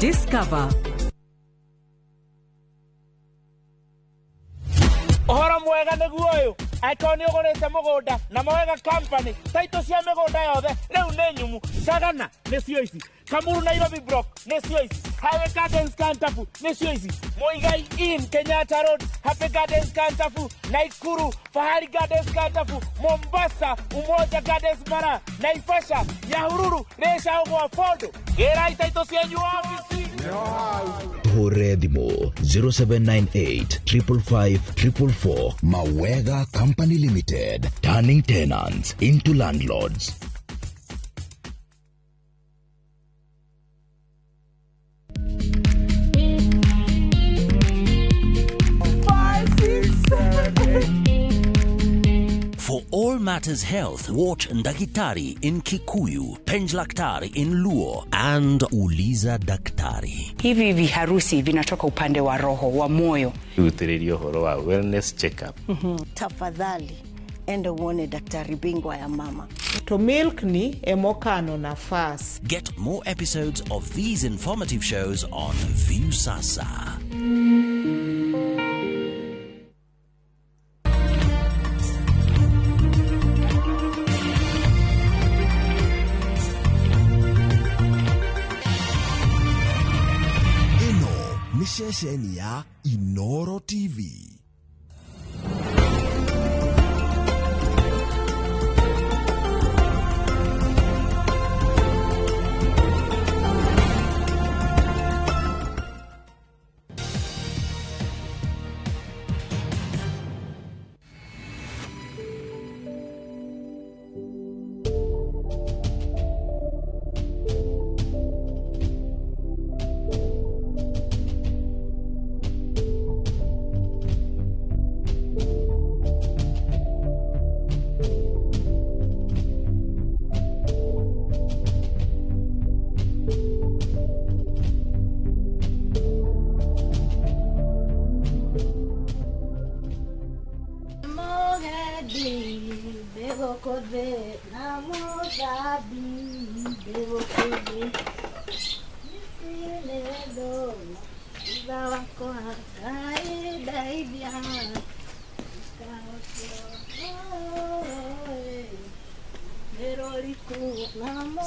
Discover. Ũhoro mwega nĩguo ũyũ, angĩkorwo nĩ ũgũrĩte mũgũnda na Mawega Company, taitũ cia mĩgũnda yothe rĩu nĩ nyumu. Sagana nĩcio ici, Kamuru Nairobi Block nĩcio ici, Highway Gardens Kantafu nĩcio ici, Muigai Inn Kenyatta Road, Happy Gardens Kantafu, Naikuru Fahari Gardens Kantafu, Mombasa Umoja Gardens Mara, Naivasha Nyahururu Rĩcagwa Fondo. Gĩrai taitũ cianyu ofici. Hũre thimũ 0798 555 444. Mawega Company Limited, turning tenants into landlords. For all matters health, watch Ndakitari in Kikuyu, Penjlaktari in Luo, and Uliza Daktari. Hivi viharusi vinatoka upande wa roho wa moyo. Rutĩrĩria ũhoro wa wellness check-up. Tafadhali enda uone daktari bingwa ya mama. To milk ni emokano nafas. Get more episodes of these informative shows on Viusasa. Ĩno nĩ ceceni ya Inoro TV.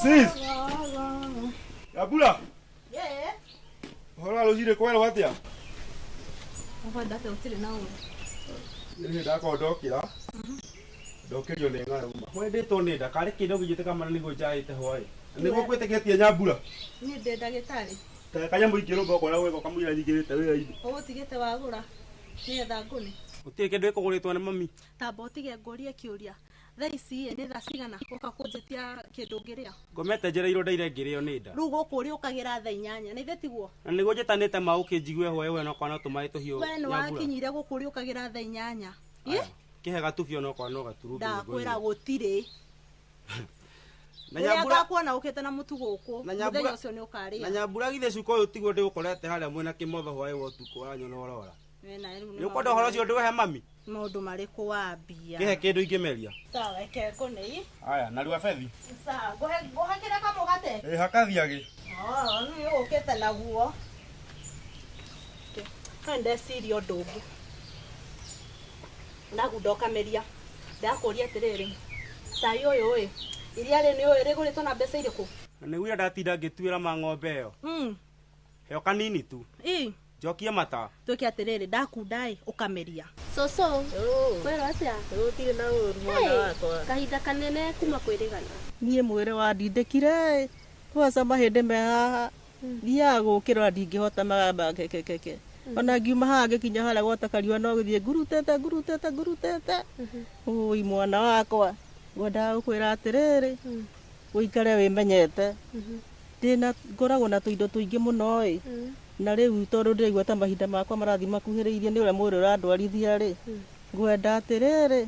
Sis. Yabula. Yeah. Ũhoro wa rũcinĩ kwerwo atĩa? Ũkwenda atĩa ũtirĩ na ũru? Niĩ ndakorwo ndokĩra. Ndokĩrio nĩ ng'aragu. Wendĩtwo nĩ nda karĩ kĩndũ kĩnjĩte mana nĩguo njaĩte hwaĩ. Nĩguo kwĩtĩkĩtie Nyambura. Niĩ ndĩ ndagĩtarĩ. Ta kanyamũ ingĩrũmba ũkona gwĩka kamũira nyingĩrĩte wĩra-inĩ. Ũgũtigĩte wagũra nĩgetha ngũne. Gũtirĩ kĩndũ gĩkũgũrĩtwo nĩ mami. Tamba ũtige ngũrie kĩũria. Thaa ici nĩ thaa cigana ũka kũnjĩtia kĩndũ ngĩrĩa? Ngomete njereirwo ndaire ngĩrĩo nĩ nda. Rĩu gũkũ ũrĩũkagĩra thaa 8 na ithe tiguo? Na nĩguo njĩtanĩte ma ũkĩnjigue hwaĩ we no kwana tũmaĩ tũhiũ. We nĩ wakinyire gũkũ ũrĩũkagĩra thaa 8. Ĩ? Kĩhe gatubio no kwana no gaturumbi. Ndakwĩra gũtirĩ. Na Nyambura ngakuona ũkĩte na mũtu gũkũ. Mũthenya ũcio nĩ ũkarĩa. Na Nyambura githĩ cuka ũyũ tiguo ndĩgũkorete harĩa mwena kĩmotho hwaĩ wa ũtukũ ũranyona ũrora. Nĩ ũkwenda ũhoro ũcio ndĩũhe mami? Maũndũ marĩkũ wambia? Kĩhe kĩndũ ingĩmeria. Sawa, reke ngũne. Aya, narua bethi. Sawa, ngũhakĩre kamũgate? Ĩ, hakathiagĩ. Oh, rĩu ũkĩte naguo. No ndeciria ũndũ ũngĩ. Ndagunda ũkameria. Ndakũria atĩrĩrĩ, cai ũyũ ĩ, iria rĩ nĩ ũĩ rĩgũrĩtwo na mbeca irĩkũ? Na nĩguo ndatinda ngĩtuĩra ma ng'ombe ĩyo. Heo kanini tu. Ĩ. Njokie mata. Twĩke atĩrĩrĩ, ndakunda ĩ, ũkameria. Cũcũ, kwĩrwo atĩa? Gũtirĩ na ũru mwana wakwa. Kahinda kanene kuma kwĩrĩgana. Niĩ mwĩrĩ wandindĩkire kwaca mahĩndĩ me haha. Thiaga gũkĩrora ndingĩhota magamba kekekeke. Ona ngiuma haha ngĩkinya harĩa gwata kariũa no gũthiĩ ngurutĩte ngurutĩte ngurutĩte. Ũi mwana wakwa, ngwendaga gũkwĩra atĩrĩrĩ, ũikare wĩmenyete. Ndĩna ngoragwo na tũindo tũingĩ mũno ĩ. Na rĩu tondũ ndĩraigua ta mahinda makwa marathiĩ makuhĩrĩirie nĩ ũrĩa mwĩrĩ ũrandwarithia rĩ, ngwenda atĩrĩrĩ,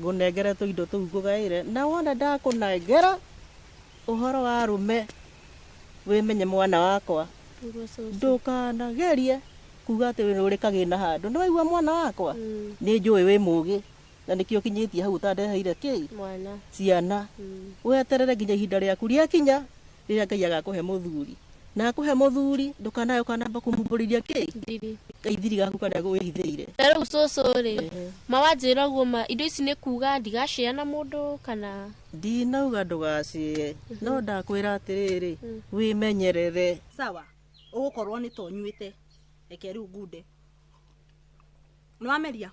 ngũnengere tũindo tũu ngũgaĩre. Na wona ndakũnengera ũhoro wa arũme, wĩmenye mwana wakwa. Ndũkanagerie kuga atĩ ũrĩ kagĩna handũ. Nĩ waigua mwana wakwa? Nĩ njũĩ wĩ mũgĩ. Na nĩkĩo ũkinyĩtie hau ũtandeheire kĩ? Mwana. Ciana. Weterere nginya ihinda rĩaku rĩakinya rĩrĩa Ngai agakũhe mũthuri. Na akũhe mũthuri ndũkanae ũkanamba kũmumbũrĩria kĩ kaithiri gaku karĩa wĩhithĩire. Ta rĩu cũcũ rĩ, ma wanjĩra ũguo ma indo ici nĩ kuga ndigacĩa na mũndũ kana ndinauga ndũgacĩe no ndakwĩra atĩrĩrĩ wĩmenyerere. Sawa, ũgũkorwo nĩ tonyuĩte reke rĩu ngunde. Nĩ wameria?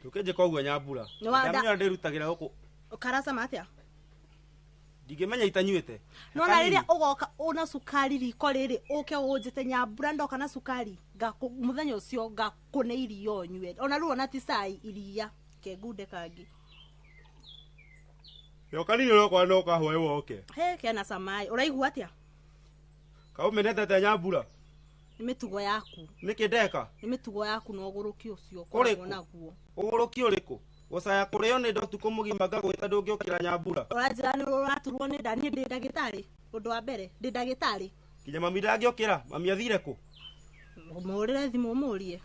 Ndũkĩnjĩka ũguo Nyambura. Ndamenya ndĩrutagĩra gũkũ. Karacama atĩa? Ndingĩmenya itanyuĩte. Nona rĩrĩa ũgoka ũna cukari riko rĩrĩ ũke ũnjĩte Nyambura ndoka na cukari mũthenya ũcio ngakũne iria ũnyue. Ona rĩu ona ti cai iria ke ngunde kangĩ. Yoka nini ũroka no kahwaĩ woke. He kena cama ĩ. Ũraigua atĩa? Kaũmenete atĩa Nyambura? Nĩ mĩtugo yaku. Nĩkĩ ndeka? Nĩ mĩtugo yaku na ũgũrũki ũcio ũkoragwo naguo. Ũgũrũki ũrĩkũ? Gũcaya kũrĩo nĩ nda ũtukũ mũgima ngagwĩta ndũngĩũkĩra Nyambura. Ũranjĩra nĩ ũraturwo nĩ nda, niĩ ndĩ ndagĩtarĩ. Ũndũ wa mbere ndĩ ndagĩtarĩ. Nginya mami ndangĩũkĩra, mami athire kũ? Mũhũrĩre thimũ ũmũrie.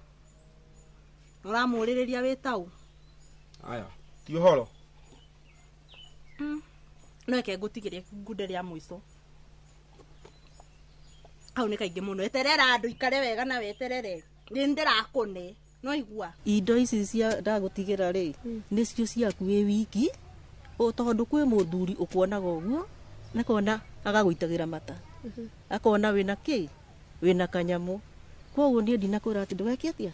Ũramũrĩrĩria wĩ tau. Aya, ti ũhoro. No eke ngũtigĩrie ngunde rĩa mũico. Hau nĩ kaingĩ mũno. Eterera andũ ikare wega na weterere. Nĩ ndĩrakũne. No igua. Indo ici cia ndagũtigĩra rĩ nĩcio ciaku wĩ wiki tondũ kwĩ mũthuri ũkuonaga ũguo nakona agagũitagĩra mata akona wĩna kĩ wĩna kanyamũ. Koguo niĩ ndinakwĩra atĩ ndũgeke atĩa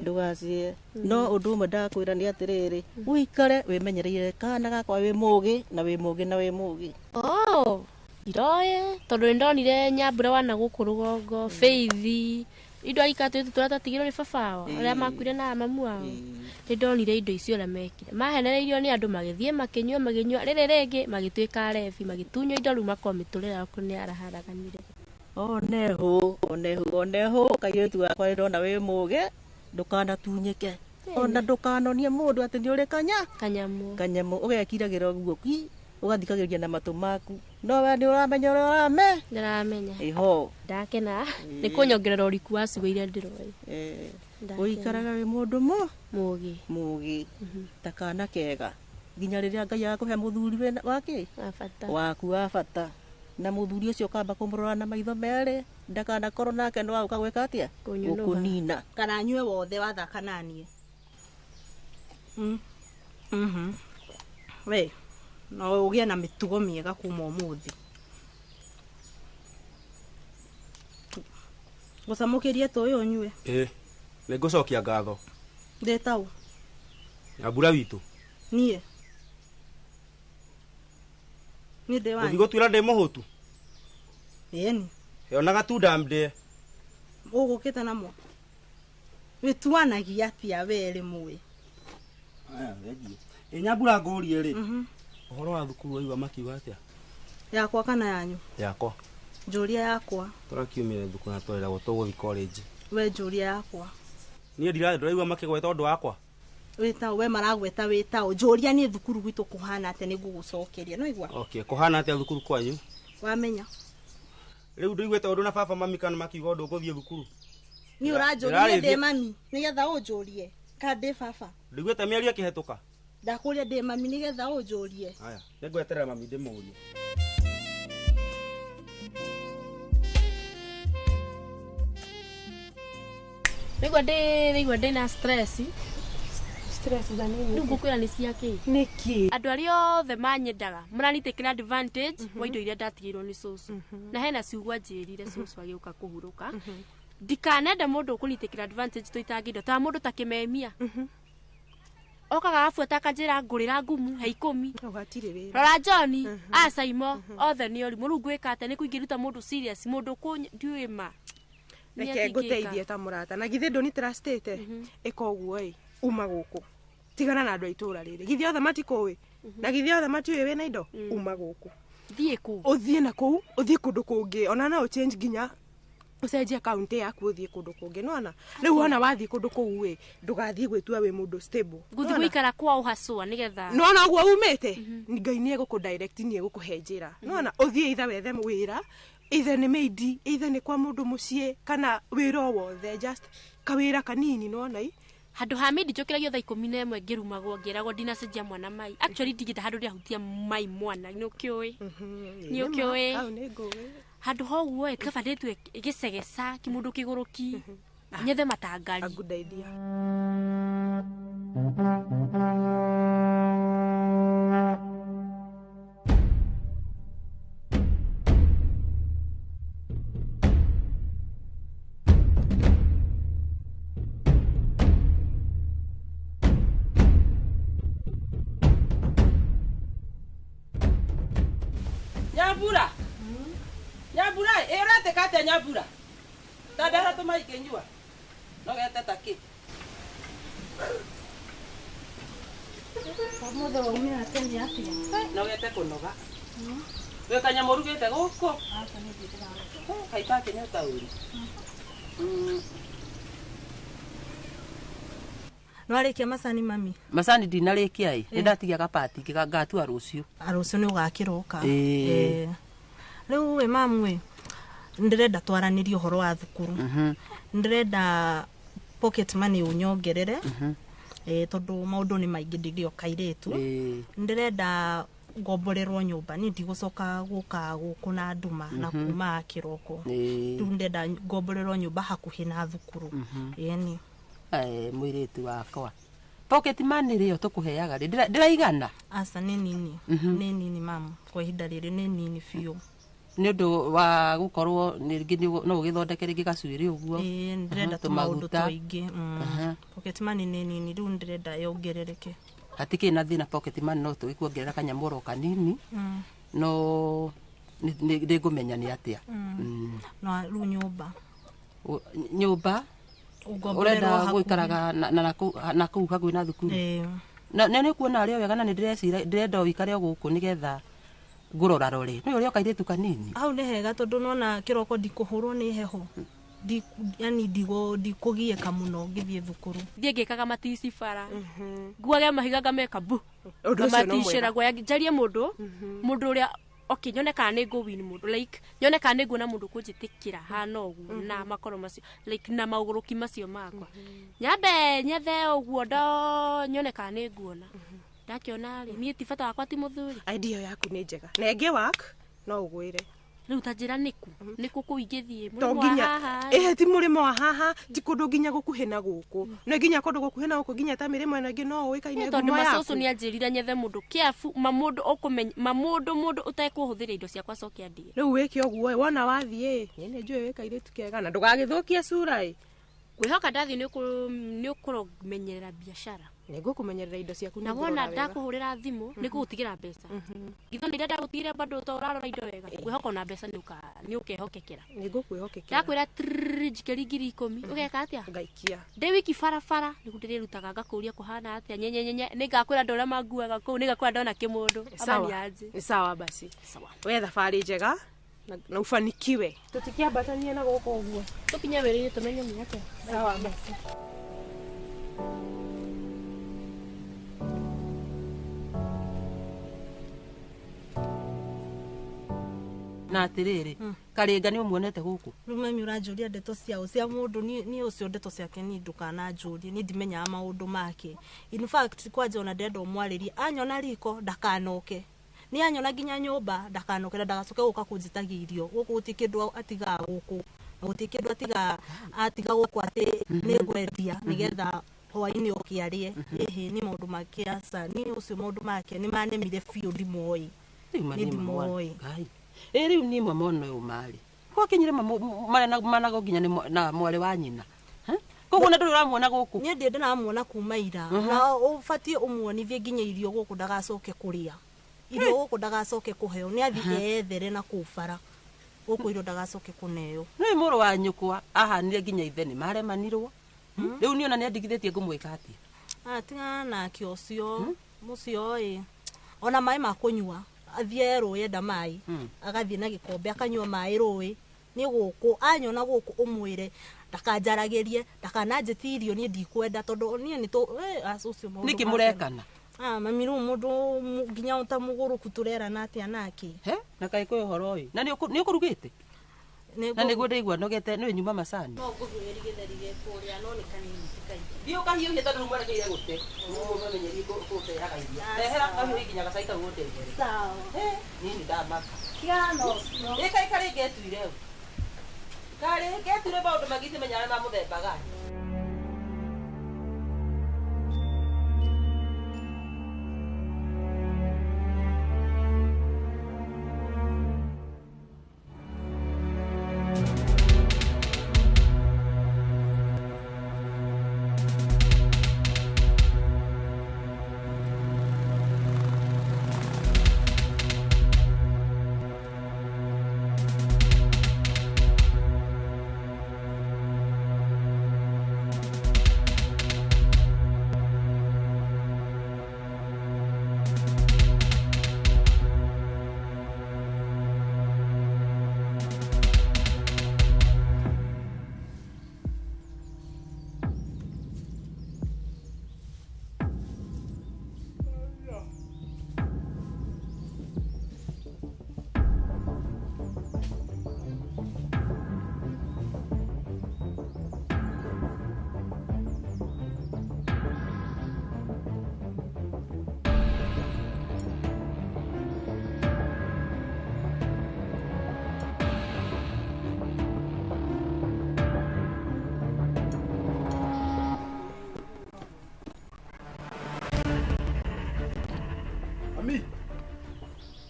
ndũgacĩe no ũndũ ũmwe ndakwĩra nĩ atĩrĩrĩ ũikare wĩmenyereire kana gakwa wĩ mũgĩ na wĩ mũgĩ na wĩ mũgĩ. Oh, ndiroĩ tondũ nĩndonire Nyambura wana gũkũ rũgongo Faith indo ikatũ tũrĩa twatigirwo nĩ baba wao arĩa makuire na mamu wao. Nĩndonire indo icio ũrĩa mekire mahenereirio nĩ andũ magĩthiĩ makĩnyua makĩnyua rĩrĩ rĩngĩ magĩtuĩka arebi magĩtunywo indo rĩu makorwo mĩtũrĩre yao nĩ yaraharaganire. Oneho oneho oneho kairĩtu gakwa nĩndona wĩ mũgĩ ndũkanatunyĩke ona ndũkanonie mũndũ atĩ nĩ ũrĩ kanyamũ kanyamũ ũgekiragĩra ũguo ki ũgathikagĩrĩria na matũ maku no we nĩ ũramenya ũrĩa ũrame ndĩramenya ĩho ndakena nĩ kũnyongerera ũriku wa ciugo iria ndĩroĩ. Ũikaraga wĩ mũndũ mũgĩ mũgĩ ta kana kega nginya rĩrĩa Ngai agakũhe mũthuri wake waku wa bata na mũthuri ũcio ũkamba kũmũrora na maitho merĩ ndakanakorwo nake no agũka gwĩka atĩa gũkũnina kana nyue wothe wathaka naniĩ. We no ũgĩe na mĩtugo mĩega kuma ũmũthĩ. Gũcamũkĩrie tũĩ ũnyue. Ĩ nĩngũcokia ngatho. Ndĩ taũ? Nyambura witũ. Niĩ niĩ ndĩ wanyu. Ũthiĩ gũtuĩra ndĩ mũhũtu? Ĩni. He gatunda ndĩe. Ũgũkĩte namo? Wĩtuanagia atĩa we rĩmwe? Aya thengiũ. Ĩ Nyambura ngũrie rĩ ũhoro wa thukuru waigua makiuga atĩa? Yakwa kana yanyu? Yakwa. Njũria yakwa. Tũrakiumire thukuru na tweragwo tũgũthiĩ college. We njũria yakwa. Niĩ ndĩraigua makĩgweta ũndũ wakwa. Wĩtaũ we maragweta wĩtaũ. Njũria niĩ thukuru gwitũ kũhana atĩa nĩngũgũcokeria. No igua? Okay, kũhana atĩa thukuru kwanyu? Wamenya. Rĩu ndũiguĩte ũndũ na baba mami kana makiuga ũndũ ũgũthiĩ thukuru? Niĩ ũranjũria niĩ ndĩ mami nĩgetha ũnjũrie kana ndĩ baba? Ndũiguĩte mĩario ĩkĩhetũka? Ndakũria ndĩ mami nĩgetha ũnjũrie. Aya, nĩngweterera mami ndĩmũrie. Nĩigua ndĩ na stress. Stress za nini? Rĩu ngũkwĩra nĩ cia kĩ? Nĩkĩ? Andũ arĩa othe manyendaga maranitĩkĩra advantage wa indo iria ndatigĩirwo nĩ cũcũ. Na hena ciugo anjĩrire cũcũ agĩũka kũhurũka. Ndikanende mũndũ ũkũnitĩkĩra advantage tũitange indo ta mũndũ ta kĩmemia. Okaga abuata akanjĩra ngũrĩra ngumu he 10. Rora John, Acaimo, othe nĩ ũrimũ. Rĩu ngwĩka atĩa? Nĩ kũingĩruta mũndũ serious, mũndũ ndiũĩ ma. Reke ngũteithie ta mũrata. Na githĩ ndũni trustĩte? Ĩka ũguo ĩ, uma gũkũ. Tigana na andũ a itũũra rĩrĩ. Githĩ othe matikũĩ? Na githĩ othe matiũĩ wĩna indo? Uma gũkũ. Thiĩ kũ? Ũthiĩ na kũu, ũthiĩ kũndũ kũngĩ. Ona no ũchange nginya ũcenjie akaunti yaku ũthiĩ kũndũ kũngĩ. Nĩwona? Rĩu wona wathiĩ kũndũ kũu ĩ, ndũgathiĩ gwĩtua wĩ mũndũ stable. Ngũthiĩ gũikara kwao hacũa nĩgetha. Nĩwona ũguo umĩte? Ngai nĩ egũkũ direct nĩ egũkũhe njĩra. Nĩwona? Ũthiĩ either wethe wĩra, either nĩ maid, either nĩ kwa mũndũ mũciĩ kana wĩra o wothe, just kawĩra kanini nĩwona ĩ? Handũ ha mĩndi njũkĩragio thaa 11 ngĩrumagwo ngĩragwo ndinacenjia mwana mai. Actually ndigĩte handũ ndĩrahutia mai mwana nĩ ũkĩũĩ. Nĩ ũkĩũĩ. Hau nĩ ngũĩ. Handũ ha ũguo ĩ kaba ndĩtue gĩcegeca kĩmũndũ kĩgũrũki. Nyethe matangari. A good idea. Nyambura. Nyambura, ĩ ũretĩka atĩa Nyambura? Ta ndehera tũmai ngĩnyua. No gete ta kĩ? Ũmũthĩ waumĩra tene atĩa? No gete kũnoga. Wĩ kanyamũ ũrugĩte gũkũ? Aca nĩ thiĩ ndĩraruga. Kaĩ itakĩnyota ũru. Nĩwarĩkia macani mami? Macani ndinarĩkia ĩ, nĩ ndatigia gabati ngatua rũciũ. Rũciũ nĩ ũgakĩroka. Ĩĩ. Rĩu ĩ mamu ĩ, ndĩrenda twaranĩrie ũhoro wa thukuru. Ndĩrenda pocket money ũnyongerere. Tondũ maũndũ nĩ maingĩ ndĩrĩ o kairĩtu. Ndĩrenda ngomborerwo nyũmba niĩ ndigũcoka gũka gũkũ na nduma na kuma kĩroko. Rĩu ndĩrenda ngomborerwo nyũmba hakuhĩ na thukuru. Ĩni. Mũirĩtu wakwa. Pocket money rĩo tũkũheaga rĩ ndĩraigana? Aca nĩ nini. Nĩ nini mamu. Kwa ihinda rĩrĩ nĩ nini biũ. Nĩ ũndũ wa gũkorwo rĩngĩ no ũgĩthondeke rĩngĩ gacuĩrĩ ũguo. Ĩĩ ndĩrenda tũmaũndũ tũingĩ. Pocket money nĩ nini rĩu ndĩrenda yongerereke. Hatikĩrĩ na thĩna pocket money no tũgĩkuongerera kanyamũ oro kanini. No nĩngũmenya nĩ atĩa. No rĩu nyũmba. Nyũmba ũrenda gũikaraga na kũu hakuhĩ na thukuru. Na nĩ kuona arĩ o wega na nĩ ndĩreciria ndĩrenda ũikare o gũkũ nĩgetha ngũrora rore. Nĩ ũrĩa kairĩtu kanini. Hau nĩ hega tondũ nona kĩroko ndikũhũrwo nĩ heho. Yani ndikũgiĩka mũno ngĩthiĩ thukuru. Thiĩ ngĩkaga matici bara. Nguage mahiga ngameka bu. Ngamaticĩra guoya njarie mũndũ. Mũndũ ũrĩa okay nyone kana nĩ ngũwin mũndũ like nyone kana nĩ nguona mũndũ kũnjĩtĩkĩra hana ũguo na makoro macio like na maũgũrũki macio makwa. Nyambe nyethe ũguo ndo nyone kana nĩ nguona. Ndakĩona rĩ niĩ ti bata wakwa ti mũthuri. Idea yaku nĩ njega. Na ĩngĩ work no ũgwĩre. Rĩu ta njĩra nĩkũ? Nĩkũ kũu ingĩthiĩ? Mũrĩmo wa haha? Ĩhĩ ti mũrĩmo wa haha, ti kũndũ nginya gũkuhĩ na gũkũ. No nginya kũndũ gũkuhĩ na gũkũ nginya ta mĩrĩmo ĩno ĩngĩ no ũĩkaine ngumo yaku. Tondũ macũcũ nĩ anjĩrire nyethe mũndũ kĩabu, ma mũndũ ũkũmenya, ma mũndũ mũndũ ũtekũhũthĩra indo ciakwa acoke andie. Rĩu wĩke ũguo ĩ, wona wathiĩ ĩ, niĩ nĩ njũĩ wĩ kairĩtu kega na ndũgagĩthũkie cura ĩ. Ngwĩhoka ndathiĩ nĩ ũkũmenyerera biacara. Nĩ ngũkũmenyerera indo ciaku na wona ndakũhũrĩra thimũ nĩ ngũgũtigĩra mbeca. Githoni iria ndagũtigĩire bado to ũrarora indo wega. Ngwĩhoka ona mbeca nĩ ũkehokekera. Nĩ ngũkwĩhokekera. Ndakwĩra trrrr njikĩri 10,000 ũgeka atĩa? Ngaikia. Ndĩ wiki barabara nĩguo ndĩrĩrutaga ngakũria kũhana atĩa nyenyenyenye nĩ ngakwĩra andũ arĩa manguaga kũu nĩ ngakwĩra ndona kĩmũndũ. Sawa. Nĩ sawa basi. Sawa. We thabarĩ njega na ufanikiwe. Tũtikĩambatanie na gũkũ ũguo. Tũkinye wĩra-inĩ tũmenye nĩ atĩa. Sawa basi. Na atiriri Karinga nĩ ũmuonete gũkũ? Rĩu mami ũranjũria ndeto ciao cia mũndũ niĩ ũcio ndeto ciake niĩ ndũkananjũrie niĩ ndimenyaga maũndũ make. In fact kwanja ona ndĩrenda ũmwarĩrie anyona riko ndakanoke. Nĩ anyona nginya nyũmba ndakanoke na ndagacoke gũka kũnjĩtagia irio. Gũkũ gũtirĩ kĩndũ atigaga gũkũ. Gũtirĩ kĩndũ atiga gũkũ atĩ nĩ ngwendia nĩgetha hwaĩ-inĩ oke arĩe. Ĩhĩ nĩ maũndũ make aca niĩ ũcio maũndũ make nĩ manemire biũ ndimoĩ. Nĩ ndimoĩ. Ĩ rĩu niĩ mama ona ũyũ marĩ gwakinyire manago nginya na mwarĩ wa nyina. Koguo na ndũrĩ ũramuona gũkũ? Niĩ ndirĩ ndĩramuona kuma ira. Na ũbatiĩ ũmuonithie nginya irio gũkũ ndagacoke kũrĩa. Irio gũkũ ndagacoke kũheo nĩ athiĩ eyethere na kũu bara. Gũkũ irio ndagacoke kũneo. Nĩ mũrũ wa nyũkwa ahanire nginya ithe nĩ maremanirwo. Rĩu niĩ ona nĩ andigithĩtie ngũmwĩka atĩa? Tigana nake ũcio mũcio ĩ ona maĩ ma kũnyua athiĩ rũĩ enda maĩ agathiĩ na gĩkombe akanyua maĩ rũĩ nĩ gũkũ anyona gũkũ ũmwĩre ndakanjaragĩrie ndakananjĩtie irio niĩ ndikwenda tondũ niĩ nĩ ũcio maũndũ nĩkĩ mũrekana? Mami rĩu mũndũ nginya ta mũgũrũku tũrerana atĩa nake? He na kaĩ kwĩ ũhoro ũyũ na nĩ ũkũrugĩte? Na nĩguo ndaigua nogete nĩ nyuma macani. No ngũhiũhĩrie gĩtheri gĩ kũrĩa no nĩ kanini ti kaingĩ. Thiĩ ũkahiũhie tondũ rĩu mwerekeire gũte. Ũguo ũmemenyerie kũteaga iria. Rehera kahiũhie nginya gacai kau ũndehere. Sawa. Niĩ nĩ ndamaka. Tigana na ũcio. Ĩ kaĩ karĩ ngetuire ũ? Karĩ ngetuire maũndũ mangĩ ingĩmenya ma mũthemba gani.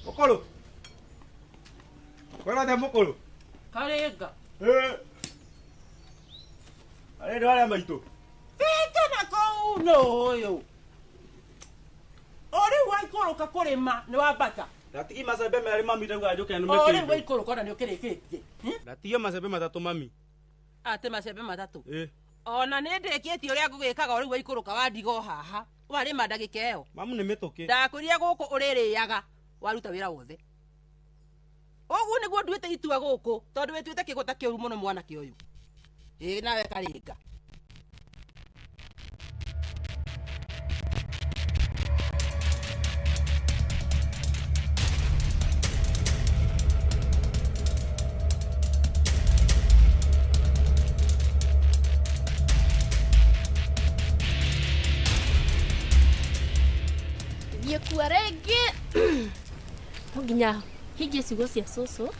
Mukuru. Kwera the mukuru. Karinga. Eh. Are ndo aria maitu. Thika na kuu no uyu. Ori waikũrũka kũrĩma nĩ wambata. Ndatigie macembe merĩ mami ndauga njũke nũme kĩndũ. Ori waikũrũka ona nĩ ũkĩrĩkĩtie. Ndatigie macembe matatũ mami. Atĩ macembe matatũ. Eh. Ona nĩ ndĩkĩtie ũrĩa ngũgĩkaga ori waikũrũka wandigo haha. Warĩma ndagĩka ĩyo. Mamu nĩ mĩtũkĩ. Ndakwĩrire gũkũ ũrĩrĩaga waruta wĩra wothe. Ũguo nĩguo nduĩte itua gũkũ tondũ wĩtuĩte kĩgũta kĩũru mũno mwanake ũyũ. Ĩ nawe Karinga. Thiĩ kua rĩngĩ. No nginya hingie ciugo cia cũcũ.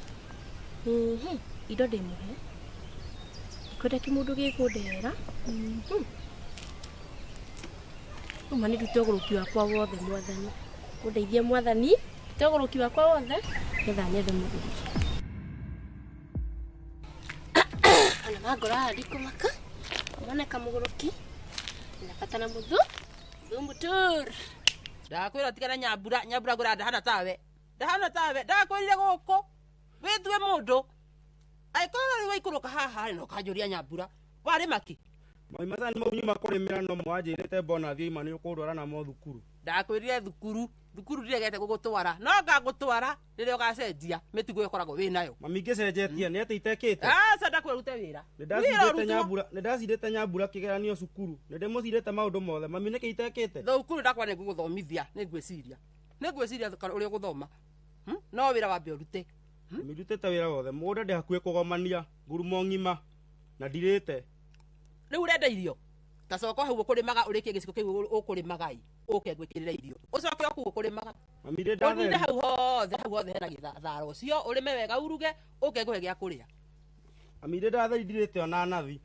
Indo ndĩmũhe. Ndikwenda kĩmũndũ gĩkũndehera. Uma nĩ ndute ũgũrũki wakwa wothe mwathani. Ũndeithie mwathani, ndute ũgũrũki wakwa wothe nĩgetha nyethe mũthuri. Ona mangora haha ndikũmaka. Moneka mũgũrũki. Ndĩna bata na mũthu. Mũthu. Ndakwĩra tigana nyambura nyambura ngũra ndahana tawe. Ndahana tawe ndakwĩrire gũkũ wĩtue mũndũ. Angĩkorwo rĩu waikũrũka haha rĩ no ũkanjũria nyambura. Warĩma kĩ? Mami macani mau nyuma kũrĩmĩra no mwanjĩrĩte mbona thiĩ ima nĩ ũkũndwara namo thukuru. Ndakwĩrire thukuru thukuru ndiregete gũgũtwara no ngagũtwara rĩrĩa ũgacenjia mĩtugo ĩkoragwo wĩ nayo. Mami ngĩcenjetie nĩ atĩ itekĩte. Aca ndakwĩra ũrute wĩra. Nĩ ndacindĩte nyambura kĩgeranio cukuru. Nĩ ndĩmũcindĩte maũndũ mothe. Mami nĩkĩ itekĩte? Thukuru ndakwa nĩ ngũgũthomithia nĩ ngwĩciria. Nĩ ngwĩciria ũrĩa ũgũthoma. No wĩra wambe ũrute. Mami ndutĩte wĩra wothe. Mũgũnda ndĩ hakuhĩ kũgomania ngurumo ng'ima na ndirĩte. Rĩu ũrenda irio? Ta coka hau ũkũrĩmaga ũrĩkie gĩcigo kĩu ũkũrĩmaga ĩ ũke ngwĩkĩrĩre irio. Ũcoke o kũu ũkũrĩmaga. Mami ndĩ ndatheri. Ũnine hau hothe hena gĩthara ũcio ũrĩme wega uruge ũke ngũhe gĩa kũrĩa. Mami ndĩ ndatheri ndirĩte ona nathi.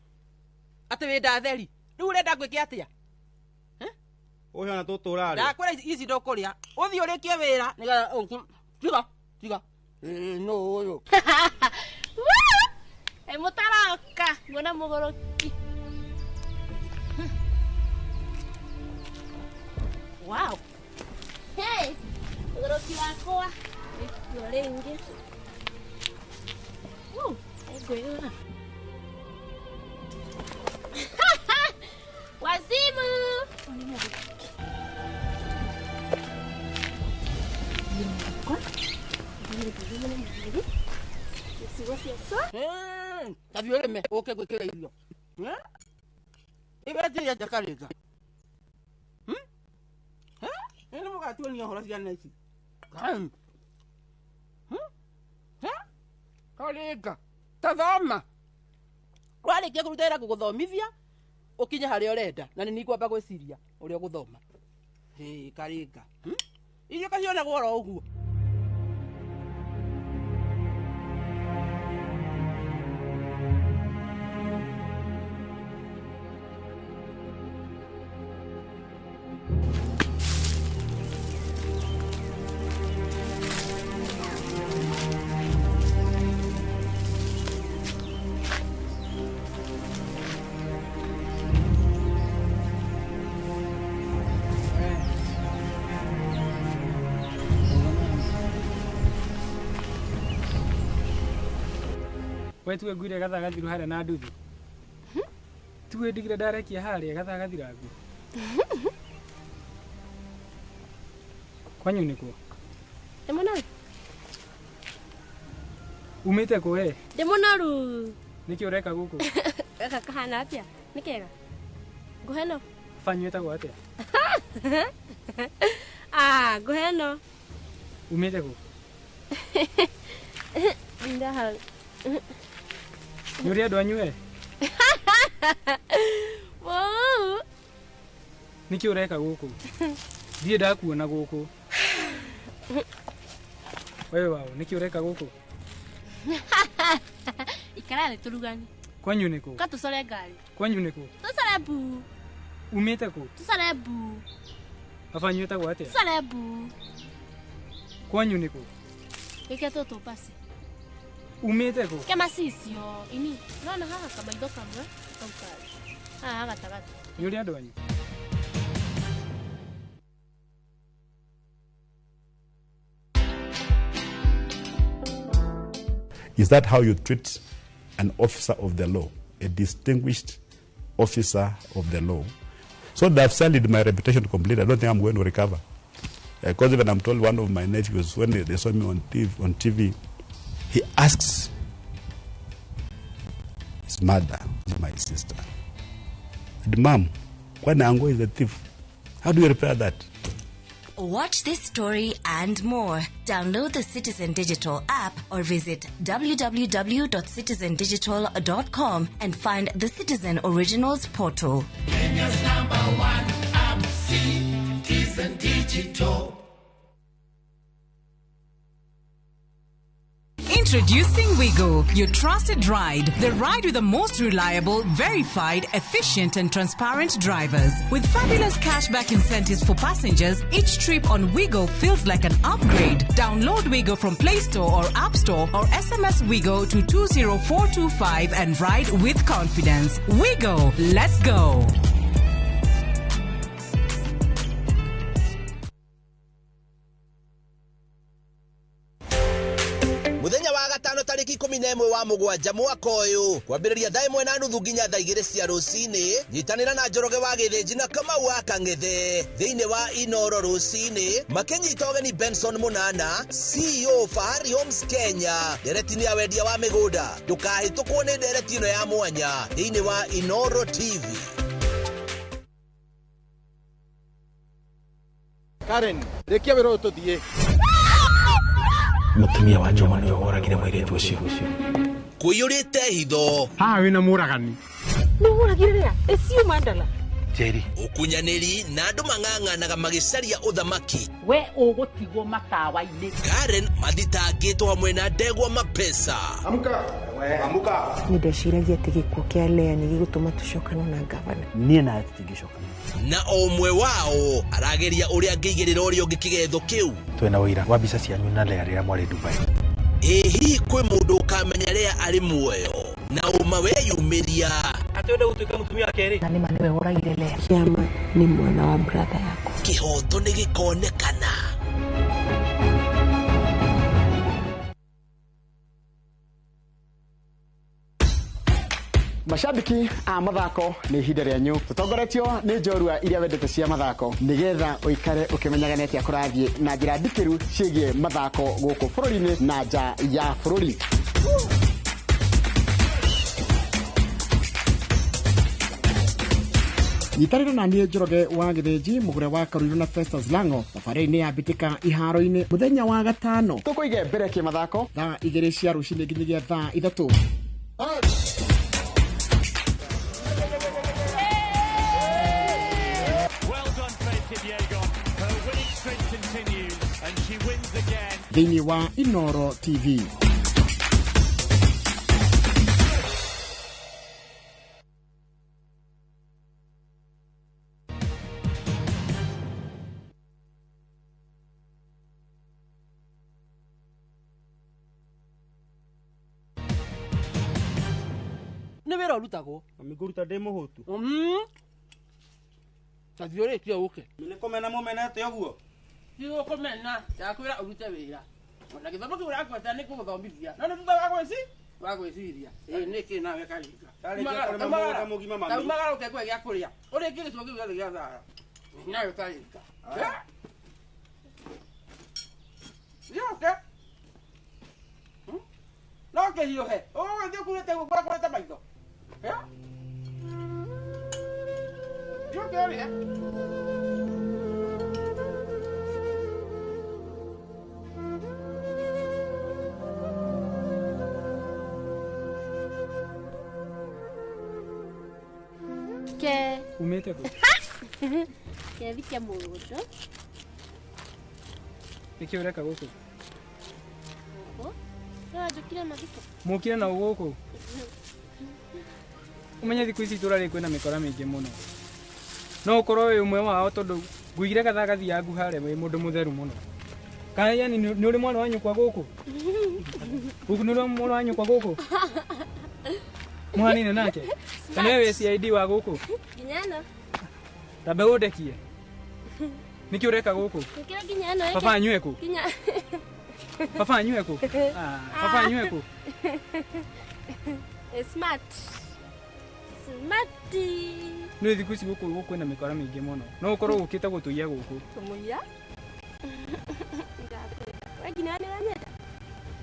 Atĩ wĩ ndatheri? Rĩu ũrenda ngwĩke atĩa? Ũhe ona tũtũ ũrarĩa. Ndakwĩra ici ndũkũrĩa. Ũthiĩ ũrĩkie wĩra nĩgetha tiga tiga. No ũyũ. Ĩ mũtaroka nguona mũgũrũki. Wow. Hey, mũgũrũki wakwa. Ĩkuo rĩngĩ. Ngwĩra. Wazimu. Nĩ mũgũrũki. Tathiĩ ũrĩme ũke ngwĩkĩre irio. Ĩwetĩria atĩa Karinga? Nĩ mũgatuonia ũhoro ciana ici. Karinga. Tathoma. Warĩkia kũruta wĩra ngũgũthomithia ũkinye harĩa ũrenda na nĩ ningwamba gwĩciria ũrĩa ũgũthoma. Hĩ karinga. Irio kacionagwo oro ũguo. We tuwe ngwire gathaa gathiru haria na nduthi. Tuwe ndigire ndarekia haria gathaa gathirangu. Kwanyu nĩkũ? Ndĩ mũnoru. Umĩte kũ we? Ndĩ mũnoru. Nĩkĩ ũreka gũkũ? Gaka kahana atĩa? Nĩ kega? Ngũhe no? Banyu ĩtagwo atĩa? Ah, ngũhe no. Umĩte kũ? Ndaha. Nĩ ũrĩ andũ anyu we? Woo! Nĩkĩ ũreka gũkũ? Ndirĩ ndakuona gũkũ. Wewe wao, nĩkĩ ũreka gũkũ? Ikara thĩ tũrugane. Kwanyu nĩkũ? Ka tũcore ngari. Kwanyu nĩkũ? Tũcore mbu. Umĩte kũ? Tũcore mbu. Baba anyu etagwo atĩa? Tũcore mbu. Kwanyu nĩkũ? Gĩke tũtũ basi. Umĩte kũ? Kemacicio ini nona haha kamaitho kamwe kau kangĩ haha gatagatĩ. Nĩ ũrĩ andũ anyu? Is that how you treat an officer of the law, a distinguished officer of the law? So they've sullied my reputation completely. I don't think I'm going to recover. Because even I'm told one of my nephews, when they saw me on TV, he asks his mother, my sister, and Mom, when Ango is a thief, how do you repair that? Watch this story and more. Download the Citizen Digital app or visit www.citizendigital.com and find the Citizen Originals portal. Kenya's number one app, Citizen Digital. Introducing Wigo, your trusted ride. The ride with the most reliable, verified, efficient and transparent drivers. With fabulous cashback incentives for passengers, each trip on Wigo feels like an upgrade. Download Wigo from Play Store or App Store or SMS Wigo to 20425 and ride with confidence. Wigo, let's go. Muthenya wa gatano tariki 11 wa mugwanja mwaka uyu kwambiriria thaa 1:30 nginya thaa 2 cia rucini nyitanira na Njoroge wa Githinji na Kamau wa Kang'ethe thiini wa Inoro rucini makinyita ũgeni Benson Munana CEO Fahari Homes Kenya ndereti ya wendia wa migunda ndukahĩtũkwo nĩ ndereti ĩno ya mwanya thiini wa Inoro TV. Karen, rĩkia wĩra ũyũ tũthiĩ. Mutumia wa Juma niwe woragire mũirĩtu ũcio. Kũiyũrĩte hitho. Haha wĩna mũragani. Nĩ woragire rĩa? Ĩcio Mandala. Njeri. Ũkunyanĩri na andũ mang'ang'anaga magĩcaria ũthamaki. We ũgũtigwo matawa-inĩ. Karen mathitangĩtwo hamwe na ndegwa mapesa. Amka. Amka. Nĩ ndeciragia atĩ gĩkuũ kĩa Lea nĩ gĩgũtũma tũcokane na ngavana. Niĩ nawe tũtingĩcokana. Na o ũmwe wao arageria ũrĩa angĩigĩrĩra ũrĩa ũngĩ kĩgetho kĩu. Twĩna ũira wa mbica cianyu na Lea rĩrĩa mwarĩ Dubai. Ĩ hihi kwĩ mũndũ ũkamenya Lea arĩ muoyo na ũma weyumĩria. Atĩ ũrenda gũtuĩka mũtumia wa kerĩ. Na nĩma nĩwe woragire Lea. Kĩama nĩ mwana wa brother yakwa. Kĩhoto nĩ gĩkonekana. Mashabiki a mathako nĩ ihinda rĩanyu tũtongoretio nĩ njorua iria wendete cia mathako nĩgetha ũikare ũkĩmenyaga nĩ atĩa kũrathiĩ na njĩra ndikĩru ciĩgiĩ mathako gũkũ bũrũri-inĩ na nja ya bũrũri. Nyitanĩra na niĩ Njoroge wa Gĩthĩnji mũgũre wa Karuiru na Festus Lango thabarĩ-inĩ ya mbĩtĩka iharo-inĩ mũthenya wa gatano tũkũige mbere kĩmathako thaa 2 cia rũcinĩ nginyagia thaa 3. Kipyegon. Her winning streak continues and she wins again. Thĩinĩ wa Inoro TV. Nĩ wĩra ũrutagwo. Mami ngũruta ndĩ mũhũtu. Ta thiĩ ũrĩkie ũke. Nĩ kũmena mũmenete ũguo? Ti gũkũmena, ndakwĩra ũrute wĩra. Ona gĩthomo kĩu ũrakwenda nĩ gũgũthomithia. No nĩ thutha wa wa gwĩciria. Ĩĩ nĩkĩ nawe karĩka. Ndarĩkia kũrĩma mũgũnda mũgima mami. Taumagara ũke kũhe gĩa kũrĩa. Ũrĩkie gĩcigo kĩu gĩothe gĩa thara. Nawe karĩka. Thiĩ ũke. No kĩhiũhe. Ũgũgĩthiĩ ũkurĩte gũkũrakũrĩte maitho. Thiĩ ũke ũrĩe. Ke. Umĩte kũ? Kethi kia mũgũnda. Nĩkĩ ũreka gũkũ? Gũkũ? No njũkire mathiko. Mũkire na gũkũ? Ũmenye thikũ ici itũra rĩrĩ kwĩna mĩkora mĩingĩ mũno. No ũkorwo wĩ ũmwe wao tondũ ngũigire gathagathi yaku harĩa wĩ mũndũ mũtheru mũno. Kana yani nĩ ũrĩ mwana wa nyũkwa gũkũ? Gũkũ nĩ ũrĩ mwana wa nyũkwa gũkũ? Mũhanine nake? Kana we wĩ CID wa gũkũ? Nginya ĩno. Tambe ũndekie. Nĩkĩ ũreka gũkũ? Nĩkĩo nginya ĩno. Baba anyue kũ? Nginya. Baba anyue kũ? Baba anyue kũ? Smart. Smarty. Nĩ thikũ ici gũkũ kwĩna mĩkora mĩingĩ mũno. No ũkorwo ũkĩte gũtũiya gũkũ. Kũmũiya? We nginya nĩ ũranyenda?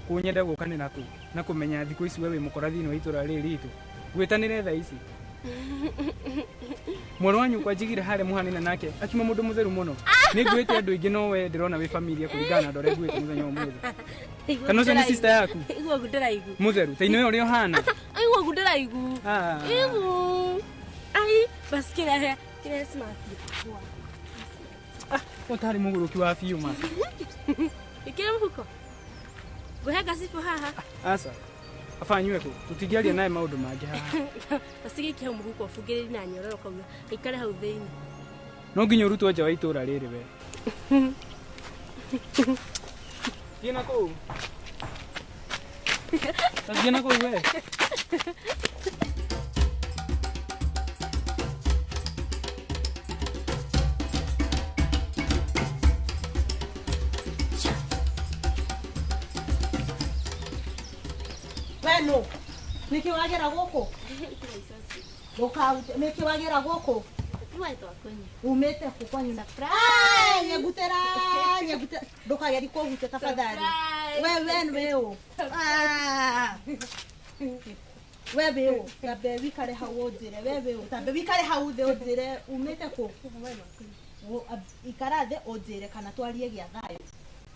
Kũnyenda gũka nĩ nakũ? Na kũmenya thikũ ici we wĩ mũkora thĩinĩ wa itũra rĩrĩ ritũ. Gwĩtanĩre thaa ici. Mwana wa nyũkwa njigire harĩa mũhanine nake akiuma mũndũ mũtheru mũno. Nĩ nguĩte andũ aingĩ no we ndĩrona wĩ familia kũringana na andũ arĩa nguĩte mũthenya wa ũmũthĩ. Kana ũcio nĩ sister yaku? Igua ũguo ndĩraigu. Mũtheru, ta inowe ũrĩa ũhana. Igua ũguo ndĩraigu. Igu. Ai, basi kĩrehe, kĩrehe smart. Ũtarĩ mũgũrũki wa biũ ma. Ĩkĩra mũhuko. Ngũhe ngacibũ haha. Aca. Baba anyue kũ? Tũtingĩaria nawe maũndũ mangĩ haha. Basi gĩikie hau mũhuko ũbungĩrĩrie na nyororo kauga gaikare hau thĩinĩ. No nginya ũrutwo nja wa itũra rĩrĩ we. Thiĩ na kũu. Thiĩ na kũu we. Weno, nĩkĩ wagera gũkũ? Nĩkĩ wagera gũkũ? Umĩte kũ kwanyu? Nyegutĩra, nyegutĩra. Ndũkagerie kũhutia tafadhali. We we ũ. We wĩ ũ. Tambe wikare hau ũnjĩre. We wĩ ũ. Tambe wikare hau thĩ ũnjĩre umĩte kũ? Ikara thĩ ũnjĩre kana twarie gĩa thayũ.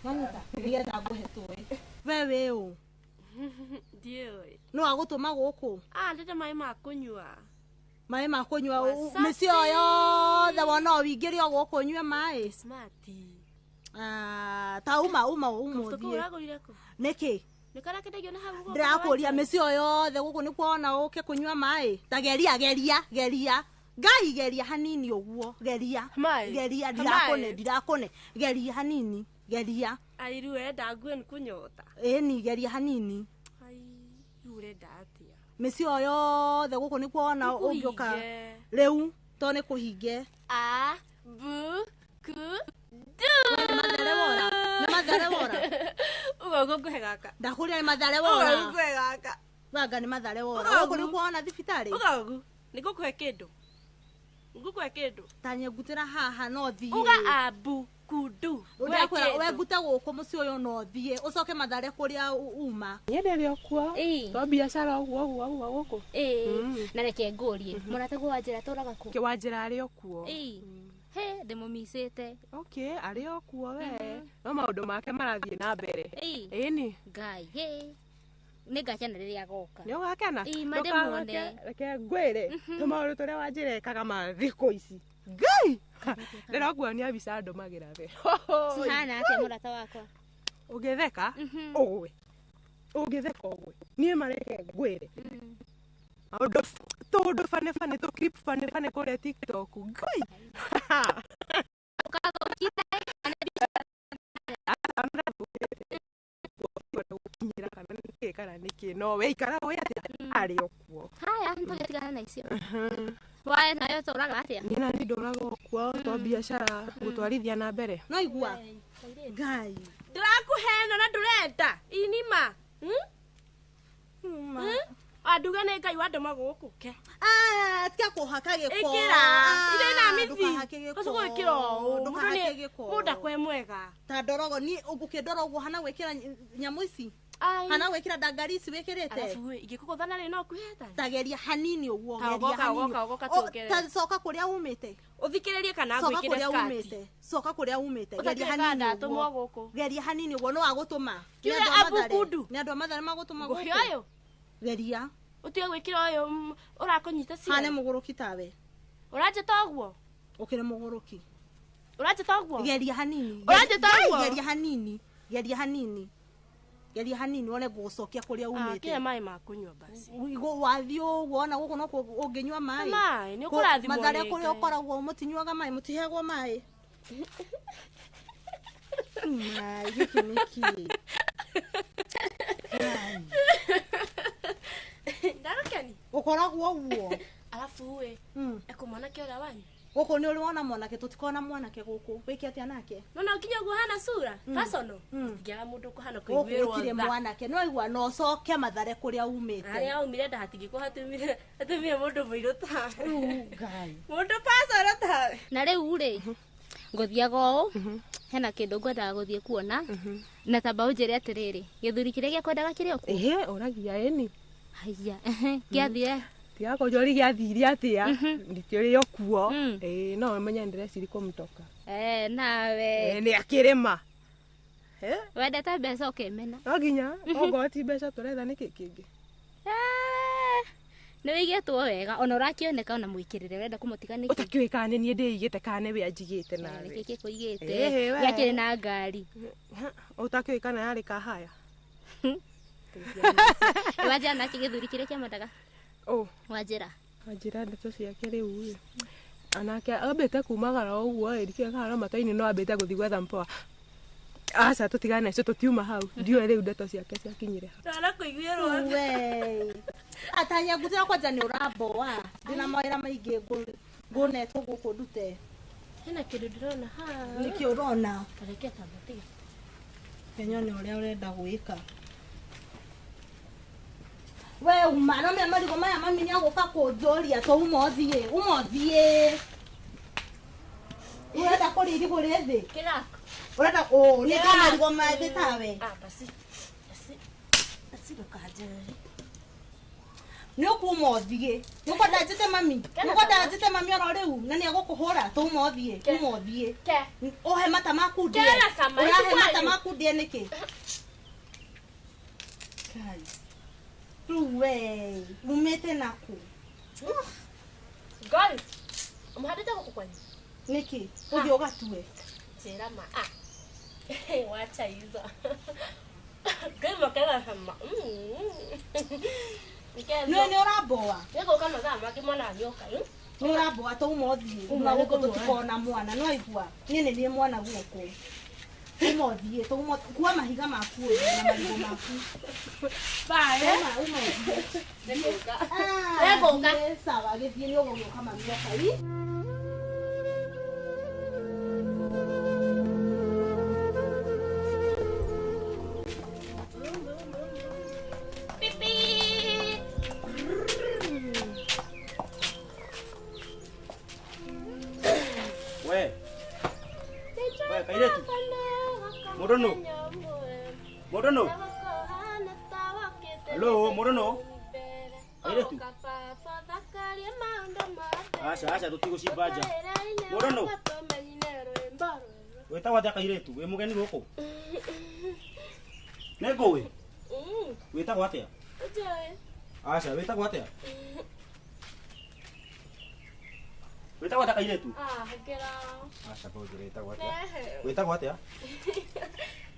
Wanyita? Nĩgetha ngũhe tũĩ. We wĩ ũ. Ndiũĩ. No agũtũma gũkũ? Ndĩrenda maĩ ma kũnyua. Maĩ ma kũnyua mĩciĩ o yothe wona ũingĩre o gũkũ ũnyue maĩ? Smart. Ta uma uma uma ũthiĩ. Ũragũrire kũ? Nĩkĩ? Nĩ karĩa kendagio na hau gũkũ. Ndĩrakũria mĩciĩ o yothe gũkũ nĩkuo wona ũke kũnyua maĩ? Ta geria geria geria. Ngai geria hanini ũguo geria. Geria ndirakũne ndirakũne. Geria hanini geria. Ai rĩu ũrenda ngue nĩ kũnyota. Ĩni geria hanini. Ai rĩu ũrenda atĩa? Mĩciĩ o yothe gũkũ nĩkuo wona ũngĩũka. Rĩu to nĩ kũhinge. A B K D. Nĩ Mathare wora. Nĩ Mathare wora. Uga ũguo ngũhe gaka. Ndakũria nĩ Mathare wora. Uga ũguo ngũhe gaka. Wanga nĩ Mathare wora. Gũkũ nĩkuo wona thibitarĩ. Uga ũguo. Nĩ ngũkũhe kĩndũ. Ngũkũhe kĩndũ. Ta nyengutĩra haha no thiĩ. Uga a B kudu. Ndakwĩra we ngute gũkũ mũciĩ ũyũ no thiĩ ũcoke Mathare kũrĩa uma. Nyendere okuo. To biacara ũguo ũguo ũguo gũkũ. Na reke ngũrie. Mũrataguo wa njĩra tũraga kũ? Wa njĩra arĩ o kuo. He ndĩmũmicĩte. Okay, arĩ o kuo we. No maũndũ make marathiĩ na mbere. Ĩni. Ngai he. Nĩ ngakena rĩrĩa agoka. Nĩ ũgakena? Ĩĩ ma ndĩmuone. Reke ngwĩre. Tũmaũndũ tũrĩa wa njĩra ekaga ma thikũ ici. Ngai. Ndĩrakuonia mbica ndũmagĩra we. Cihana atĩa mũrata wakwa? Ũngĩtheka ũgwe. Ũngĩtheka ũgwe. Niĩ mareke ngwĩre. Maũndũ tũũndũ bane bane tũ clip bane bane kũrĩa TikTok. Ngai. Gũkinyĩra kana nĩkĩ kana nĩkĩ no we ikara wĩ atĩa arĩ o kuo. Haya, nĩtũgĩtigana na icio. Wae nayo tũraga atĩa? Niĩ nani ndũraga o kuo to biacara gũtwarithia na mbere. No igua. Ngai. Ndĩrakũhena na ndũrenda. Inima. Anduga nĩ Ngai wandũma gũkũ ke. Ah, tiga kũhaka gĩko. Ĩkĩra. Irĩ na mĩthi. Ndũkahake gĩko. Ũcio gwĩkĩra ũũ. Ndũkahake gĩko. Mũndũ akwe mwega. Ta ndorogo ni ũngĩkĩndora ũguo hana gwĩkĩra nyamũ ici. Hana gwĩkĩra ndangari ici wĩkĩrĩte. Arabu ingĩkũgũtha narĩ no kwĩheta. Ta geria hanini ũguo Ta geria ũgoka, hanini. ũgoka, ũgoka tũongerere. Ta coka kũrĩa umĩte. Ũthikĩrĩrie kana Coka ngwĩkĩre kũrĩa skirt. umĩte. Coka kũrĩa umĩte. Ũtakĩrĩ Geria kana hanini ndatũmwo ũguo. gũkũ. Geria hanini ũguo no agũtũma. Nĩ Kiuge andũ a Mathare. abukundu. Nĩ andũ a Mathare magũtũma Ngũhe gũkũ. ũyũ. Geria. Ũtige gwĩkĩra ũyũ ũrakũnyita ciara. Hane mũgũrũki tawe. Ũranjĩta ũguo? Ũkĩrĩ mũgũrũki. Ũranjĩta ũguo? Geria hanini. Ũranjĩta ũguo? Geria hanini. Geria hanini. Geria hanini wone ngũgũcokia kũrĩa umĩte. Kĩhe maĩ ma kũnyua basi. Wathiĩ ũguo ona gũkũ no ũngĩnyua maĩ. Maĩ, nĩ ũkũrathimwo Mathare nĩ kũrĩa Ngai. ũkoragwo mũtinyuaga maĩ, mũtiheagwo maĩ. Maĩ, gĩkĩ nĩ kĩĩ? Ndarũkeni. Ũkoragwo ũguo. Arabu ĩ, ekũ mwanake ũrĩa wanyu. Gũkũ nĩ ũrĩ wona mwanake, tũtikona mwanake gũkũ. Wĩke atĩa nake? No no nginya ũguo hana sura, personal. Tũtingĩaga mũndũ ũkũhana Gũkũ kũiguĩrwo gũtirĩ tha. mwanake. No igua no ũcoke Mathare kũrĩa umĩte. Harĩa aumire ndahatigĩkwo hatumire hatumire mũndũ mũirũ tawe. Ngai. Mũndũ personal tawe. Na rĩu rĩ, ngũthiaga ũũ, hena kĩndũ ngwendaga gũthiĩ kuona, na tamba ũnjĩre atĩrĩrĩ, gĩthuri kĩrĩa gĩakwendaga kĩrĩ o kuo? Ĩhĩ, ũragia ĩni. Haiya, gĩathire. Tiga kũnjũria gĩathire atĩa, ndikĩrĩ o kuo. Ĩĩ, no menye ndĩreciria kũmũtoka. Nawe. Nĩ akĩrĩma. Wendete mbeca ũkĩmena. No nginya, okorwo ti mbeca tũretha nĩkĩ kĩngĩ. Nĩ wĩigĩtwo wega, ona ũrakĩoneka ona mwĩkĩrĩre, ũrenda kũmũtiga nĩkĩ? Ũtakĩũĩ kana nĩ niĩ ndĩigĩte kana nĩwe anjigĩte nawe. Nĩkĩ gĩkũigĩte? Ĩhĩ, we. Gĩakĩrĩ na ngari. Ũtakĩũĩ kana yarĩ kahaya. Wanjĩra nake gĩthuri kĩrĩa kĩamwendaga? Ũ. Wanjĩra. Wanjĩra ndeto ciake rĩu ĩ. Anake ambĩte kumagara ũguo ĩ, ndikĩũĩ kana no mataini no ambĩte gũthiĩ gwetha mpoa. Aca tũtigane nacio tũtiuma hau. Ndiũĩ rĩu ndeto ciake ciakinyire ha. Ndana kũiguĩrwo tha. We. Atanya ngutira kwanja nĩ ũramboa. Ndĩna mawĩra maingĩ ngũnetwo gũkũ ndute. Hena kĩndũ ndĩrona haha. Nĩkĩ ũrona? Tareke tamba tiga. Kenyone ũrĩa ũrenda gwĩka. We uma, no me marigũ maya mami nĩ agũka kũnjũria to uma ũthiĩ, uma ũthiĩ. Ũrenda kũrĩa irigũ rĩ thĩ? Kĩrako. Ũrenda ũ, nĩ ta marigũ ma thĩ tawe. Ah, basi. Basi. Basi ndũkanjĩre. Nĩ ũkuma ũthiĩ. Nĩ ũkwenda njĩte mami? Nĩ ũkwenda njĩte mami oro rĩu na nĩ egũkũhũra to uma ũthiĩ, uma ũthiĩ. Ũhe mata maku ndĩe. Kera sama, Ũrahe ici mata kwanyu. maku ndĩe nĩkĩ? Ngai. Rĩu we, umĩte nakũ? Ngai. Ũmũhandĩte gũkũ kwanyu? Nĩkĩ? Ũthiĩ ũgatue. Njĩra ma. Ah. Wacha hizo. Ngai makera sama. Nĩ nĩ ũramboa? Nĩgũka mathaa mangĩ mwana wanyu oka. Nĩ ũramboa to uma ũthiĩ. Uma gũkũ tũtikona mwana, nĩ waigua? Niĩ nĩ niĩ mwana gũkũ. Uma ũthiĩ, to uma kua mahiga maku ũthiĩ na marigũ maku. Bye. Uma, uma ũthiĩ. Nĩngũka. Ah, Nĩngũka. thiĩ, sawa, gĩthiĩ nĩ ũgũgĩũka mami oka. Ĩ? Pipi. We. We, kairetu. Mũndũ nũ? Mũndũ nũ? Hello, mũndũ nũ? Kairetu. Aca, aca, tũtigũcimba nja. Mũndũ nũ? Wĩtagwo atĩa kairetu? Wĩ mũgeni gũkũ? Nĩ ngũĩ? Wĩtagwo atĩa? Aca, wĩtagwo atĩa? Wĩtagwo atĩa kairĩtu? Ah, hongera. Aca bau wĩtagwo atĩa? Wĩtagwo atĩa?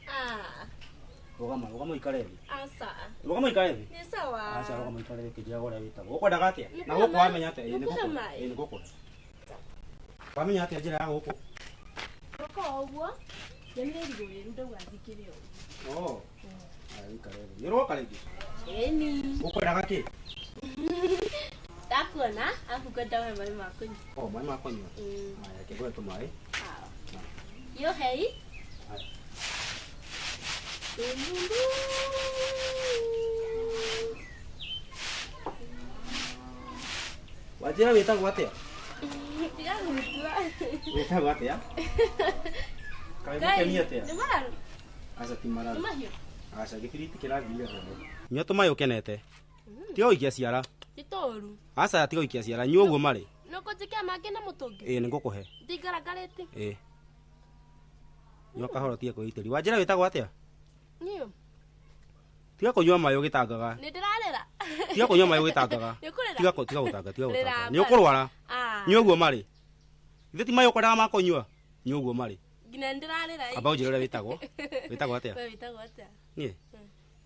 Ah. Rũgama, rũgama ũikare thĩ. Aca. Rũgama ũikare thĩ. Nĩ sawa. Aca rũgama ũikare thĩ kĩnjĩraga ũrĩa wĩtagwo. Ũkwendaga atĩa? Na gũkũ wamenya atĩa? Ĩĩ nĩ gũkũ. Ĩĩ nĩ gũkũ. Wamenya atĩa njĩra ya gũkũ? Gũka o ũguo. Nĩ irigũ rĩru ndauga thikĩre ũguo. Oh. Aya ũikare thĩ. Nĩ ũroka rĩngĩ? Ĩni. Ũkwendaga kĩ? Ndakuona, arabu ngwenda ũhe maĩ ma kũnyua. Oh, maĩ ma kũnyua. Aya, reke ngũhe tũmaĩ. Yo hei. Haya. Wanjĩra wĩtagwo atĩa? Tiga gwĩtua. Wĩtagwo atĩa? Kaĩ mũkeni atĩa? Nĩ mararu. Aca ti mararu. Nĩ mahiũ. Aca gĩbiriti kĩrathirire hwaĩ. Nyua tũmaĩ ũkenete. Tiga gũikia ciara. Ti tũũru. Aca tiga gũikia ciara, nyua ũguo marĩ. Nĩ ũkũnjĩkĩra mangĩ na mũtũngi? Ĩĩ nĩ ngũkũhe. Ndingaragarĩte. Ĩĩ. Nyua kahora ũtige kwĩitĩria. Wanjĩra wĩtagwo atĩa? Niĩ. Tiga kũnyua maĩ ũgĩtangaga. Nĩ ndĩrarĩra. Tiga kũnyua maĩ ũgĩtangaga. Nĩ ũkũrĩra? Tiga tiga gũtanga, tiga Rĩra gũtanga. Nĩ mbara. ũkũrwara. Ah. Nyua ũguo marĩ. Ithe ti maĩ ũkwendaga ma kũnyua. Nyua ũguo marĩ. Nginya nĩ ndĩrarĩra. Amba ũnjĩre ũrĩa wĩtagwo. Wĩtagwo atĩa? We wĩtagwo atĩa? Niĩ.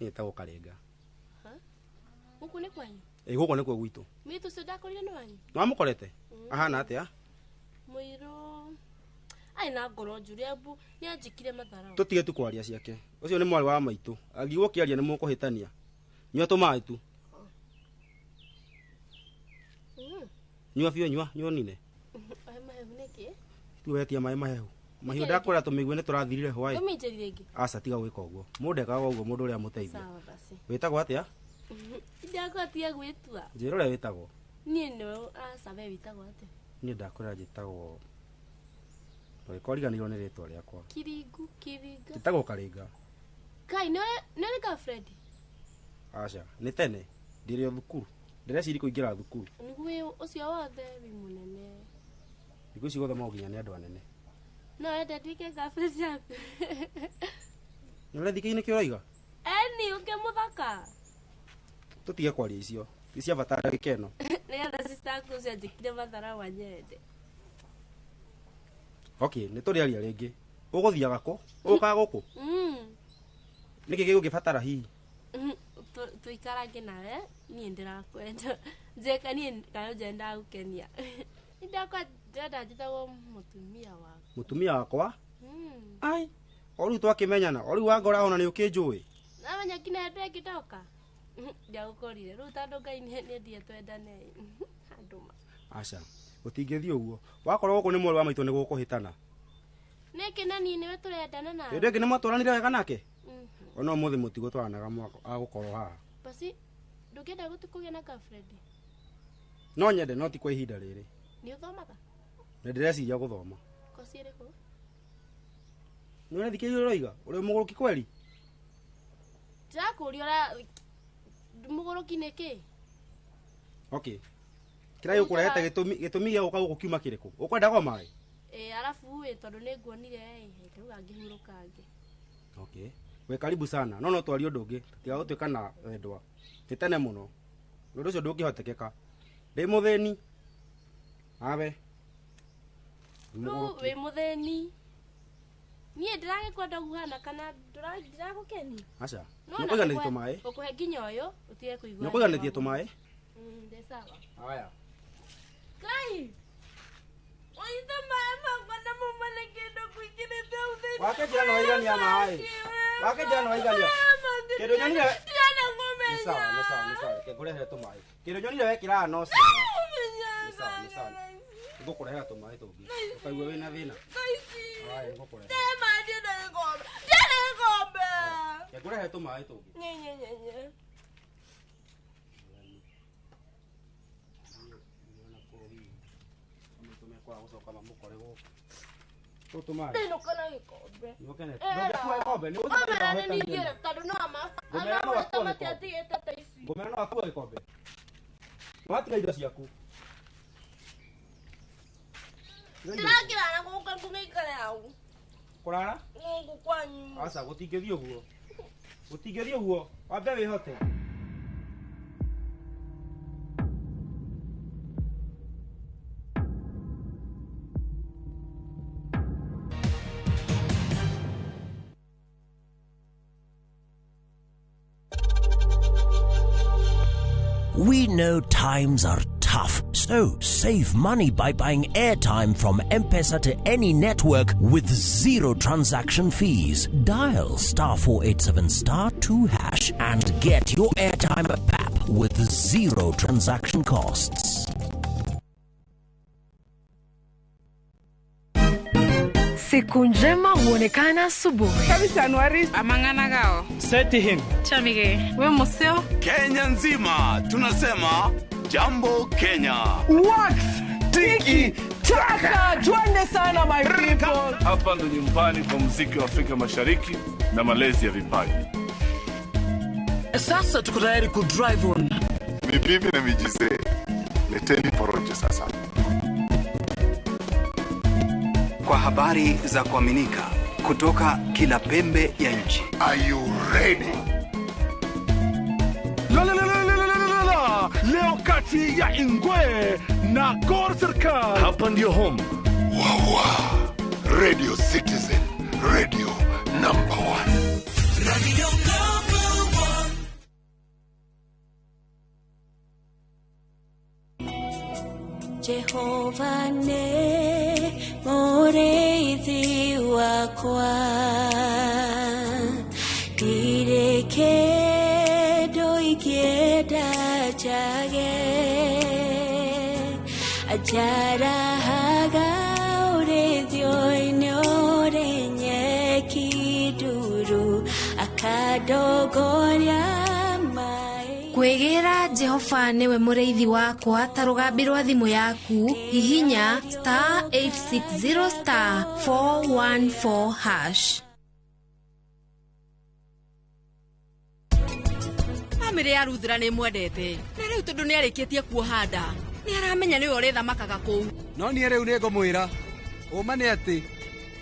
Niĩ njĩtagwo Karenga. Gũkũ nĩ kwanyu? Ĩĩ gũkũ nĩkuo gwitũ. Mũirĩtu ũcio ndakorire nĩ wanyu? Nĩ wamũkorete? Ahana atĩa? Mũirũ arĩ na ngoro njũru embu nĩ anjĩkire matharau. Tũtige tu kwaria ciake. Ũcio nĩ mwarĩ wa maitũ. Angĩigua ũkĩaria nĩ mũkũhĩtania. Nyua tũmaĩ tu. Nyua biũ, nyua, nyua ũnine. Maĩ mahehu nĩkĩ? Tu wetia maĩ mahehu. Mahiũ ndakwĩra tũmĩigue nĩ tũrathirire hwaĩ. Ũmĩnjĩrire ĩngĩ? Aca tiga gwĩka ũguo. Mũndũ ndekaga ũguo mũndũ ũrĩa amũteithia. Sawa basi. Wĩtagwo atĩa? Ndakwa tiga gwĩtua. Njĩra ũrĩa wĩtagwo. Niĩ nĩwe aca we wĩtagwo atĩa? Niĩ ndakwĩra njĩtagwo ndũgĩkorwo riganĩirwo nĩ rĩtwa rĩakwa. Kiringu, Kiringa. Njĩtagwo Karinga. Kai nĩ ũrĩ girlfriend? Aca, nĩ tene ndĩrĩ o thukuru. Ndĩreciria kũingĩra thukuru. Nĩguo ũcio wothe wĩ mũnene. Thikũ ici gũthoma nginya nĩ andũ anene. No wende nduĩke girlfriend yaku? Nĩ ũrethikĩria nĩkĩ ũroiga? Eni ũngĩ mũthaka. Tũtige kwaria icio. Ti cia bata ndagĩka ĩno. Nĩgetha sister yaku ũcio anjĩkire matharau anyende. Okay, nĩ tũrĩaria rĩngĩ. Ũgũthiaga kũ? Ũgũkaga gũkũ? Nĩkĩ gĩgũkĩbatara hihi? Tũikarange nawe, niĩ ndĩrakwenda. Njeka niĩ kana nje ndagũkenia. Ndakwa ndĩrenda njĩtagwo mũtumia waku. Mũtumia wakwa? Ai, o rĩu twakĩmenyana, o rĩu wangora ona nĩ ũkĩnjũĩ. Namenya nginya hĩndĩ ĩngĩ ndoka. Ndiagũkorire. Rĩu tondũ Ngai nĩendire twendane. Andũ ma. Aca, gũtingĩthiĩ ũguo. Wakorwo gũkũ nĩ mwarĩ wa maitũ nĩ gũkũhĩtana. Nĩkĩ na niĩ nĩwe tũrendana nawe? Hĩndĩ ĩngĩ nĩ mwatũranire wega nake? Ona ũmũthĩ mũtigũtwaranaga agũkorwo haha. Basi ndũngĩenda kũgĩa na girlfriend? No nyende no ti kwa ihinda rĩrĩ. Nĩ ũthomaga? Nĩ ndĩreciria gũthoma. Kosi ĩrĩkũ? Nĩ ũrethikĩrĩria ũroiga? Ũrĩ mũgũrũki kweri? Ndĩrakũria ũrĩa mũgũrũki nĩ kĩ? Okay. Kĩrĩa gĩkũrehete gĩtũmi gĩa gũka gũkũ kiuma kĩrĩkũ? Ũkwendaga o maĩ? Ĩĩ, arabu ĩ tondũ nĩ nguonire ĩ, ndauga ngĩhurũkange. Okay. We karibu sana. No no twarie ũndũ ũngĩ. Tiga gũtuĩka na wendwa. Nĩ tene mũno. Ũndũ ũcio ndũngĩhotekeka. Ndĩ mũthĩni. Awe. Rĩu wĩ mũthĩni. Niĩ ndĩragĩkwenda ũguo hana kana ndĩragũkenia? Aca. Nĩ ũkũiganĩtie tũmaĩ? Ngũkũhe nginya ũyũ ũtige kũigua. Nĩ ũkũiganĩtie tũmaĩ? Ndĩ sawa. Haya. Kai! Ũnyite maĩ makwa na mauma na kĩndũ kũingĩrĩte hau thĩinĩ. Wake njĩra nĩ waigania maĩ. Wake njĩra nĩ waigania. Kĩndũ nyonire. Ndirenda kũmenya. Nĩ sawa, nĩ sawa, nĩ sawa. Reke ngũrehere tũmaĩ. Kĩndũ nyonire wekĩraga no ciara. Nĩ sawa, nĩ sawa. Ngũkũrehera tũmaĩ tũngĩ. Ũkaigua wĩna thĩna. Haya, ngũkũrehera. Ndĩ maĩ ndienda gĩkombe. Ndienda gĩkombe. Reke ngũrehere tũmaĩ tũngĩ. Nye, nye, nye, nye. Gũcoka mamũkore gũkũ. Tũtũ maĩ. Ndĩnũka na gĩkombe. Nĩũkenete. Ndũngĩkua gĩkombe, nĩ ũgũthiĩ Ũmera nĩ ũhĩtanie. ningĩ tondũ no ma. Ngũmera no akue gĩkombe. Matiatigĩte ta ici. Ngũmera no akue gĩkombe. Watiga indo ciaku. Ndĩrakĩrara gũkũ ngũgĩikare hau. Kũrara? Gũkũ kwanyu. Aca gũtingĩthiĩ ũguo. Gũtingĩthiĩ ũguo. Wambe wĩhote. We know times are tough, so save money by buying airtime from M-Pesa to any network with zero transaction fees. Dial star 487 star 2 hash and get your airtime app with zero transaction costs. Siku njema huonekana asubuhi. Amang'ana gao. Seti him. Chamige. We museo. Kenya nzima tunasema jambo Kenya. Wax tiki taka, twende sana my people. Hapa ndo nyumbani kwa muziki wa Afrika Mashariki na malezi ya vipaji. Sasa tuko tayari ku drive on. Ni bibi na mijizee, leteni porojo sasa. Kwa habari za kuaminika kutoka kila pembe ya nchi. Are you ready? La la la la la la la la. Leo kati ya Ingwe na Gor Serikali. Hapa ndio home. Wawa. Radio Citizen, radio number 1. Radio number 1. Jehova ne mureithi wakwa, ndirĩ kĩndũ ingĩenda njage, anjarahaga ũrĩithio-inĩ ũrĩ nyeki nduru, akandongoria. Kwĩgĩra Jehova nĩwe mũrĩithi wakwa ta rũgambi rwa thimũ yaku, hihinya star 860 star 414 hash. Bamĩrĩ ya Ruthira nĩ mwendete na rĩu tondũ nĩ arĩkĩtie kuoha nda nĩ aramenya nĩwe ũrĩthamakaga kũu. No niĩ rĩu nĩ ngũmwĩra ũma nĩ atĩ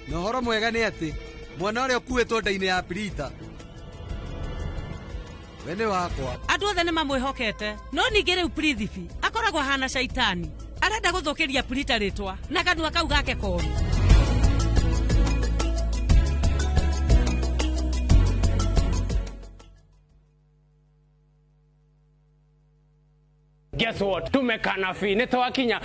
na ũhoro mwega nĩ atĩ mwana ũrĩa ũkuĩtwo nda-inĩ ya Pirita we nĩ wakwa. Andũ othe nĩ mamwĩhokete no ningĩ rĩu Prithibi akoragwo ahana caitani, arenda gũthũkĩria Prita rĩtwa na kanua kau gake koru. Guess what? Tumekana fi nĩ twakinya.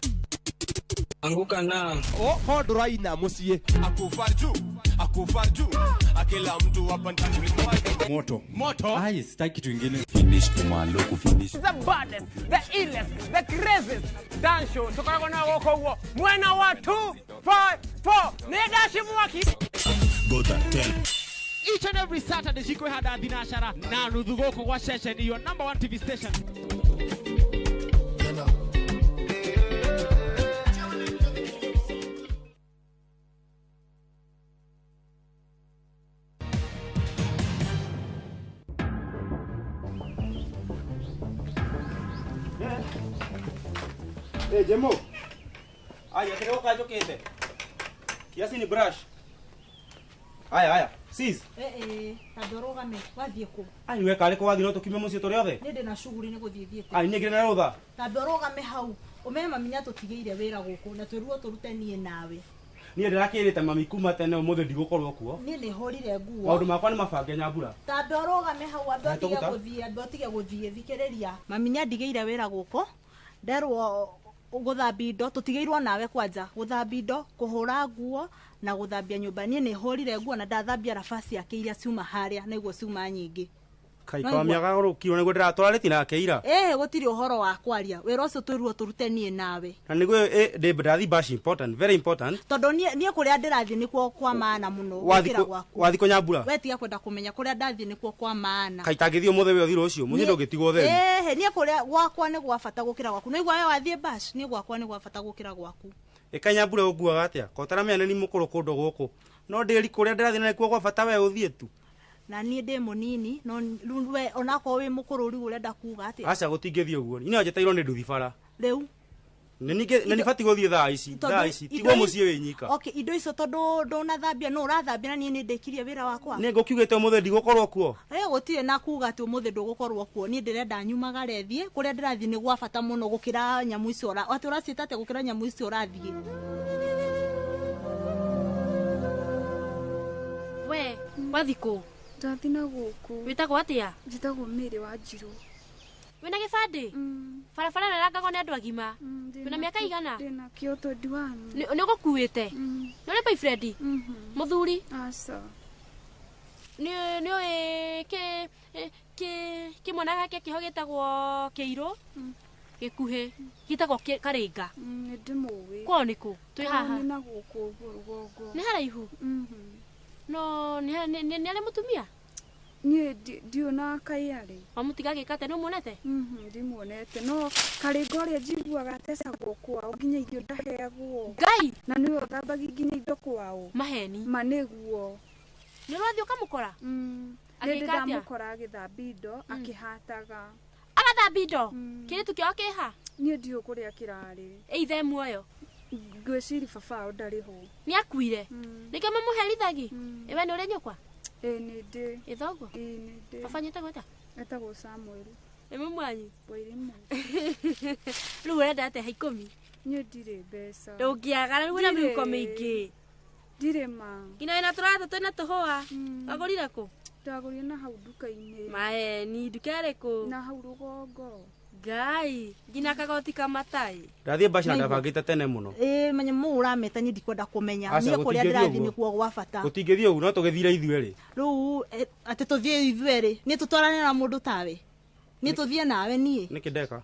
Anguka na oh ndũraina mũciĩ. Akufa juu, akufa juu. Akila mtu hapa ndani moto. Moto. Ai, sitaki kitu kingine. Finish kumalo kufinish. The baddest, the illest, the craziest dance show. Tukoragwo na gũkũ ũguo mwena wa 2 5 4. Nĩ ndaci mwaki. Go tell. Each and every Saturday cikwĩhanda thinacara na nuthu gũkũ gwa ceceni your number 1 TV station. Hey, Jemo. Aya, kile uka jokete. Kiasi ni brush. Aya, aya. Sis. Ta ndorogame wathiĩ kũ? Ai we kale ko wathi no tukiume muciĩ tũrĩ othe. Nĩ ndĩ na shughuli nĩ gũthiĩ thiĩte. Ai niĩ ngĩrĩ na rũtha. Ta ndorogame hau. Ũmenye mami nĩatũtigĩire wĩra gũkũ na twĩrirwo tũrute niĩ nawe. Niĩ ndĩrakĩrĩte mami kuma tene ũmũthĩ ndigũkorwo kuo. Niĩ nĩ hũrire nguo. Maũndũ makwa nĩ mabange Nyambura. Ta ndorogame hau ambe ũtige gũthiĩ, ambe ũtige gũthiĩ, thikĩrĩria. Mami nĩandigĩire wĩra gũkũ. Nderwo gũthambia indo, tũtigĩirwo nawe kwanja, gũthambia indo, kũhũra nguo na gũthambia nyũmba. Niĩ nĩ hũrire nguo na ndathambia raba ciake iria ciuma harĩa na iguo ciuma nyingĩ. Kai kwa mĩaga rũkirwo nĩguo ndĩratwarĩtie nake ira. Gũtirĩ ũhoro wa kwaria. Wĩra ũcio twĩrirwo tũrute niĩ nawe. Na nĩguo ndĩ ndathi bash important, very important. Tondũ niĩ kũrĩa ndĩrathiĩ nĩkuo kwa maana mũno gũkĩra gwaku. Wathi kũ Nyambura? We tiga kwenda kũmenya kũrĩa ndathiĩ nĩkuo kwa maana. Kai tangĩthiĩ ũmũthĩ we ũthiĩ rũciũ, mũciĩ ndũngĩtigwo ũtheri. Niĩ kũrĩa gwakwa nĩ gwa bata gũkĩra gwaku. Nĩigua we wathiĩ bash, niĩ gwakwa nĩ gwa bata gũkĩra gwaku. Ĩka Nyambura ũnguaga atĩa? Ko ũtaramenya nĩ mũkũrũ kũndũ gũkũ. No ndĩri kũrĩa ndĩrathiĩ na nĩkuo gwa bata we ũthiĩ tu. Na niĩ ndĩ mũnini no rĩu we onakorwo wĩ mũkũrũ rĩu ũrenda kuga atĩa? Aca gũtingĩthiĩ ũguo. Niĩ no njetereirwo nĩ nduthi bara. Rĩu Nĩ nĩ batiĩ gũthiĩ thaa ici, thaa ici. Tigwo mũciĩ wĩ nyika. Okay, indo icio tondũ ndũnathambia no ũrathambia na niĩ nĩ ndĩkirie wĩra wakwa. Nĩ ngũkiugĩte ũmũthĩ ndigũkorwo kuo. Gũtirĩ na kuga atĩ ũmũthĩ ndũgũkorwo kuo. Niĩ ndĩrenda nyumagare thiĩ, kũrĩa ndĩrathiĩ nĩ gwa bata mũno gũkĩra nyamũ icio atĩ ũraciĩta atĩa gũkĩra nyamũ icio ũrathiĩ. We, wathi kũ? Ndathi na gũkũ. Wĩtagwo atĩa? Njĩtagwo Mary Wanjirũ. Wĩna gĩbandĩ? Barabara ĩrarangagwo nĩ andũ agima. Wĩna mĩaka igana? Ndĩna kĩo 21. Nĩ ũgũkuĩte? Nĩ ũrĩ boyfriend? Mũthuri? Aca. Nĩ ũĩ kĩmwana gake kĩho gĩtagwo Kĩirũ? Gĩkuhĩ. Gĩtagwo Karĩnga. Nĩ ndĩmũĩ. Kwao nĩ kũ? Twĩ haha. Nĩ na gũkũ ũguo rũgongo. Nĩ haraihu? No nĩ arĩ mũtumia? Niĩ ndiũ na kaĩ arĩ. Wamũtiga agĩka atĩa? Nĩ ũmuonete? Ndimuonete no Karĩnga ũrĩa njiguaga atecagwo kwao nginya irio ndaheagwo. Ngai! Na nĩwe ũthambagia nginya indo kwao. Maheni. Ma nĩguo. Nĩ ũrathiĩ ũkamũkora? Nĩ ndamũkora agĩthambia indo akĩhataga. Agathambia indo? Kĩirĩtu kĩao kĩha? Niĩ ndiũĩ kũrĩa kĩrarĩ. Ĩ ithe muoyo? Ngwĩciria baba wao ndarĩ ho. Nĩ akuire? Nĩkĩo mamũherithagi? Ĩ we nĩ ũrĩ nyũkwa? Ĩ nĩ ndĩ. Ĩ thoguo? Ĩ nĩ ndĩ. Baba wanyu etagwo atĩa? Etagwo Samuel. Nĩ mũmwanyu? Wairimu. Rĩu ũrenda atĩa ha 10? Niĩ ndirĩ mbeca. Ndũngĩaga rĩu wĩna mĩhuko mĩingĩ. Ndirĩ ma. Nginya wĩna tũratũ twĩna tũhũa. Wagũrire kũ? Ndagũrire na hau nduka-inĩ. Maheni, nduka ĩrĩkũ? Na hau rũgongo. Ngai, nginya kagoti kamatai. Ndathiĩ mbaci na ndabangĩte tene mũno. Ĩ menya mũ ũrameta niĩ ndikwenda kũmenya. Niĩ kũrĩa ndĩrathiĩ nĩkuo gwa bata. Gũtingĩthiĩ ũguo no tũgĩthire ithuerĩ. Rĩu atĩ tũthiĩ ithuerĩ, niĩ tũtwarane na mũndũ tawe. Niĩ tũthiĩ nawe niĩ. Nĩkĩ ndeka?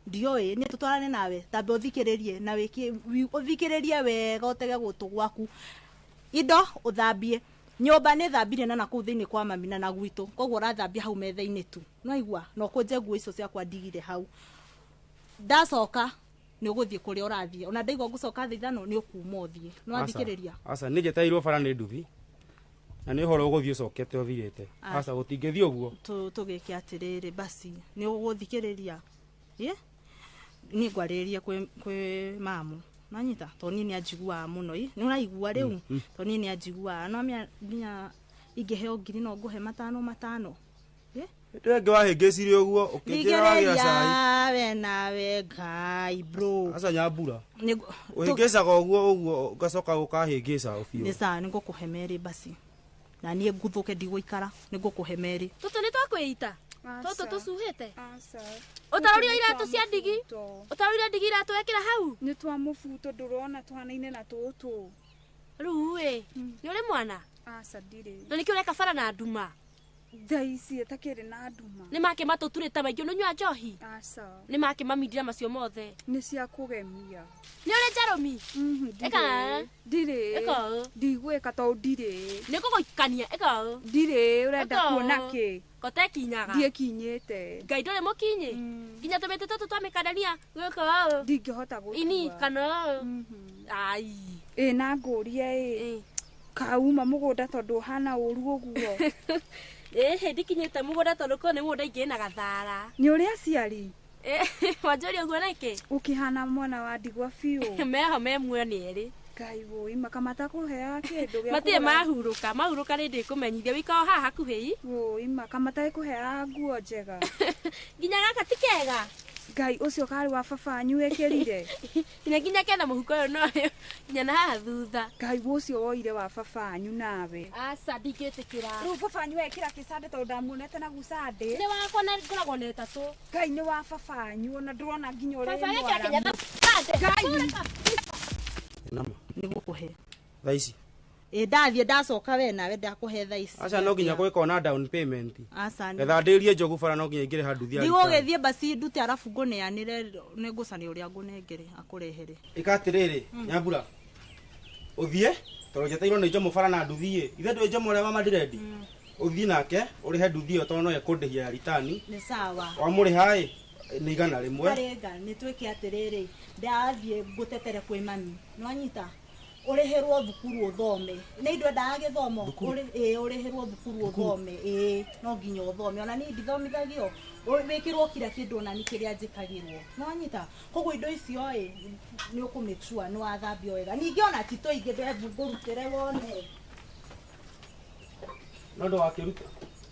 Ndiũĩ, niĩ tũtwarane nawe, tambe ũthikĩrĩrie na wĩke ũthikĩrĩrie wega ũtege gũtũ gwaku. Indo ũthambie. Nyũmba nĩ thambire na nakũu thĩinĩ kwa mami na gwitũ koguo ũrathambia hau metha-inĩ tu nĩwaigua na ũkũnje nguo icio ciakwa ndigire hau ndacoka nĩ ũgũthiĩ kũrĩa ũrathiĩ ona ndaigua ngũcoka thaa 5 nĩ ũkuma ũthiĩ nĩwathikĩrĩria. Aca nĩ njetereirwo bara nĩ nduthi na nĩ ũhoro ũgũthiĩ ũcokete ũthirĩte. Aca gũtingĩthiĩ ũguo. Tũgĩke atĩrĩrĩ basi nĩ ũgũthikĩrĩria niĩ ngwarĩrĩrie kwĩ mamu nanyita to niĩ nĩ anjiguaga mũno nĩ ũraigua rĩu to niĩ nĩ anjiguaga no nginya ingĩheo ngiri no ngũhe 5 5. Ndĩrengĩ wahĩngĩcirie ũguo ũkĩnjĩra wagĩra cai. We nawe Ngai bro. Aca Nyambura. Ũhĩngĩcaga ũguo ũguo ũgacoka ũkahĩngĩca biũ. Nĩ sawa nĩ ngũkũhe 2 basi. Na niĩ nguthũke ndigũikara nĩ ngũkũhe 2. Tũtũ nĩ twakwĩita. Tũtũ tũcuhĩte. Aca. Ũtarorire iratũ cia ndigi? Ũtarorire ndigi iratũ wekĩra hau? Nĩ twa mũbuto ndũrona tũhanaine na tũtũ. Rĩu ĩ, nĩ ũrĩ mwana? Aca ndirĩ. Na nĩkĩo ũreka bara na nduma? Thaa ici ĩtakĩrĩ na nduma. Nĩ make matũturĩte maingĩ ũnyua njohi? Aca. Nĩ make mamindira macio mothe? Nĩ cia kũgemia. Nĩ ũrĩ njarũmi? Ĩka. Ndirĩ. Ĩka ũũ. Ndigwĩka tondũ ndirĩ. Nĩ ngũgũikania ĩka ũũ. Ndirĩ ũrenda kuona kĩ? Kotekinyaga. Ndiĩkinyĩte. Ngai ndũrĩ mũkinyi? Nginya tũmĩtĩ tũtũ twa mĩkandania gwĩka ũũ. Ndingĩhota gũtua. Ini kana ũũ. Ai. Ĩ na ngũrie ĩ. Kauma mũgũnda tondũ ũhana ũru ũguo. Ĩhĩ ndikinyĩte mũgũnda tondũ kũu nĩ mũgũnda ingĩ na gathara. Nĩ ũrĩ aciari? Wanjũria ũguo nĩkĩ? Ũkĩhana mwana wa ndigwa biũ. Meho me muoyo nĩ erĩ. Ngai wũi makamata kũheaga kĩndũ gĩa Matirĩ mahurũka, mahurũka nĩ ndĩkũmenyithia wĩikao haha hakuhĩ. Wũi makamata ĩkũheaga nguo njega. Nginya gaka ti kega. Ngai ũcio karĩ wa baba wanyu wĩkĩrire. Nginya kena mũhuko ũyũ no nginya na haha thutha. Ngai ũcio woire wa baba wanyu nawe. Aca ndingĩtĩkĩra. Rĩu baba wanyu ekĩra kĩcandĩ tondũ ndamuonete na gucandĩ. Nĩ wakwa na ngoragwo na 3. Ngai nĩ wa baba wanyu ona ndũrona nginya ũrĩa Baba ekĩra kĩnyatha candĩ. Ngai. Nama. Nĩ ngũkũhe. Thaa ici. Ĩ ndathiĩ ndacoka we nawe ndakũhe thaa ici. Aca no nginya gwĩka ona down payment. Aca. Getha ndĩrie njogu bara no nginya ingĩre handũ thia. Ndigũgĩthiĩ basi ndute arabu ngũneanĩre nĩ ngũcania ũrĩa ngũnengere akũrehere. Ĩka atĩrĩrĩ Nyambura. Ũthiĩ tondũ njeteirwo nĩ njomo bara na nduthi ĩ. Ithe ndũĩ njomo ũrĩa mama ndĩrendi. Ũthiĩ nake ũrĩhe nduthi ĩyo tondũ no ekũndĩhia ya ritani. Nĩ sawa. Wamũrĩha ĩ nĩ 100. Karĩnga nĩ twĩke atĩrĩrĩ ndathiĩ ngũtetere kwĩ mami. Nĩwanyita? Ũrĩhĩrwo thukuru ũthome. Nĩ ndwendaga gĩthomo? Ũrĩhĩrwo thukuru ũthome. Ĩ no nginya ũthome. Ona niĩ ndithomithagio. Wĩkĩrwo kira kĩndũ ona nĩ kĩrĩa njĩkagĩrwo. Nĩwanyita? Koguo indo icio ĩ nĩ ũkũmake nĩ wathambia wega. Ningĩ ona ti tũingĩ ngũrutĩre wone. No ndũgakĩrute.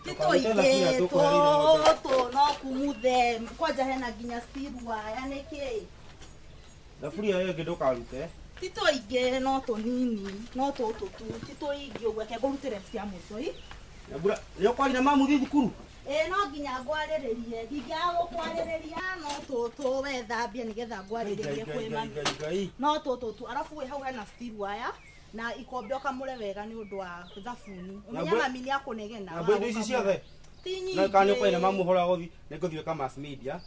Ti tũingĩ tũtũ no kumuthe. Kwanja hena nginya steel wire nĩkĩ? Thaburia ĩyo ĩngĩ ndũkarute. Ti tũingĩ no tũnini no tũtũ tu ti tũingĩ ũguo reke ngũrutĩre cia mũico. Nyambura nĩ ũkwaria na mamu thiĩ thukuru? Ĩ no nginya ngwarĩrĩrie ndingĩaga gũkwarĩrĩria no tũtũ we thambia nĩgetha ngwarĩrĩrie kwĩ mami no tũtũ tu arabu wĩ hau hena steel wire na ikombe ũkamũre wega nĩ ũndũ wa thabuni ũmenye mami nĩ akũnegena na mbũ ici ciothe ti nyingĩ na kana nĩ ũkoina mamu ũhoro wa gũthiĩ nĩ ngũthiĩ ka mass media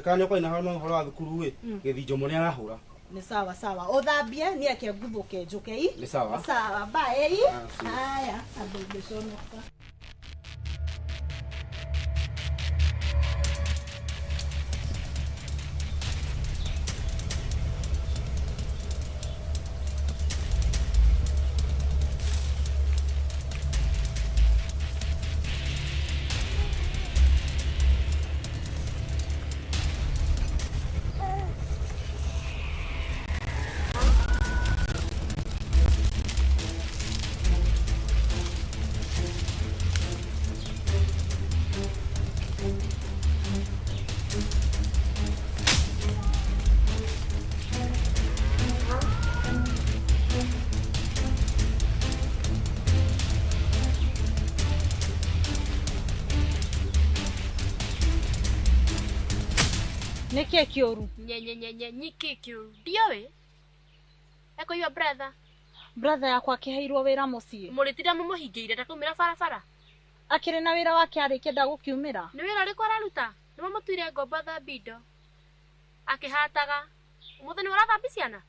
kana nĩ ũkoina mamu ũhoro wa thukuru ĩ gĩthinjo mũno arahũra ni sawa sawa ũthambie nieke nguthũke njũke i Nĩ sawa. Sawa bye. Haya andũ ngĩconoka. Nĩkĩ kĩũru? Nye nĩkĩ kĩũru? Ndiũĩ. Ekũiywo brother. Brother yakwa akĩheirwo wĩra mũciĩ. Mũrĩtinda mũmũhingĩire ndakumĩra barabara. Akĩrĩ na wĩra wake arĩkia ndagũkiumĩra. Nĩ wĩra ũrĩkũ araruta? Nĩ mamũtuire ngombo athambie indo. Akĩhataga. Ũmũthĩ nĩwe ũrathambia ciana?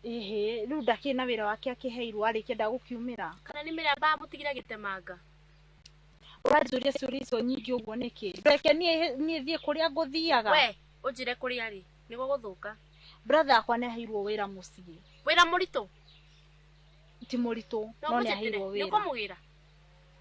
Ĩhĩ, rĩu ndakĩrĩ na wĩra wake akĩheirwo arĩkia ndagũkiumĩra. Kana nĩ mĩramba amũtigire agĩtemanga? Ũranjũria ciũria icio nyingĩ ũguo nĩkĩ? Reke niĩ thiĩ kũrĩa ngũthiaga. We, ũnjĩre kũrĩa rĩ, nĩgũgũthũka. Brother yakwa nĩ aheirwo wĩra mũciĩ. Wĩra mũritũ? Ti mũritũ, no nĩ aheirwo wĩra. Nĩ ũkũmũgĩra?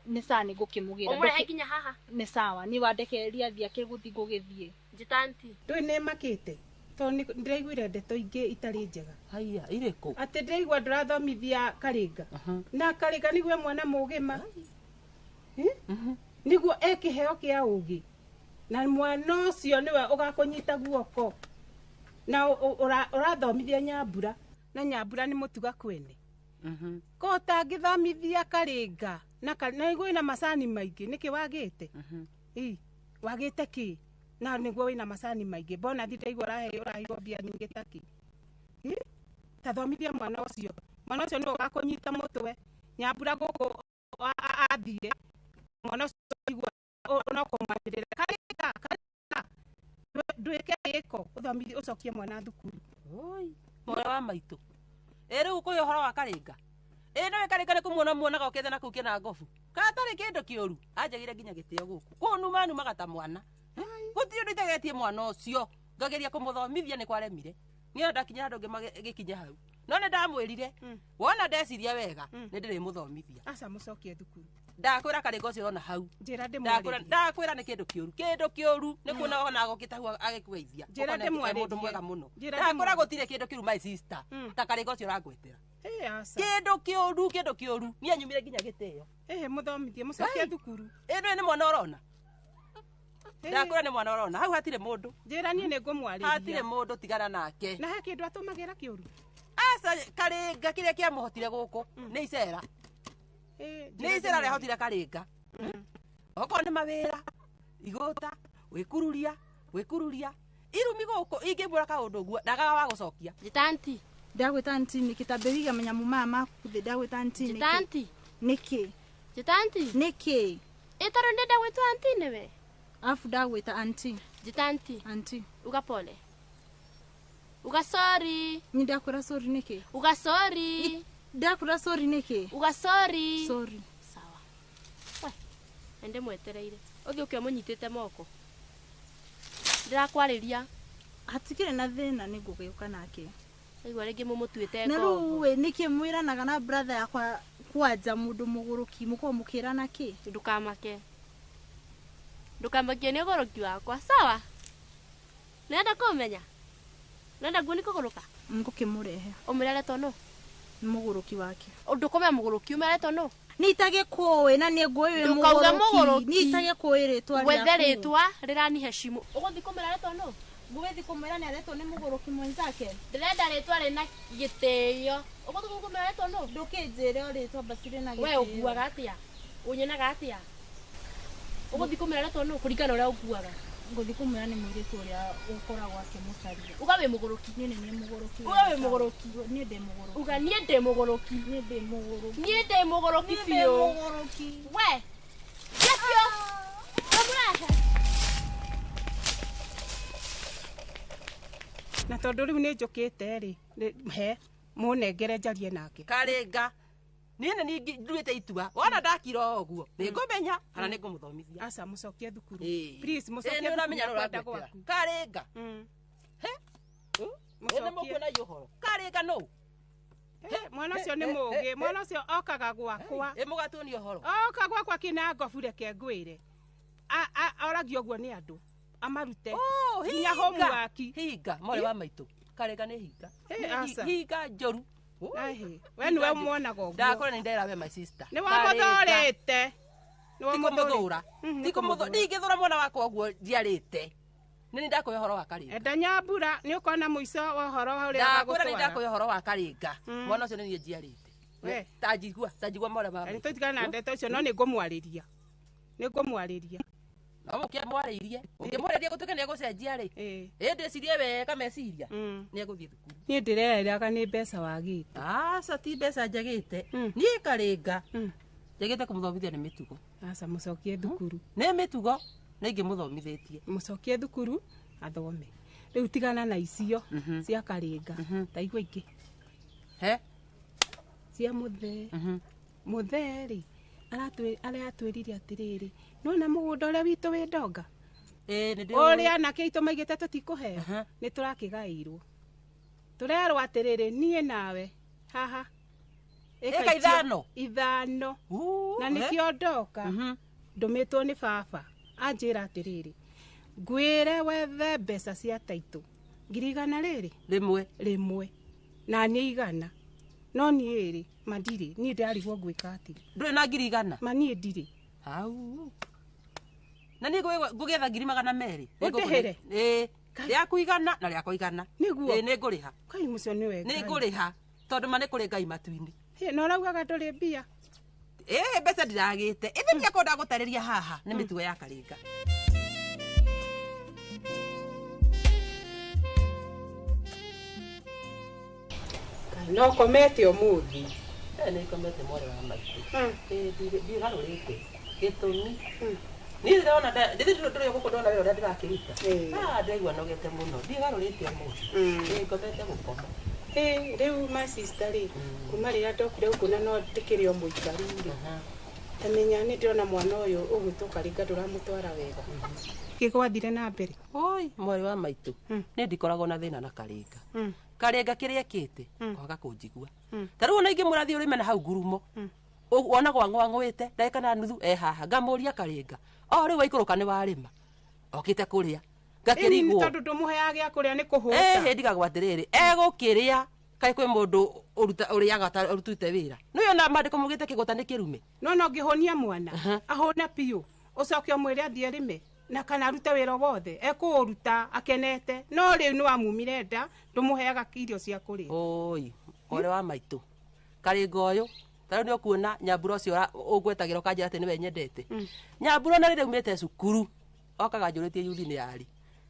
Nĩ sawa nĩ ngũkĩmũgĩra. Ũmũrehe nginya haha? Nĩ sawa, niĩ wandekereria thiĩ akĩgũthiĩ ngũgĩthiĩ. Njĩta aunty. Ndũĩ nĩ makĩte tondũ ndĩraiguire ndeto ingĩ itarĩ njega. Haiya, irĩkũ? Atĩ ndĩraigua ndũrathomithia Karinga. Na Karinga nĩguo mwana mũgima. Nĩguo e kĩheo kĩa ũgĩ na mwana ũcio nĩwe ũgakũnyita guoko na ũrathomithia Nyambura na Nyambura nĩ mũtuga kwene ko ũtangĩthomithia Karinga na nĩguo wĩna macani maingĩ nĩkĩ wagĩte wagĩte kĩ na nĩguo wĩna macani maingĩ mbona ndiraigua ũraheirwo mbia nyingĩ ta kĩ tathomithia mwana ũcio nĩwe ũgakũnyita mũtwe Nyambura gũkũ athire mwana ũcio no kũmwanĩrĩra Karinga Karinga ndwĩke gĩko ũthomithie ũcokie mwana thukuru. Oi mwana wa maitũ ĩ rĩu kũrĩ ũhoro wa Karinga ĩ nĩwe Karinga nĩ kũmuona muonaga ũkĩte na kũu kĩna ngobu katarĩ kĩndũ kĩũru anjagĩre nginya gĩtĩo gũkũ kũnuma numaga ta mwana gũtirĩ ũndũ itegetie mwana ũcio ngageria kũmũthomithia nĩ kwaremire niĩ ndakinya handũ ngĩkinya hau no nĩ ndamwĩrire wona ndeciria wega nĩ ndĩrĩmũthomithia. Aca mũcokie thukuru. Ndakwĩra Karinga ũcio ũrona hau njĩra ndĩmwarĩrie ndakwĩra nĩ kĩndũ kĩũru kĩndũ kĩũru nĩ kuona ona agũkĩte hau agĩkũgeithia njĩra ndĩmwarĩrie mũndũ mwega mũno ndakwĩra gũtirĩ kĩndũ kĩũru my sister ta Karinga ũcio ũrangwetera kĩndũ kĩũru kĩndũ kĩũru niĩ anyumire nginya gĩtĩo. Ĩhĩ mũthomithie mũcokie thukuru. Ĩ nĩ mwana ũrona ndakwĩra nĩ mwana ũrona hau hatirĩ mũndũ njĩra niĩ nĩ ngũmwarĩria hatirĩ mũndũ tigana nake na he kĩndũ atũmagĩra kĩũru. Aca Karinga kĩrĩa kĩamũhotire gũkũ nĩ icera nĩ icera rĩahotire Karinga okorwo nĩ mawĩra igũta gwĩkururia gwĩkururia irumi gũkũ ingĩmwĩra kaũndũ ũguo ndagaga wa gũcokia. Njĩta aunty. Ndagwĩta aunty nĩkĩ tambĩrĩria manyamũ maya maku thĩ ndagwĩta aunty nĩkĩ? Njĩta aunty. Nĩkĩ? Njĩta aunty. Nĩkĩ? Ĩ tondũ nĩ ndagwĩtwo aunty nĩwe. Arabu ndagwĩta aunty. Njĩta aunty. Aunty. Uga pole. Uga sorry. Ni ndakwĩra sorry nĩkĩ? Uga sorry. Ndakwĩra sorry nĩkĩ? Uga sorry. Sorry. Sawa. We, ende mwetereire. Ũthiĩ ũke ũmũnyitĩte moko. Ndĩrakwarĩria. Hatikĩrĩ na thĩna nĩ ngũgĩũka nake. Aigua rĩngĩ mũmũtuĩte Na ngombo. rĩu ĩ nĩkĩ mwĩranaga na brother yakwa kwanja mũndũ mũgũrũki mũkorwo mũkĩrana kĩ? Ndũkamake. Ndũkamakie nĩ ũgũrũki wakwa. Sawa? Nenda kũmenya? Nenda nguo nĩ kũgũrũka? Ngũkĩmũrehe. Ũmwĩre aretwo nũ? Nĩ mũgũrũki wake. Ndũkũmenya mũgũrũki ũmwe aretwo nũ? Nĩ itagĩkũĩ na nĩ ngũĩ wĩ Ndũkauge mũgũrũki. Nĩ itagĩkũĩ rĩtwa rĩaku. Wethe rĩtwa rĩraniheshimu. Ũgũthiĩ kũmwĩra aretwo nũ? Ngũgĩthiĩ kũmwĩra nĩ aretwo nĩ mũgũrũki mwenzake. Ndĩrenda rĩtwa rĩna gĩtĩo. Ũgũthiĩ kũmwĩra aretwo nũ? Ndũkĩnjĩre o rĩtwa basi rĩna gĩtĩo. We ũnguaga atĩa? Ũnyonaga atĩa? Ũgũthiĩ kũmwĩra retwo nũ kũringana na ũrĩa ũkuaga. Ngũthiĩ kũmwĩra nĩ mũirĩtu ũrĩa ũkoragwo akĩmũcaria. Uga wĩ mũgũrũki. Niĩ nĩ niĩ mũgũrũki. Uga wĩ mũgũrũki. Niĩ ndĩ mũgũrũki. Uga niĩ ndĩ mũgũrũki. Niĩ ndĩ mũgũrũki. Niĩ ndĩ mũgũrũki Niĩ ndĩ biũ. mũgũrũki. We. Biũ. Ndũmũrehe. Na tondũ rĩu nĩ njũkĩte rĩ, he mũnengere njarie nake. Karĩnga. Niĩ nĩ niĩ nduĩte itua. Wona ndakira o ũguo, nĩ ngũmenya kana nĩ ngũmũthomithia. Aca mũcokie thukuru. Ĩĩ. Please mũcokie Ĩĩ, nĩ ũramenya thukuru nĩ kwenda ũrangwetera. gwaku. Karĩnga. He? Mũcokie. Nĩ mũkuona ũhoro. Karĩnga nũ? Mwana ũcio nĩ mũũgĩ, mwana ũcio okaga gwakwa. Ĩ mũgatuonia ũhoro. Oka gwakwa kĩna ngobu reke ngwĩre. Oragio ũguo nĩ andũ. Amarute. Oh, Nginya hinga. homework. Hinga, mwarĩ wa maitũ. Karĩnga nĩ hinga. Ĩ, Nĩ aca. hinga njũru. Ahe, we nĩwe ũmuonaga ũguo. Ndakora nĩ ndera we my sister. Nĩ wamũthũrĩte. Nĩ Tikũmũthũra. Nĩ Tikũmũthũra. Ndingĩthũra mwana wakwa ũguo njiarĩte. Nĩ nĩ ndakũhe ũhoro wa Karĩnga. Enda Nyambura nĩ ũkona mũico wa ũhoro wa ũrĩa Ndakwĩra nĩ agagũtwara. ndakũhe ũhoro wa Karĩnga. Mwana ũcio nĩ niĩ njiarĩte. We. Ta njigua, ta njigua mwarĩ wa Nĩ maitũ. tũtigane na ndeto icio no nĩ ngũmwarĩria. Nĩ ngũmwarĩria. No mũkĩmwarĩirie. Ũngĩmwarĩria gũtuĩke nĩ egũcenjia rĩ. Ĩ ndĩcirie wega meciria. Nĩ egũthiĩ thukuru. Niĩ ndĩrereraga nĩ mbeca wagĩte. Aca ti mbeca njagĩte. Niĩ Karĩnga. Njagĩte kũmũthomithia nĩ mĩtugo. Aca mũcokie thukuru. Nĩ mĩtugo nĩ ingĩmũthomithĩtie. Mũcokie thukuru athome. Rĩu tigana na icio cia Karĩnga. Ta igua ingĩ. He? Cia mũthee. Mũthee rĩ aratwĩrire atĩrĩrĩ, nĩwona mũgũnda ũrĩa witũ wĩ ndonga? Ĩĩ nĩ ndĩũĩ. Ũrĩa anake aitũ maigĩte tũtikũheo, nĩ tũrakĩgaĩirwo. Tũrerwo atĩrĩrĩ, niĩ nawe haha Ĩka ithano. Ithano. Na nĩkĩo ndoka ndũmĩtwo nĩ baba anjĩra atĩrĩrĩ, ngwĩre wethe mbeca cia taitũ 100,000 rĩrĩ rĩmwe rĩmwe na niĩ 100 no niĩ rĩ ma ndirĩ, niĩ ndĩrarigwo ngwĩka atĩa. Ndũrĩ na 100,000? Ma niĩ ndirĩ. Hau. Na niĩ ngũgĩetha 200,000. Ũndĩhĩre? Ĩĩ. Rĩaku 100 na rĩakwa 100. Nĩguo. Ĩĩ nĩ ngũrĩha. Kai mũcio nĩ wega. Nĩ ngũrĩha tondũ ma nĩ kũrĩ Ngai matu-inĩ. Hĩ, na ũraugaga ndũrĩ mbia. Ĩĩ mbeca ndiragĩte. Ĩthĩ ndiakorwo ndagũtarĩria haha nĩ mĩtugo ya Karĩnga. No komete ũmũthĩ. Ĩĩ nĩ ngomete mwarĩ wa maitũ. Ĩĩ ndigarũrĩte. Gĩtũmi. Niĩ ndĩrona ndĩrĩ ndũrĩ gũkũ ndona wĩra ũrĩa ndĩrakĩruta. Ah, ndĩraigua nogete mũno. Ndigarũrĩte ũmũthĩ. Ĩĩ ngomete gũkoma. Ĩĩ rĩu my sister rĩ, kuma rĩrĩa ndokire gũkũ na no ndĩkĩrĩ o mũikaru rĩ. Ta menya nĩ ndĩrona mwana ũyũ ũgwĩtwo Karĩnga ndũramũtwara wega. Gĩgwathire na mbere. Oi, mwarĩ wa maitũ. Niĩ ndikoragwo na thĩna na Karĩnga. Karĩnga kĩrĩa ekĩte kwaga kũnjigua. Ta rĩu ona ingĩmwĩra thiĩ ũrĩme na hau ngurumo. Wona gwang'wang'wĩte ndagĩka na nuthu e haha ngamũria Karĩnga. O rĩu waikũrũka nĩ warĩma. Okĩte kũrĩa. Ngakĩrigwo. Ĩni tondũ ndũmũheaga gĩa kũrĩa nĩ kũhũta. Ĩhĩ ndigagwo atĩrĩrĩ, egũkĩrĩa kaĩ kwĩ mũndũ ũrĩaga ũrutĩte wĩra. Nĩũĩ ona maandĩko maugĩte kĩgũta nĩ kĩrume. No no ngĩhũnia mwana, ahũne biũ, ũcoke ũmwĩre athiĩ arĩme na kana arute wĩra wothe, ekũũruta akenete. No rĩu nĩ wamumire nda, ndũmũheaga irio cia kũrĩa. Oi, mwarĩ wa maitũ. Karĩnga ũyũ, ta rĩu nĩ ũkuona Nyambura ũcio ũngwetagĩra ũkanjĩra atĩ nĩwe nyendete. Nyambura ona rĩrĩa aumĩte cukuru, okaga njũrĩtie yuthi nĩ yarĩ.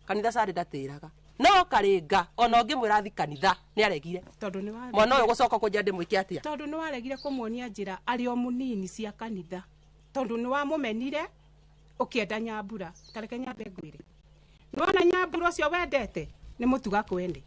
Kanitha carĩ ndatĩraga. No Karĩnga ona ũngĩmwĩra athi kanitha nĩ aregire. Tondũ nĩ waregire. Mwana ũyũ gũcoka kũnjĩra ndĩmwĩke atĩa? Tondũ nĩ waregire kũmuonia njĩra arĩ o mũnini cia kanitha. Tondũ nĩ wamũmenire ũkĩenda Nyambura. Ta reke nyambe ngwĩre. Nĩwona Nyambura ũcio wendete nĩ mũtuga kwene.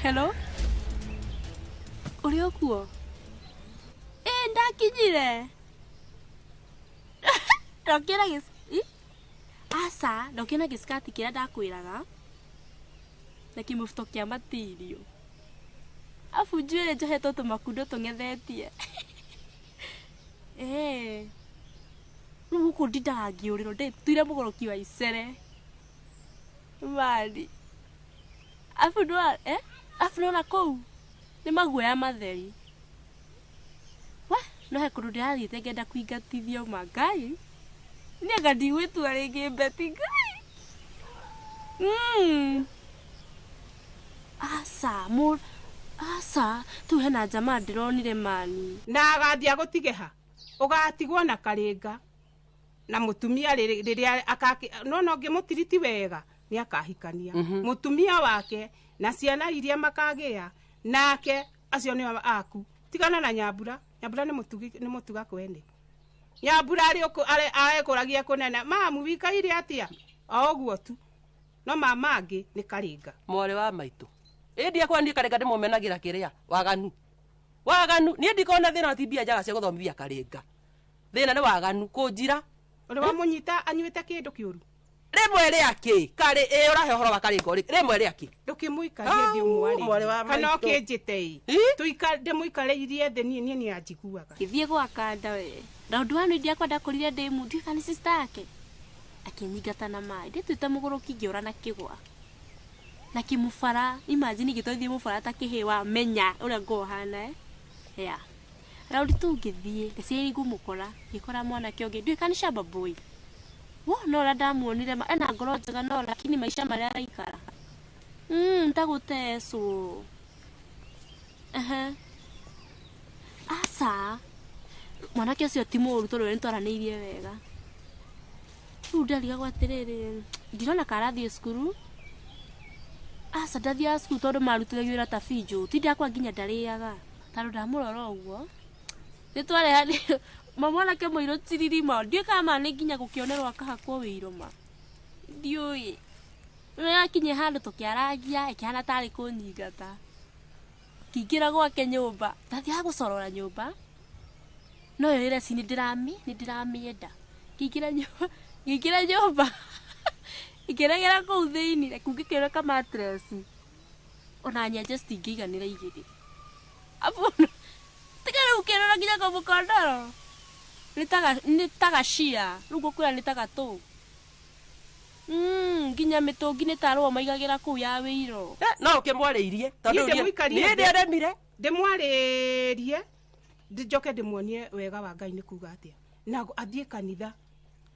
Hello? Ũrĩ o kuo? Ĩĩ ndakinyire. Ndokĩra gĩ Aca, ndokĩra na gĩskati kĩrĩa ndakwĩraga na kĩmũbuto kĩa matirio. Abu njuĩrĩ njohetwo tũmakundo tũng'ethetie. Ĩĩ. Rĩu gũkũ ndindaga ngĩũrĩrwo ndĩtuire mũgũrũki wa icere. Mani. Abu ndwa eh? Afu nona kũu nĩ maguoya matheri. We, no he kũndũ ndĩrathiĩte ngenda kũingatithio ma Ngai. Nĩ anga ndigwĩtua rĩngĩ Betty Ngai. Aca, mũ aca, tu hena jamaa ndĩronire mani. Na agathiĩ agũtige ha? Ũgatigwo na Karĩnga na mũtumia rĩrĩa akaki no no ngĩmũtiriti wega nĩ akahikania. Mũtumia wake na ciana iria makagĩa nake acio nĩo aku. Tigana na Nyambura. Nyambura nĩ mũtugi, nĩ mũtuga kwene. Nyambura arĩ arekũragia kũnene. Mamu wikaire atĩa? O ũguo tu. No mama angĩ nĩ Karĩnga. Mwarĩ wa maitũ. Ĩndĩ akwa niĩ Karĩnga ndĩmũmenagĩra kĩrĩa waganu. Waganu niĩ ndikona thĩna ti mbia njaga cia gũthomithia Karĩnga. Thĩna nĩ waganu kũnjira. Ũrĩ wamũnyita anyuĩte kĩndũ kĩũru? Rĩmwe rĩakĩ karĩ ĩ ũrahe ũhoro wa Karĩnga ũrĩ rĩmwe rĩakĩ. Ndũkĩmũikarie thĩ ũmwarĩrie. Mwarĩ wa Kana maitũ. ũkĩnjĩte ĩ. Ndĩmũikarĩirie thĩ niĩ niĩ nĩanjiguaga. Gĩthiĩ gwaka nda we. Round 1 ndiakwa ndakũrire ndĩ mu ndiũĩ kana nĩ sister yake. Akĩnyingata na maĩ. Ndĩtuĩte mũgũrũki ngĩũra na kĩgwa. Na kĩmũbara, imagine gĩtwaithie mũbara ta kĩhĩ wa menya ũrĩa ngoragwo hana eh. Yeah. Round 2 ngĩthiĩ, ngĩciria ngũmũkora, ngĩkora mwanake ũngĩ, ndiũĩ kana nĩ shamba boy. Wo no ũrĩa ndamuonire ma ena ngoro njega no lakini maica marĩa araikara. Ta gũtecwo. Ehe. Aca. Mwanake ũcio ti mũũru tondũ we nĩtwaranĩirie wega. Rĩu ndarigagwo atĩrĩrĩ, ndirona ka arathiĩ cukuru. Aca ndathiaga cukuru tondũ marutithagio wĩra ta binjũ. Ti ndakwa nginya ndarĩaga. Tondũ ndamũrora ũguo. Nĩtwarehani ma mwanake mũirũ tiririma. Ndiũĩ kana ma nĩ nginya gũkĩonerwo akahakwo wĩirũ ma. Ndiũĩ. Rĩu yakinyia handũ tũkĩarangia ĩkĩhana tarĩ kũnyingata. Ngĩingĩra gwake nyũmba. Ndathiaga gũcorora nyũmba. No ĩyo ĩreci nĩndĩramĩenda. Ngĩingĩra nyũmba. Ngĩregera kũu thĩinĩ, reke ngĩkĩona ka mattress. Ona nyenje citingĩiganĩra igĩrĩ. Abu, tiga rĩu ũkĩrora nginya kamũkondoro. Nĩ ta gacira, rĩu ngũkwĩra nĩ ta gatũ. Nginya mĩtũngi nĩ ta rũa maigagĩra kũu ya wĩiro. No ũkĩmwarĩirie, tondũ Niĩ ndĩmũikarie niĩ thĩ. ndĩaremire. Ndĩmwarĩrie, njoke ndĩmuonie wega wa Ngai nĩ kuga atĩa. Na athiĩ kanitha.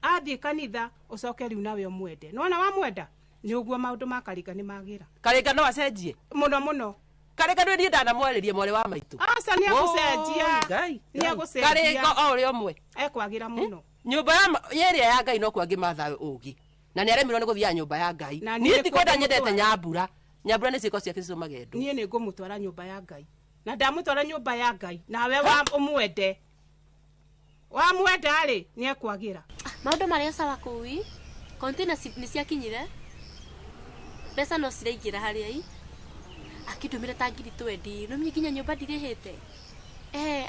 Athiĩ kanitha, ũcoke rĩu nawe ũmwende. Nĩwona wamwenda? Nĩ ũguo maũndũ ma Karĩnga nĩ magĩra. Karĩnga no acenjie? Mũno mũno. Karĩnga ndũĩ niĩ ndanamwarĩrie mwarĩ wa maitũ. Aca nĩ agũcenjia. Ngai, Nĩ Ngai. agũcenjia. Karĩnga o ũrĩa ũmwe. Ekwagĩra mũno. Nyũmba ya ĩrĩa ya Ngai no kuo angĩmatha ũũgĩ. Na nĩ aremirwo nĩ gũthiaga nyũmba ya Ngai. Na Niĩ niĩ tikwenda nĩkuo nyendete ngũmũtwara. Nyambura. Nyambura nĩ ciĩko ciake citũmaga ndũ. Niĩ nĩ ngũmũtwara nyũmba ya Ngai. Na ndamũtwara nyũmba ya Ngai, nawe wa ũmwende. Wamwenda rĩ, nĩ ekwagĩra. Maũndũ marĩa sawa kũu ĩ, container nĩ ciakinyire. Mbeca no ciraingĩra harĩa ĩ. Akĩndũmĩra ta ngiri 20. No niĩ nginya nyũmba ndirĩhĩte.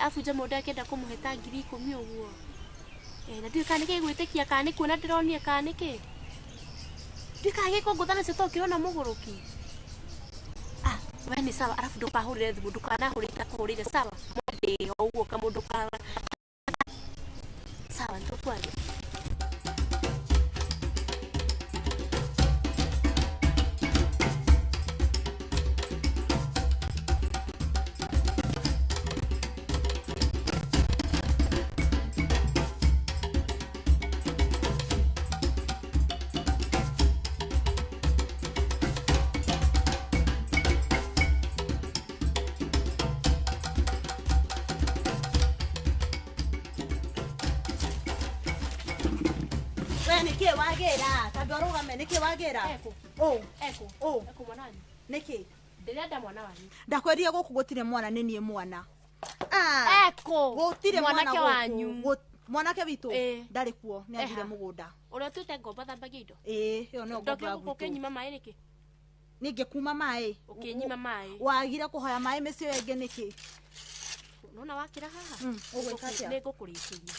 Abunja mũndũ akĩenda kũmũhe ta ngiri 10 ũguo. Na ndiũĩ kana nĩkĩ gwĩtĩkia kana nĩ kuona ndĩronire kana nĩkĩ. Ndiũĩ kana gĩkũngũtha nacio tondũ kĩrona mũgũrũki. We nĩ sawa, arabu ndũkahũrĩre thimũ, ndũkanahũrĩre itakũhũrĩire, sawa? Mwende o ũguo kamũndũ ka sawa, nĩtũkwaria. Wagera tondũ arũgame nĩkĩ wagera? Ũ. Eko. Ũ. Eko mwana wanyu. Nĩkĩ? Ndĩrenda mwana wanyu. Ndakwerire gũkũ gũtirĩ mwana nĩ niĩ mwana. Eko. Gũtirĩ mwana Mwanake gũkũ. wanyu. Mwanake witũ Ĩ. ndarĩ kuo, nĩ athire Eha. mũgũnda. Ũrĩa ũtuĩte ngombo thambagia indo? Ĩ, ĩyo nĩyo ngombo Ndoke ya gũkũ gwitũ. ũkĩnyima maĩ nĩkĩ? Ningĩ kuma maĩ. Ũkĩnyima maĩ. Wagire kũhoya maĩ mĩciĩ ĩyo ĩngĩ nĩkĩ? Nona wakĩra haha? Ũgwĩka atĩa? Nĩ ngũkũrĩkĩria.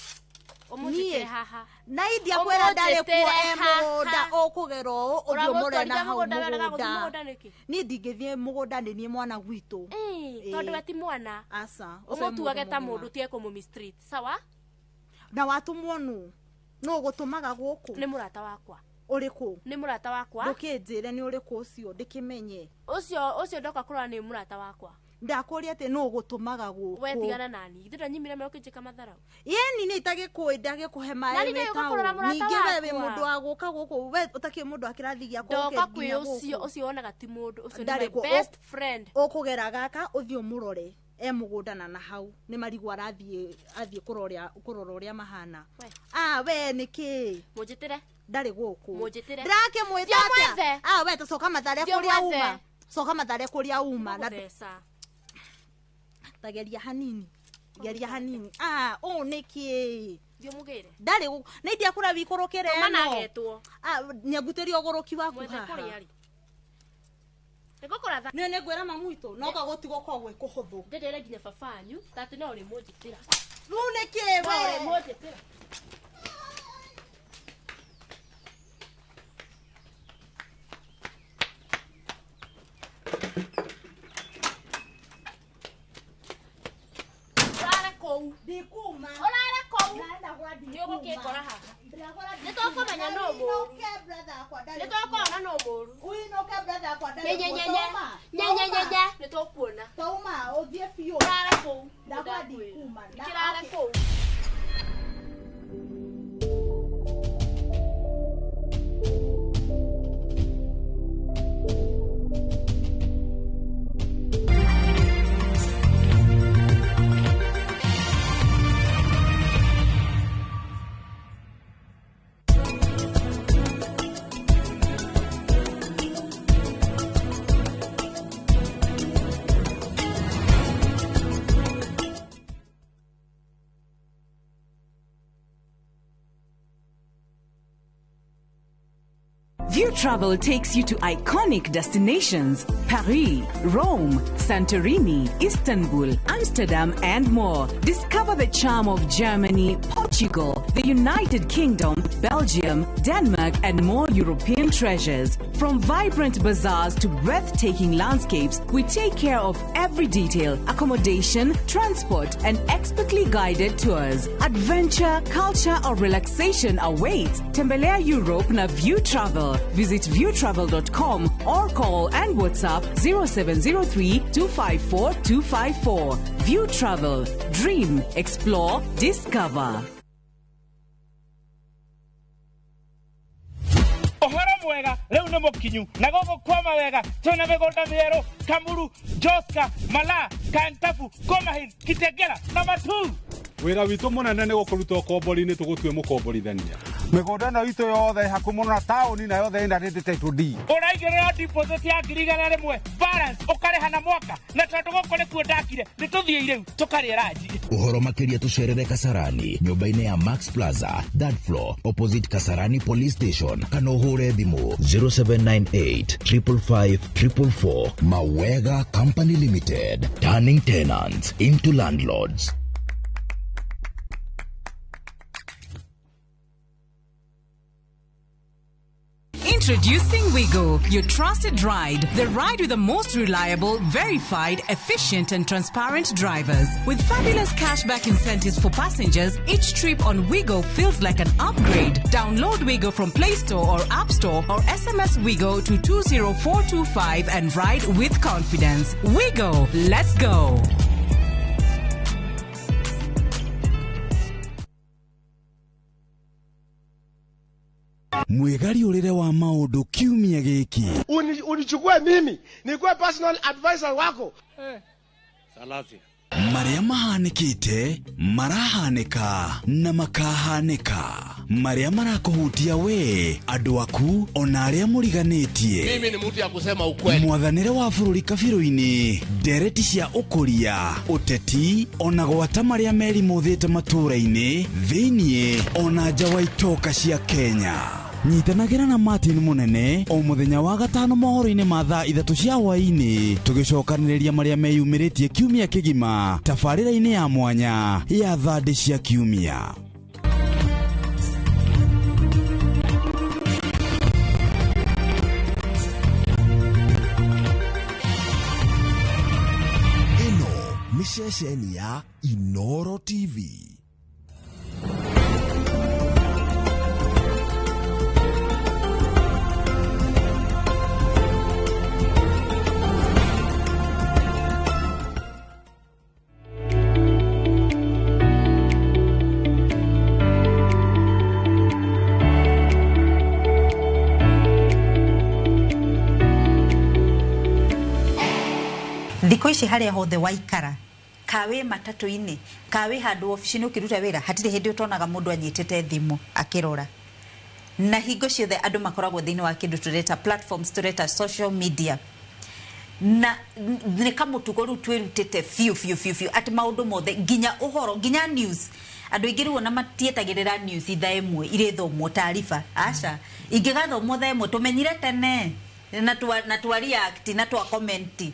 Ũmũnjĩtĩre haha. Na india kwĩra ndarĩ kuo Ũmũnjĩtĩre e mũgũnda haha. ũkũgera ũũ ũthiĩ ũmũrore na Ũramũtwarithia hau mũgũnda, we ũrega gũthiĩ mũgũnda. mũgũnda nĩkĩ? Niĩ ndingĩthiĩ mũgũnda nĩ niĩ mwana gwitũ. Ĩ, tondũ we ti mwana. Aca, ũcio nĩ Ũmũtuage mũndũ ta mũgima. mũndũ tige kũmũ mistreat, sawa? Na watũmwo nũ? Nũ ũgũtũmaga gũkũ? Nĩ mũrata wakwa. Ũrĩkũ? Nĩ mũrata wakwa. Ndũkĩnjĩre nĩ ũrĩkũ ũcio ndĩkĩmenye. Ũcio ndoka kũrora nĩ mũrata wakwa. Ndakũria atĩ nũ ũgũtũmaga gũkũ. We tigana nani. Ithe ndanyimire maĩ ũkĩnjĩka matharau. Yeni nĩ itagĩkũĩ ndagĩkũhe maĩ Nani wĩ nĩ ũka kũrora taũ. mũrata Ningĩ we wĩ wakwa. mũndũ wa gũka gũkũ we ũtakĩrĩ mũndũ wa kĩrathi gĩakwa Ndoka ũke kwĩ nginya ũcio gũkũ. ũcio wonaga ti mũndũ ũcio nĩ Ndarĩ my kuo. best friend. Ũkũgera gaka ũthiĩ ũmũrore e mũgũnda na hau nĩ marigũ arathiĩ athiĩ kũrora ũrĩa mahana. We. Ah we nĩ kĩ? Mũnjĩtĩre. Ndarĩ gũkũ. Mũnjĩtĩre. Ndĩrakĩmwĩta Thiĩ atĩa? mwethe. Ah we tũcoka Mathare Thiĩ kũrĩa mwethe. uma. Coka Mathare kũrĩa uma. Na Ngũgũtheca. tageria hanini. Geria hanini. Ah ũũ nĩ kĩ? Thiĩ ũmũgĩre. Ndarĩ gũkũ. Nĩ ndiakũra wikũrũkĩre Tũma na ĩno. agetwo. Ah nyangutĩria ũgũrũki waku Mwethe haha. kũrĩa arĩ. Nĩngũkũratha. Nĩ nĩngwĩra mamu witũ no gagũtigwo gwĩ kũhũthũ. Ndĩndĩre nginya baba wanyu tatĩ no ũrĩmũnjĩtĩra. Rĩu nĩ kĩ No we? ũrĩmũnjĩtĩra. Ũrare kũu. Ndikuma. Ũrare kũu. Ndagũra Nĩ ũgũkĩngora haha. Ndĩragũra Nĩ tũkũmenya nũ mũũru. Ũinũke brother yakwa ndarĩ Nĩ tũkuona nũ mũũru. Ũinũke brother yakwa ndarĩ Nyenye kuo. nyenye. Tauma. Nyenye nyenye. Nĩ tũkuona. Tauma ũthiĩ biũ. Ũrare kũu. Ndagũra ndikuma. Kĩrare kũu. View Travel takes you to iconic destinations Paris, Rome, Santorini, Istanbul, Amsterdam, and more. Discover the charm of Germany, Portugal, the United Kingdom, Belgium, Denmark, and more European treasures. From vibrant bazaars to breathtaking landscapes, we take care of every detail accommodation, transport, and expertly guided tours. Adventure, culture, or relaxation awaits. Tembelea Europe na View Travel. Visit viewtravel.com or call and WhatsApp 0703 254 254. View Travel. Dream, explore, discover. Ũhoro mwega rĩu nĩ mũkinyu na gũkũ kwama wega twĩna mĩgũnda mĩerũ Kamuru, Joska, Malaa, Kantafu, Komahin, Kitengela na Matuu. Wĩra witũ mũnene nĩ gũkũruta ũkombori-inĩ tũgũtue mũkomborithania. Mĩgũnda ĩno itũ yothe ĩ hakuhĩ mũno na taũni na yothe ĩna rĩndĩ title deed. Ũraigĩrĩra deposit ya 100,000 balance ũkarĩha na mwaka na tondũ gũkũ nĩkuo ndakire nĩ tũthiĩ rĩu tũkarĩe ranji. Ũhoro makĩria tũcerere Kasarani nyũmba-inĩ ya Max Plaza third floor opposite Kasarani Police Station kana ũhũre thimũ 0798 555 444. Mawega Company Limited, turning tenants into landlords. Introducing Wigo, your trusted ride. The ride with the most reliable, verified, efficient, and transparent drivers. With fabulous cashback incentives for passengers, each trip on Wigo feels like an upgrade. Download Wigo from Play Store or App Store or SMS Wigo to 20425 and ride with confidence. Wigo, let's go. Mwĩgariũrĩre wa maũndũ kiumia gĩkĩ. Unichukue mimi nikuwe personal advisor wako. Salasia. Marĩa mahanĩkĩte marahanĩka na makahanĩka, marĩa marakũhutia we, andũ aku ona arĩa mũriganĩtie. Mimi ni mtu ya kusema ukweli. Mwathanĩre wa bũrũri kabirũ-inĩ, ndereti cia ũkũria, ũteti ona gwata marĩa merimũthĩte matũũra-inĩ thĩiniĩ ona nja wa itoka cia Kenya. Nyitanagĩra na Martin Mũnene o mũthenya wa gatano mohoro-inĩ ma thaa 3 cia hwaĩ-inĩ, tũgĩcokanĩrĩria marĩa meyumĩrĩtie kiumia kĩgima tabarĩra-inĩ ya mwanya ya thandĩ cia kiumia. Ĩno nĩ ceceni ya Inoro TV. Thikũ ici harĩa hothe waikara, kawe matatũ-inĩ, kawe handũ obici-inĩ ũkĩruta wĩra, hatirĩ hĩndĩ ũtonaga mũndũ anyitĩte thimũ akĩrora. Na hingo ciothe andũ makoragwo thĩinĩ wa kĩndũ tũreta platforms, tũreta social media, na nĩ kamũtugo rĩu twĩrutĩte biũ biũ biũ biũ atĩ maũndũ mothe, nginya ũhoro, nginya news, andũ aingĩ rĩu ona matietagĩrĩra news thaa 1 irĩthomwo taarifa, aca, ingĩgathomwo thaa 1 tũmenyire tene na twa react na twa comment.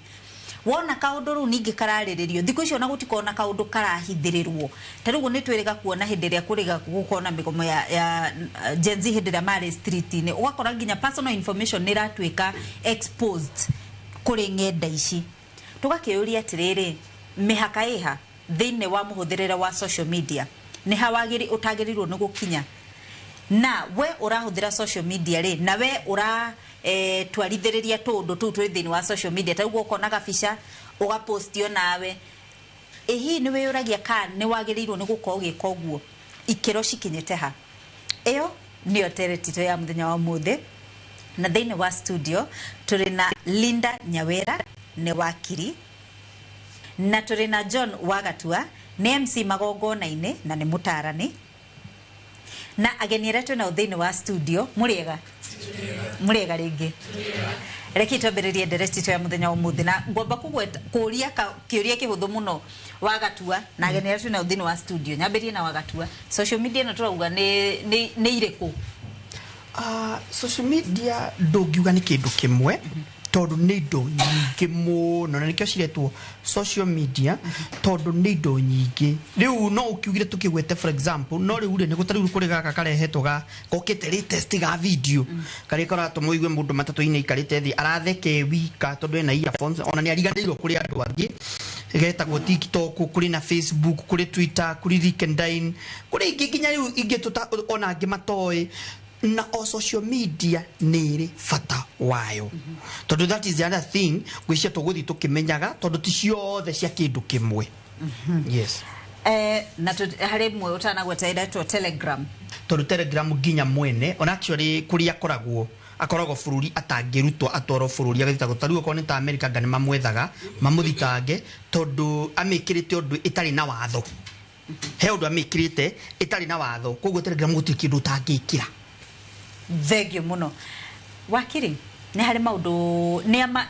Wona kaũndũ rĩu ningĩ kararĩrĩrio thikũ icio, ona gũtikorwo na kaũndũ karahithĩrĩrwo. Ta rĩu nĩ twĩrĩga kuona hĩndĩ ĩrĩa kũrĩga gũkorwo na mĩgomo ya Gen Z, hĩndĩ ĩrĩa marĩ street-inĩ, ũgakora nginya personal information nĩ ĩratuĩka exposed kũrĩ ng'enda ici. Tũgakĩũria atĩrĩrĩ, mĩhaka ĩha thĩinĩ wa mũhũthĩrĩre wa social media? Nĩ ha wagĩrĩ ũtagĩrĩirwo nĩ gũkinya? Na we ũrahũthĩra social media rĩ, na we ũra twarithĩrĩria tũũndũ tũu twĩ thĩinĩ wa social media, ta rĩu ũkona gabica ũgapostio nawe, ĩ hihi nĩ wĩyũragia kana nĩ wagĩrĩirwo nĩ gũkorwo ũgĩka ũguo? Ikĩro cikinyĩte ha? Ĩyo nĩyo teretito ya mũthenya wa ũmũthĩ. Na thĩinĩ wa studio tũrĩ na Linda Nyawera, nĩ wakiri, na tũrĩ na John Wagatua, nĩ MC magongona-inĩ na nĩ mũtarani, na ageni arĩa twĩnao thĩinĩ wa studio. Mũrĩega? Mũrĩega rĩngĩ. Reke twambĩrĩrie ndereti ya mũthenya wa ũmũthĩ, na ngwamba kũgweta kũria kĩũria kĩhũthũ mũno, Wagatua na ageni arĩa twĩnao thĩinĩ wa studio. Nyambĩrie na Wagatua. Social media ĩno tũrauga nĩ irĩkũ? Social media ndũngiuga nĩ kĩndũ kĩmwe, tondũ nĩ indo nyingĩ mũno, na nĩkĩo ciretwo social media, tondũ nĩ indo nyingĩ. Rĩu no ũkiugire tũkĩgwete for example, no rĩu rĩ nĩ gũtarĩu kũrĩ gaka karehetwo ga kokĩte latest ga video, karĩa karatũma ũigue mũndũ matatũ-inĩ aikarĩte thĩ aratheke wika tondũ ena earphones, ona nĩ ariganĩirwo kũrĩ andũ angĩ. Getagwo TikTok, kũrĩ na Facebook, kũrĩ Twitter, kũrĩ LinkedIn, kũrĩ ingĩ nginya rĩu ingĩ tũta ona angĩ matoĩ. Na o social media nĩ ĩrĩ bata wayo, tondũ that is the other thing ngwĩciria tũgũthiĩ tũkĩmenyaga, tondũ ti ciothe cia kĩndũ kĩmwe. Yes. Na harĩ ĩmwe ũtanagweta ĩretwo Telegram. Tondũ Telegram nginya mwene ona actually kũrĩa akoragwo bũrũri atangĩrutwo atwarwo bũrũri agĩthitangwo, ta rĩu okorwo nĩ ta America nga nĩ mamwethaga mamũthitange, tondũ amĩkĩrĩte ũndũ ĩtarĩ na watho. He ũndũ amĩkĩrĩte ĩtarĩ na watho, koguo Telegram gũtirĩ kĩndũ ũtangĩkĩra. Thengio mũno, wakiri. Nĩ harĩ maũndũ nĩ ama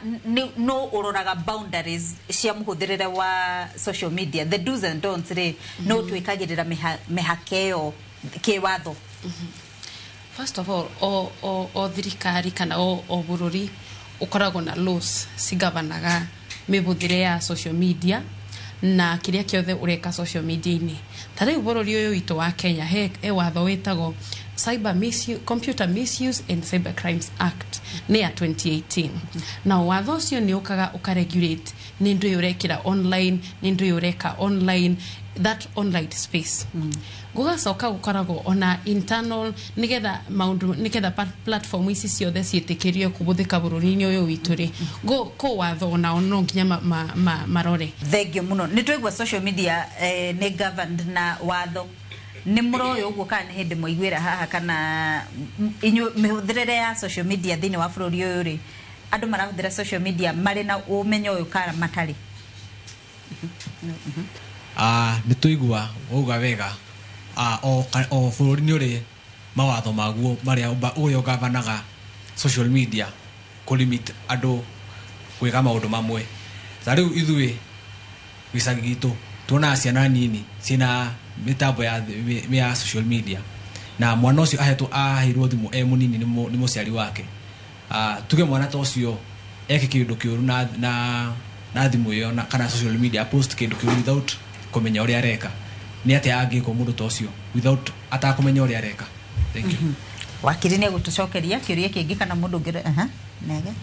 no ũroraga boundaries cia mũhũthĩrĩre wa social media, the do's and don'ts rĩ, no twĩkagĩrĩra mĩhaka ĩyo kĩwatho? First of all, o thirikari kana o bũrũri ũkoragwo na laws cigavanaga mĩhũthĩre ya social media na kĩrĩa kĩothe ũreka social media-inĩ. Ta rĩu bũrũri ũyũ witũ wa Kenya he watho wĩtagwo Cyber Misuse, Computer Misuse and Cyber Crimes Act, nĩ ya 2018, na watho ũcio nĩ ũkaga ũkaregulate nĩ ndũ ũrekĩra online, nĩ ndũ ũreka online, that online space. Gũgacoka gũkoragwo ona internal, nĩgetha maũndũ, nĩgetha platform ici ciothe ciĩtĩkĩrio kũhũthĩka bũrũri-inĩ ũyũ witũ rĩ, kũ watho onao no nginya marore. Thengio mũno. Nĩ twaigua social media nĩ governed na watho. Nĩ mũroĩ ũguo kana nĩ hĩndĩ mwaiguĩra haha? Kana inyuĩ mĩhũthĩrĩre ya social media thĩinĩ wa bũrũri ũyũ rĩ, andũ marahũthĩra social media marĩ na ũmenyo ũyũ kana matarĩ? Nĩ tũigua wauga wega. O bũrũri nĩ ũrĩ mawatho maguo marĩa ũrĩa ũgavanaga social media, kũlimit andũ gwĩka maũndũ mamwe. Ta rĩu ithuĩ gĩcagi gitũ tuonaga ciana nini ciĩna mĩtambo ya social media, na mwana ũcio ahetwo aheirwo thimũ e mũnini nĩ mũciari wake. Tuge mwana ta ũcio eke kĩndũ kĩũru na thimũ ĩyo kana social media, post kĩndũ kĩũru without kũmenya ũrĩa areka, nĩ atĩa angĩkwo mũndũ ta ũcio without atakũmenya ũrĩa areka? Thank you. Wakiri nĩ egũtũcokeria kĩũria kĩngĩ kana mũndũ ũngĩ. Aha, nege.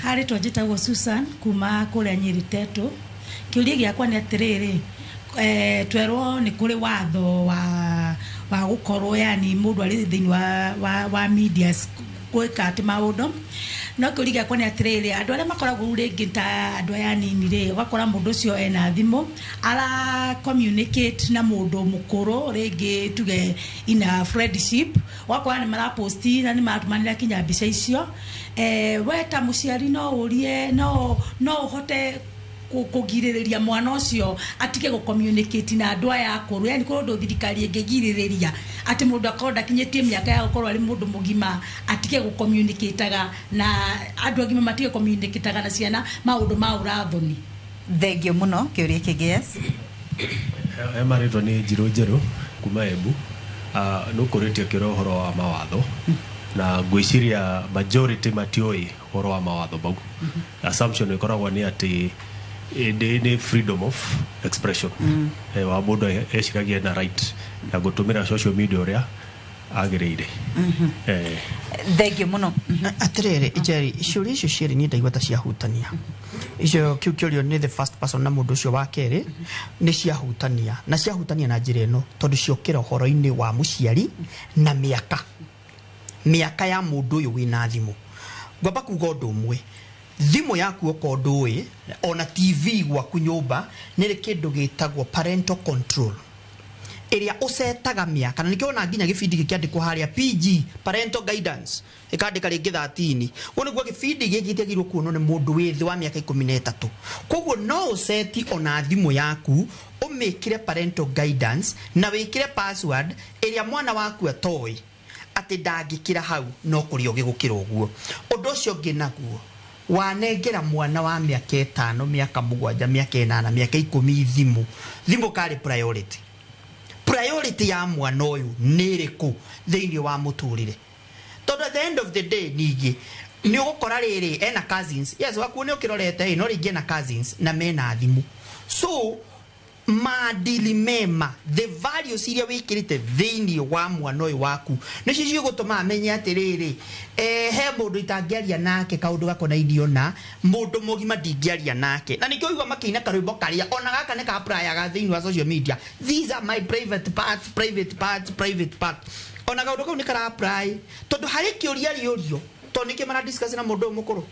Harĩ njĩtagwo Susan kuma kũrĩa Nyeri Tetũ. Kĩũria gĩakwa nĩ atĩrĩrĩ, twerwo nĩ kũrĩ watho wa gũkorwo yani mũndũ arĩ thĩinĩ wa media gwĩka atĩ maũndũ, no kĩũria gĩakwa nĩ atĩrĩrĩ, andũ arĩa makoragwo rĩu rĩngĩ ta andũ aya anini rĩ, ũgakora mũndũ ũcio ena thimũ ara communicate na mũndũ mũkũrũ rĩngĩ, tuge in a friendship, ũgakora nĩ maraposti na nĩ maratũmanĩra kinya mbica icio. We ta mũciari no ũrie no ũhote Kũgirĩrĩria mwana ũcio atige gũ-communicate na andũ aya akũrũ, yani kũrĩ ũndũ thirikari ĩngĩgirĩrĩria atĩ mũndũ akorwo ndakinyĩtie mĩaka ya gũkorwo arĩ mũndũ mũgima atige gũ-communicataga na andũ agima, matige communicataga na ciana maũndũ ma ũrathoni. Thengio mũno. Kĩũria kĩngĩ, yes. He marĩtwa nĩ Njirũ Njerũ kuma Embu. Nĩ ũkũrĩtie kĩũria ũhoro wa mawatho, na ngwĩciria majority matiũĩ ũhoro wa mawatho mau. Assumption ĩkoragwo nĩ atĩ nĩ freedom of expression. Wa mũndũ eciragia na right ya gũtũmĩra social media ũrĩa agĩrĩire. Thengio mũno. Atirĩrĩ Njeri, ciũria icio cierĩ niĩ ndaigua ta ciahutania. Icio kĩu kĩũrio nĩ the first person na mũndũ ũcio wa kerĩ nĩ ciahutania, na ciahutania na njĩra ĩno tondũ ciokĩra ũhoro-inĩ wa mũciari na mĩaka ya mũndũ ũyũ wĩna thimũ. Ngwamba kuga ũndũ ũmwe, thimũ yaku okorwo ndũĩ ona TV gwaku nyũmba nĩ rĩ kĩndũ gĩtagwo parental control ĩrĩa ũcetaga mĩaka, na nĩkĩo wona nginya gĩbindi gĩkĩandĩkwo harĩa PG, parental guidance, ĩkandĩka rĩngĩ 13. Ũguo nĩguo gĩbindi gĩkĩ gĩtiagĩrĩirwo kuonwo nĩ mũndũ wĩ thĩ wa mĩaka 13. Koguo no ũceti ona thimũ yaku ũmĩkĩre parental guidance na wĩkĩre password ĩrĩa mwana waku atoĩ atĩ ndangĩkĩra hau, no kũrĩ ũgĩ gũkĩra ũguo. Ũndũ ũcio ũngĩ naguo, wanengera mwana wa mĩaka 5, mĩaka 7, mĩaka 8, mĩaka 10 thimũ karĩ priority ya mwana ũyũ nĩ ĩrĩkũ thĩinĩ wa mũtũrĩre? Tondũ at the end of the day ningĩ nĩ ũgũkora rĩrĩ ena cousins, yes, waku nĩ ũkĩrorete ĩ, no rĩngĩ ena cousins na mena thimũ, so maadili mema, the values iria wĩkĩrĩte thĩinĩ wa mwana ũyũ waku nĩcio cigũtũma amenye atĩrĩrĩ, he mũndũ itangĩaria nake kaũndũ gakonainie na mũndũ mũgima ndingĩaria nake. Na nĩkĩo ũigua makĩina karwĩmbo karĩa ona gaka nĩ kaprayaga thĩinĩ wa social media, "These are my private parts, private parts, private parts." Ona kaũndũ kau nĩ kara apply tondũ harĩ kĩũria rĩũrio, tondũ nĩkĩ mara discuss na mũndũ ũyũ mũkũrũ,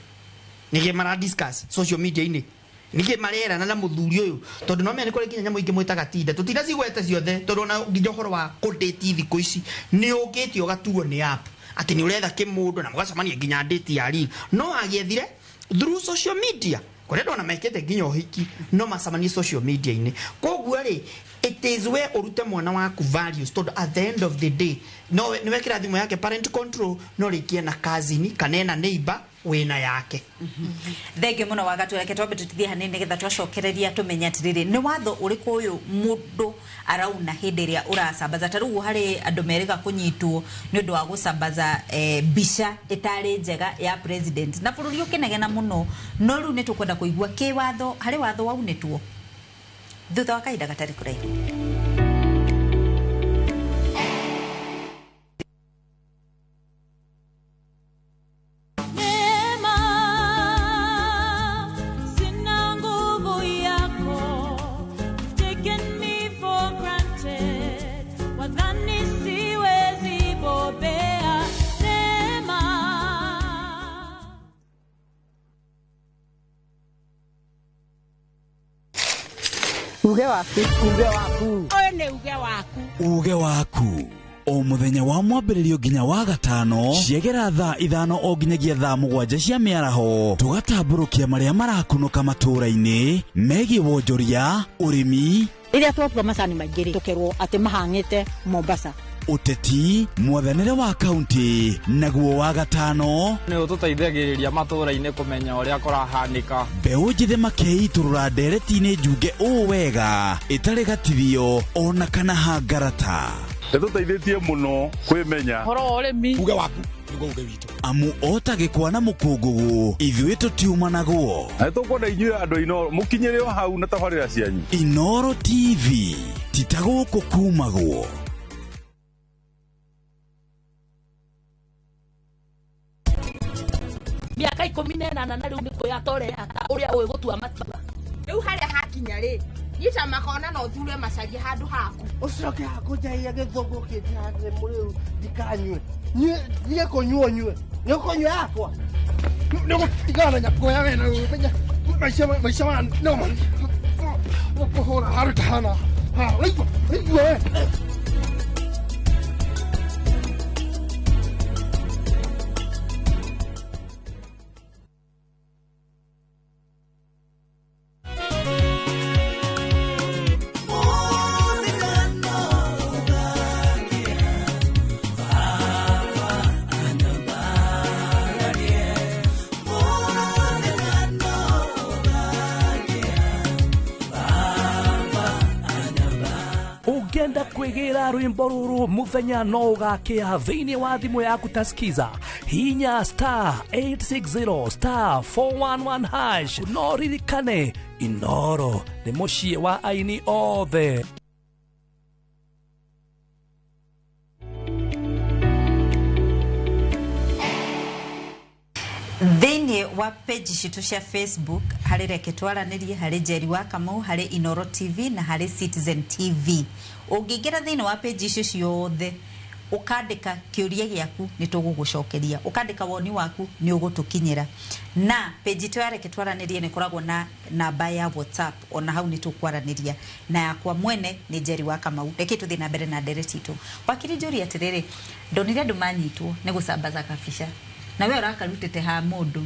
nĩkĩ mara discuss social media-inĩ, nĩkĩ marerana na mũthuri ũyũ, tondũ no menya nĩ kũrĩ nginya nyamũ ingĩ mwĩtaga tinda tũtina cigwete ciothe, tondũ ona nginya ũhoro wa kũndĩti thikũ ici nĩ ũkĩte ũgatuo nĩ app atĩ nĩ ũretha kĩmũndũ na mũgacemania nginya date ya real no agĩethire through social media. Kũrĩa ndona mekĩte nginya ũhiki no macemanie social media-inĩ. Koguo rĩ, it is where ũrute mwana waku values, tondũ at the end of the day no nĩ wekĩra thimũ yake parent control, no rĩngĩ ena cousin kana ena neighbor wĩna yake. Thengio mũno. Wagatũ, reke twambe tũtithie hanini nĩgetha twacokereria tũmenye atĩrĩrĩ, nĩ watho ũrĩkũ ũyũ mũndũ arauna hĩndĩ ĩrĩa ũracambaza. Ta rĩu harĩ andũ merĩga kũnyitwo nĩ ũndũ wa gũcambaza mbica ĩtarĩ njega ya president na bũrũri ũkĩnegena mũno, no rĩu nĩ tũkwenda kũigua kĩwatho harĩ watho waunĩtwo thutha wa kahinda gatarĩ kũraihu. Neema, sina nguvu yako. You've taken me for granted. Wadhani siwezi bobea. Neema. Uge waku. Uge waku. Ũyũ nĩ uge waku. Uge waku o muthenya wa mwambĩrĩrio nginya wa gatano ciegera thaa 5 o nginyagia thaa 7 cia mĩaraho, tũgatambũrũkia marĩa marakunũka matũũra-inĩ megiĩ wonjoria, ũrĩmi, rĩrĩa twatua macani maingĩ rĩ, tũkerwo atĩ mahang'ĩte Mombasa. Ũteti, mwathanĩre wa kaunti. Naguo wa gatano nĩ ũtũteithagĩrĩria matũũra-inĩ kũmenya ũrĩa kũrahanĩka. Mbeũ njĩthĩ makeitũrũra ndereti-inĩ njunge ũũ wega ĩtarĩ gatithio ona kana hangarata. Ĩtũteithĩtie mũno kwĩmenya. Ũhoro wa ũrĩmi. Uge waku nĩguo uge witũ. Amu ota gĩkwa na mũkũngũgũ, ithuĩ tũtiumanagwo. Na nĩtũkwenda inyuĩ andũ a Inooro mũkinyĩre o hau na tabarĩra cianyu. Inooro TV ti ta gũkũ kumagwo. Mĩaka 18 na rĩu nĩ kwĩyata ũreyata ũrĩa ũĩ gũtua matua. Rĩu harĩa hakinya rĩ, nyita makona na ũthure macaria handũ haku. Ũcoke hakũnjaia gĩthũngũ kĩnjĩra mũrĩu ndikanyue. Niĩ kũnyua nyue. Nĩ ũkũnyua yakwa. Nĩ ũgũtigana na nyakuoya we na ũmenye maica maya no kũhũra haru tahana. Ha, ũraigua? Ũraigua we? Thikĩrĩria rwĩmbo rũrũ mũthenya no ũgakĩa thĩinĩ wa thimũ yaku ta skiza hinya star 860 star 411 hash. No ririkane Inoro nĩ mũciĩ wa aini othe. Thĩinĩ wa page citũ cia Facebook harĩ Reke Twaranĩrie, harĩ Njeri wa Kamau, harĩ Inoro TV na harĩ Citizen TV. Ũngĩingĩra thĩinĩ wa page icio ciothe ũkandĩka kĩũria gĩaku nĩ tũgũgũcokeria, ũkandĩka woni waku nĩ ũgũtũkinyĩra. Na page itũ ya Reke Twaranĩrie nĩ ĩkoragwo na namba ya WhatsApp, ona hau nĩ tũkwaranĩria. Na yakwa mwene nĩ Njeri wa Kamau. Reke tũthiĩ na mbere na ndereti itũ. Wakiri njũria atĩrĩrĩ, ndonire andũ manyitwo nĩ gũcambaza kabica na we ũrakarutĩte ha mũndũ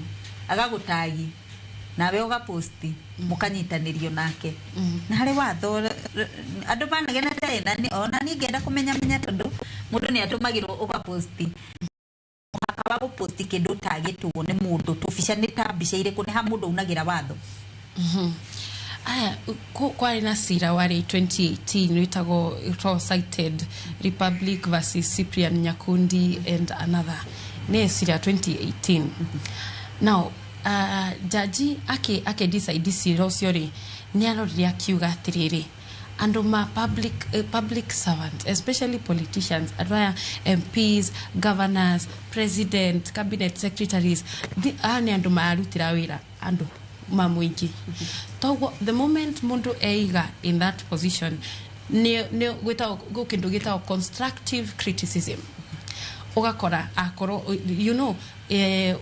agagũtagi nawe ũgaposti mũkanyitanĩrio nake na harĩ watho andũ managenete na ona niĩ ngĩenda kũmenya menya tondũ mũndũ nĩ atũmagĩrwo ũgaposti mũhaka wa gũposti kĩndũ ũtagĩtwo nĩ mũndũ tũbica nĩ ta mbica irĩkũ nĩ ha mũndũ aunagĩra watho. Aya kwarĩ na cira warĩ 2018 wĩtagwo cited Republic versus Cyprian Nyakundi and another. Nĩ cira 2018. Now jaji ake decide cira ũcio rĩ nĩ arorire akiuga atĩrĩrĩ andũ ma public servants, especially politicians, andũ aya MPs, governors, president, cabinet secretaries, aya nĩ andũ mararutĩra wĩra andũ ma mũingĩ. Toguo the moment mũndũ eiga in that position nĩ gwĩtagwo kĩndũ gĩtagwo constructive criticism. Ũgakora akorwo you know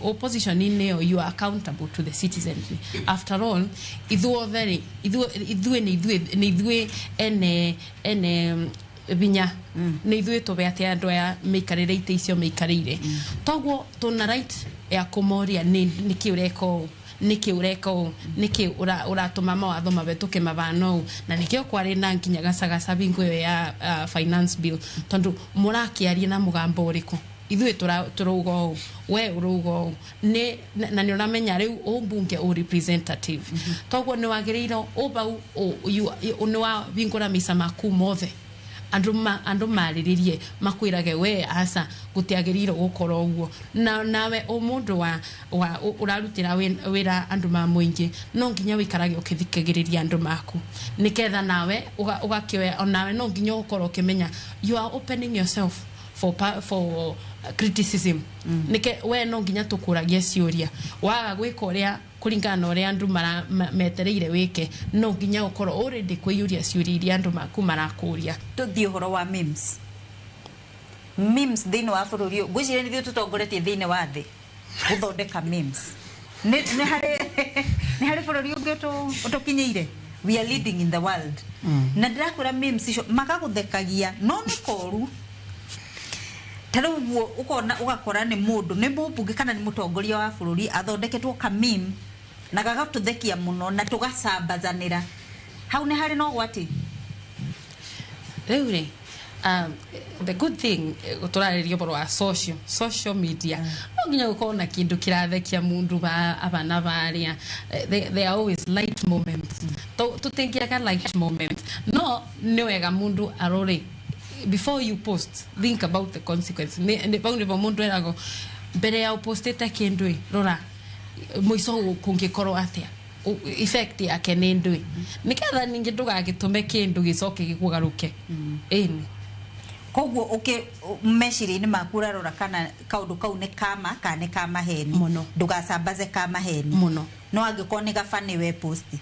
opposition inĩ you are accountable to the citizenry. After all ithuothe rĩ ithuĩ nĩ ithuĩ ene binya nĩ ithuĩ tũbe atĩ andũ aya maikarĩre itĩ icio maikarĩire. Toguo tũna right ya kũmoria nĩkĩ ũreka ũũ, nĩkĩ ũreka ũũ, nĩkĩ ũratũma mawatho mabetũke mabana ũũ. Na nĩkĩo kwarĩ na nginya gacagaca bingo ĩyo ya finance bill tondũ mũrakĩaria na mũgambo ũrĩkũ. Ithuĩ tũrauga ũũ, we ũrauga ũũ, na nĩ ũramenya rĩu ũmbunge ũ representative. Toguo nĩ wagĩrĩirwo ũbau nĩ wahingũra maica maku mothe andũ marĩrĩrie makwĩrage we aca gũtiagĩrĩirwo gũkorwo ũguo. Na nawe o mũndũ wa ũrarutĩra wĩra andũ ma mũingĩ no nginya wĩikarage ũkĩthikagĩrĩria andũ maku nĩgetha nawe ũgakĩoya onawe no nginya ũkorwo ũkĩmenya you are opening yourself for criticism. Nĩke we no nginya tũkũragie ciũria waga gwĩka ũrĩa kũringana na ũrĩa andũ metereire wĩke no nginya ũkorwo already kwĩyũria ciũria iria andũ maku marakũria. Tũthiĩ ũhoro wa memes. Memes thĩinĩ wa bũrũri ũyũ ngwĩciria nĩ ithuĩ tũtongoretie thĩinĩ wa thĩ gũthondeka memes. Nĩ harĩ bũrũri ũngĩ ũtũkinyĩire. We are leading in the world. Na ndĩrakwĩra memes icio magagũthekagia no nĩ koru. Ta rĩu ũguo ũkona ũgakora nĩ mũndũ nĩ mũmbunge kana nĩ mũtongoria wa bũrũri athondeketwo ka meme na gagatũthekia mũno na tũgacambazanĩra. Hau nĩ harĩ na ũgwati. Rĩu rĩ the good thing tũrarĩria ũhoro wa social media no nginya gũkorwo na kĩndũ kĩrathekia mũndũ abana barĩa. They are always light moments. Tũtingĩaga light moments no nĩ wega mũndũ arore before you post think about the consequence. Nĩ bau nĩbo mũndũ eragwo mbere ya ũpostĩte kĩndũ rora mũico kũngĩkorwo atĩa, effect yake nĩ ndũĩ nĩgetha ningĩ ndũgagĩtũme kĩndũ gĩcoke gĩkũgarũke. Ĩni koguo ũkĩ meciria-inĩ maku ũrarora kana kaũndũ kau nĩ kama kana nĩ ka maheni mũno, ndũgacambaze ka maheni mũno. No angĩkorwo nĩ gabani we posti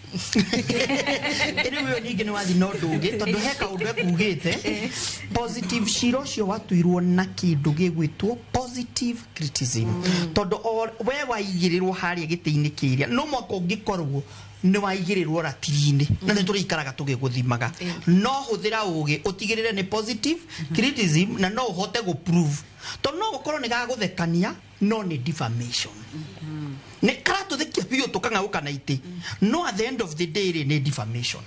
rĩu ũyũ ningĩ nĩ wathi na ũndũ ũngĩ tondũ he kaũndũ ekugĩte positive cira ũcio watuirwo na kĩndũ gĩgwĩtwo positive criticism tondũ we waigĩrĩrwo harĩa gĩtĩ-inĩ kĩrĩa no mwaka ũngĩkorwo nĩ waigĩrĩrwo ratiri-inĩ na nĩ tũrĩikaraga tũgĩgũthimaga no hũthĩra ũgĩ ũtigĩrĩre nĩ positive criticism na no ũhote gũ prove tondũ no gũkorwo nĩ gagũthekania no nĩ defamation nĩ karatũthekia biũ tũkang'aũka na itĩ no at the end of the day rĩ nĩ defamation.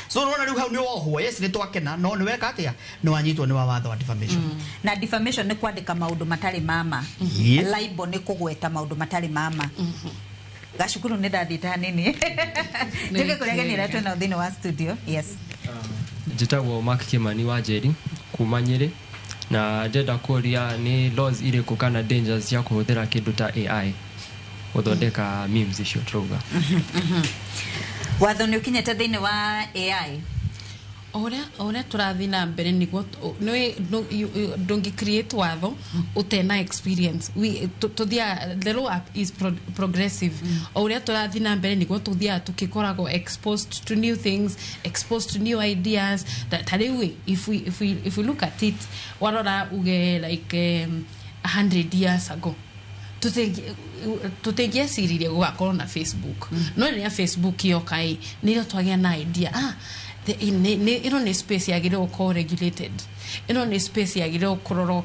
So ũrona rĩu hau nĩ wohwo, yes nĩ twakena no nĩ weka atĩa nĩ wanyitwo nĩ wa watho wa defamation. Na defamation nĩ kwandĩka maũndũ matarĩ mama. Libel nĩ kũgweta maũndũ matarĩ mama. Gacukuru nĩ ndathiĩte hanini njuge kũrĩa ageni arĩa twĩnao thĩinĩ wa studio. Yes, njĩtagwo Mark Kimani wa Njeri. Kuma Nyĩrĩ, na ndĩrenda kũria nĩ laws irĩkũ kana dangers cia kũhũthĩra kĩndũ ta AI gũthondeka memes icio tũrauga. Watho nĩ ũkinyĩte thĩinĩ wa AI? O ũrĩa tũrathiĩ na mbere nĩguo ndũngĩ create watho ũtena experience. Tũthiaga, the law is progressive. O ũrĩa tũrathiĩ na mbere nĩguo tũthiaga tũkĩkoragwo exposed to new things, exposed to new ideas. Ta rĩu ĩ, if we look at it, warora uge like 100 years ago tũtingĩeciririe gũgakorwo na Facebook. No rĩrĩa Facebook yoka ĩ, nĩrĩo twagĩa na idea, ĩno nĩ space yagĩrĩirwo gũkorwo regulated, ĩno nĩ space yagĩrĩirwo kũrorwo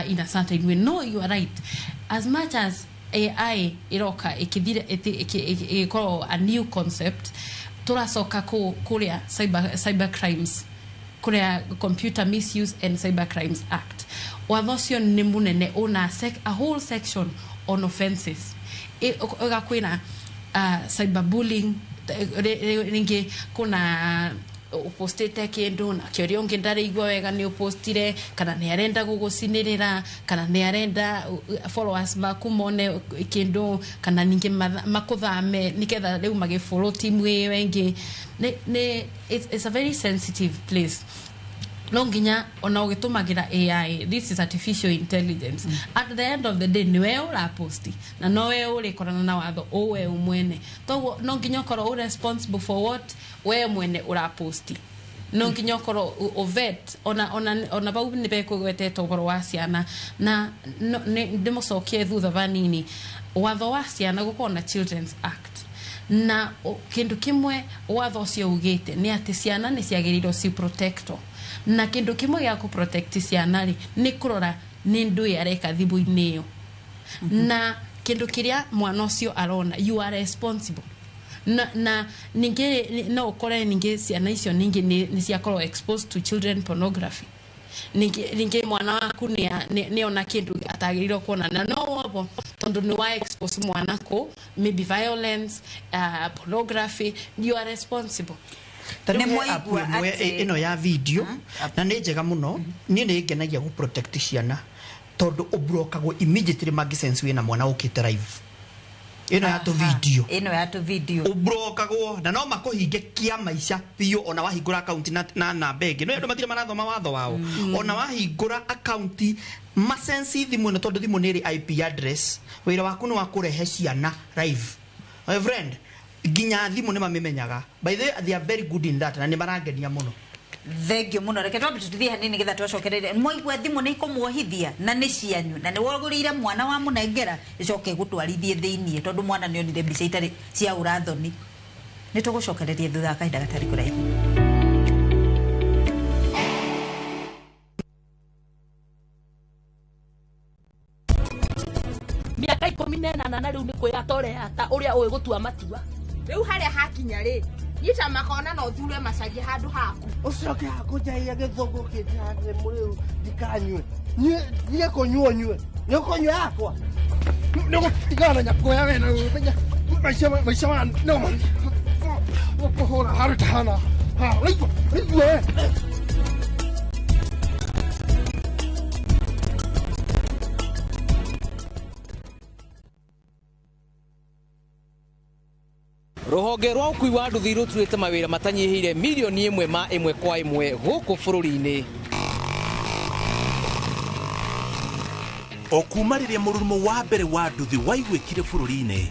in a certain way. No, you are right, as much as AI ĩroka ĩkĩthira, ĩgĩkorwo a new concept, tũracoka kũrĩa cyber crimes, kũrĩa Computer Misuse and Cyber Crimes Act. Watho ũcio nĩ mũnene, una a whole section on offenses. Ĩgakwĩra cyberbullying, rĩngĩ kuna ũpostĩte kĩndũ na kĩũria ũngĩ ndaraigua wega nĩ ũpostire, kana nĩ arenda gũgũcinĩrĩra, kana nĩ arenda followers maku mone kĩndũ, kana ningĩ makũthame nĩgetha rĩu magĩfollow timu ĩyo ĩngĩ. Nĩ it's a very sensitive place. No nginya ona ũgĩtũmagĩra AI, this is artificial intelligence, at the end of the day nĩwe ũraposti na nowe ũrĩkorana na watho ũwe mwene. Toguo no nginya ũkorwo ũ responsible for what we mwene ũraposti. No nginya ũkorwo ũvet ona bau nĩ bekũgwetete ũhoro wa ciana na ndĩmũcokie thutha vanini. Watho wa ciana, gũkorwo na Children's Act, na kĩndũ kĩmwe watho ũcio ugĩte nĩ atĩ ciana nĩ ciagĩrĩirwo ci protectwo, na kĩndũ kĩmwe gĩa kũ protect ciana rĩ, nĩ kũrora nĩ ndũĩ areka thimũ-inĩ ĩyo na kĩndũ kĩrĩa mwana ũcio arona. You are responsible. Na ningĩ no ũkore ningĩ ciana icio ningĩ nĩ ciakorwo exposed to children pornography. Ningĩ mwana waku nĩ ona kĩndũ atagĩrĩirwo kuona, na no wobo tondũ nĩ wa expose mwana kũ maybe violence, pornography. You are responsible. Ta rĩu he app ĩmwe ĩno ya video na nĩ njega mũno. Niĩ nĩ ĩngenagia gũ protect ciana tondũ ũbrokagwo immediately mangĩ sense wĩna mwana ũkĩte live, ĩno ya tũ video. Ĩno ya tũ video. Ũbrokagwo na no makũhinge kia maica biũ ona wahingũra account na namba ĩngĩ. No andũ matirĩ marathoma watho wao. Ona wahingũra account masensi thimũ ĩno, tondũ thimũ nĩ ĩrĩ IP address, wĩra waku nĩ wa kũrehe ciana live, my friend. Nginya thimũ nĩ mamĩmenyaga. By the way, they are very good in that na nĩ marangenia mũno. Thengio muno. Reke twambe tuthiĩ hanini nĩgetha twacokereire. Mwaigua thimũ nĩ ikũmuohithia na nĩ cianyu na nĩ wagũrĩire mwana wa mũnengera ĩcoke ĩgũtwarithie thĩiniĩ tondũ mwana nĩ onire mbica itarĩ cia ũrathoni. Nĩ tũgũcokereria thutha wa kahinda gatarĩ kũraihu. Mĩaka 18 na rĩu nĩ kwĩyata ũreyata ũrĩa ũĩ gũtua matua. Rĩu harĩa hakinya rĩ, nyita makona na ũthure macarie handũ haku. Ũcoke hakũnjaia gĩthũngũ kĩnjane mũrĩu ndikanyue. Niĩ kũnyua nyue. Nĩ ũkũnyua yakwa. Nĩ ũgũtigana na nyakoya we na ũmenya maica maya no ũkũhũra handũ ta hana. Ha, ũraigua? Ũraigua we? Rũhonge rwa ũkui wa nduthi rũturĩte mawĩra matanyihĩire mirioni 1 ma ĩmwe kwa ĩmwe gũkũ bũrũri-inĩ. O kuma rĩrĩa mũrurumo wa mbere wa nduthi waiguĩkire bũrũri-inĩ,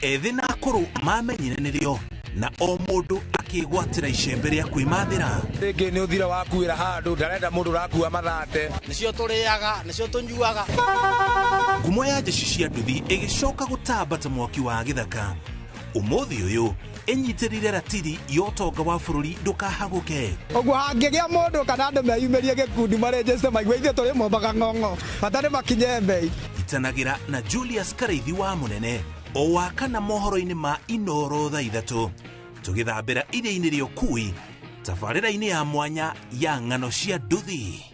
ethĩ na akũrũ mamenyire nĩrĩo na o mũndũ akĩgwatĩra icembe rĩa kwĩmathĩra. Rĩngĩ nĩ ũthira wakuĩra handũ, ndarenda mũndũ ũrakua mathate. Nĩcio tũrĩaga, nĩcio tũnyuaga. Ngumo ya njeci cia nduthi ĩgĩcoka gũtamba ta mwaki wa gĩthaka. Ũmũthĩ ũyũ ĩnyitĩrĩire ratiri ya ũtonga wa bũrũri ndũkahagũke. Ũguo hangĩgĩa mũndũ kana andũ meyumĩrie gĩkundi marenjeste maigue ithuĩ tũrĩ mombaga ng'ong'o bata nĩ makinye mbei. Itanagĩra na Julius Karaithi wa mũnene o wa kana mohoro-inĩ ma Inoro thaa 3 tũgĩthambĩra iria-inĩ rĩa ũkui tabarĩra-inĩ ya mwanya ya ng'ano cia nduthi.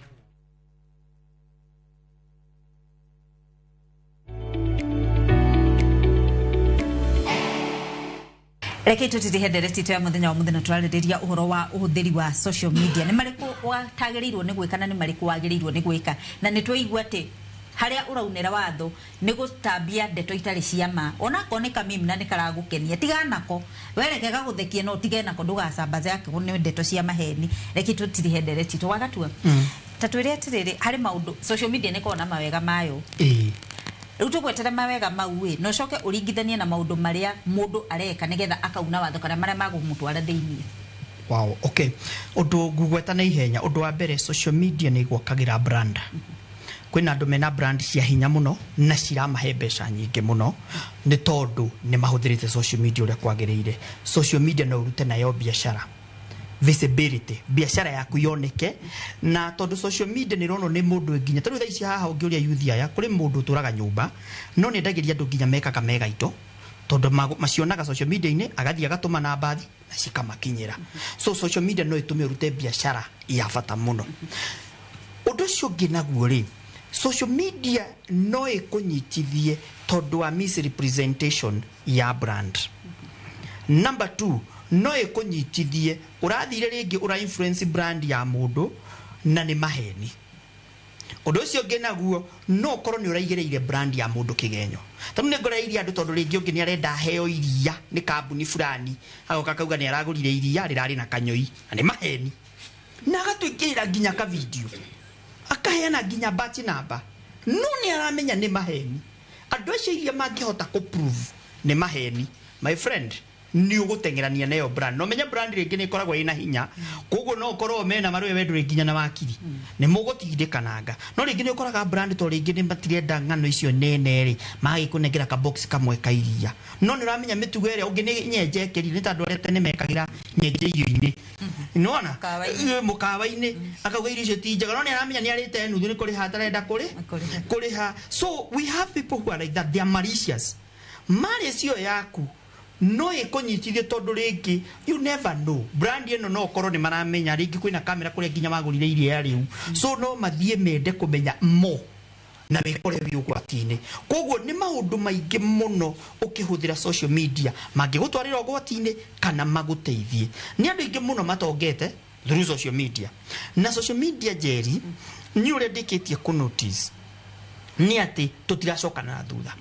Reke tũtirihe ndereti itũ ya mũthenya wa mũthenya tũrarĩrĩria ũhoro wa ũhũthĩri wa social media, nĩ marĩkũ watagĩrĩirwo nĩ gwĩka na nĩ marĩkũ wagĩrĩirwo nĩ gwĩka, na nĩ twaigua atĩ harĩa ũraunĩra watho nĩ gũtambia ndeto itarĩ cia ma, onakorwo nĩ kamimi na nĩ karagũkenia, tiga nako wereke gagũthekie, no ũtige nako, ndũgacambaze akĩgo nĩ ndeto cia maheni. Reke tũtirihe ndereti itũ wagatua ta twĩre atĩrĩrĩ, harĩ maũndũ social media nĩ ĩkoragwo na mawega mayo. Rĩu tũgwetere mawega mau ĩ, na ũcoke ũringithanie na maũndũ marĩa mũndũ areka nĩgetha akauna watho kana marĩa magũmũtwara thĩiniĩ. Wow, okay. Ũndũ ngũgweta na ihenya, ũndũ wa mbere, social media nĩ ĩgwakagĩra brand. Kwĩna andũ mena brand cia hinya mũno na ciramahe mbeca nyingĩ mũno nĩ tondũ nĩ mahũthĩrĩte social media ũrĩa kwagĩrĩire. Social media no ũrute nayo biacara, visibility, biacara yaku yoneke, na tondũ social media nĩ ĩronwo nĩ mũndũ nginya tarĩu thaa ici haha ũngĩũria youth aya, kũrĩ mũndũ ũtũraga nyũmba no nĩ endagĩria andũ nginya mekaga mega indo tondũ macionaga social media-inĩ, agathiĩ agatũma na mbathi na cikamakinyĩra. So social media no ĩtũme ũrute biacara ya bata mũno. Ũndũ ũcio ũngĩ naguo rĩ, social media no ĩkũnyitithie tondũ wa misrepresentation ya brand. Number two, no ĩkũnyitithie ũrathire rĩngĩ ũra influence brand ya mũndũ na nĩ maheni. Ũndũ ũcio ũngĩ naguo, no ũkorwo nĩ ũraigĩrĩire brand ya mũndũ kĩgenyo. Tondũ nĩ ngoreirie andũ, tondũ rĩngĩ ũngĩ nĩ arenda aheo iria nĩ kambuni fulani, agoka akauga nĩ aragũrire iria rĩrarĩ na kanyoi na nĩ maheni, na agatwĩkĩrĩra nginya ka video, akaheana nginya batch number, no nĩ aramenya nĩ maheni. Andũ acio iria mangĩhota kũ prove nĩ maheni, my friend, nĩ ũgũteng'erania nayo brand. No menye brand rĩngĩ nĩ ĩkoragwo ĩna hinya, koguo no ũkorwo mena marũe we ndũrĩ nginya na wakiri, nĩ mũgũtindĩkananga. No rĩngĩ nĩ ũkoraga brand to rĩngĩ nĩ matirenda ng'ano icio nene rĩ, magagĩkũnengera ka box kamwe ka iria, no nĩ ũramenya mĩtugo ĩrĩa ũngĩ nĩ nyenje ĩkĩrire, nĩ ta andũ arĩa tene mekagĩra nyenje irio-inĩ, nĩwona mũkawa-inĩ, akauga irio icio ti njega, no nĩ aramenya nĩ arĩte nuthu, nĩ kũrĩha atarenda kũrĩha. So we have people who are like that, they are malicious. Malice ĩyo yaku no ĩkũnyitithie tondũ rĩngĩ you never know, brand ĩno no ũkorwo nĩ maramenya rĩngĩ kwĩna kamera kũrĩa nginya magũrire iria rĩu, so no mathiĩ mende kũmenya mo na wĩkore wĩ ũgwati-inĩ. Koguo nĩ maũndũ maingĩ mũno ũkĩhũthĩra social media mangĩgũtwarĩra ũgwati-inĩ kana magũteithie. Nĩ andũ aingĩ mũno matongete through social media. Na social media, Njeri, nĩ ũrĩa ndĩkĩtie kũ notice nĩ atĩ tũtiracokana na thutha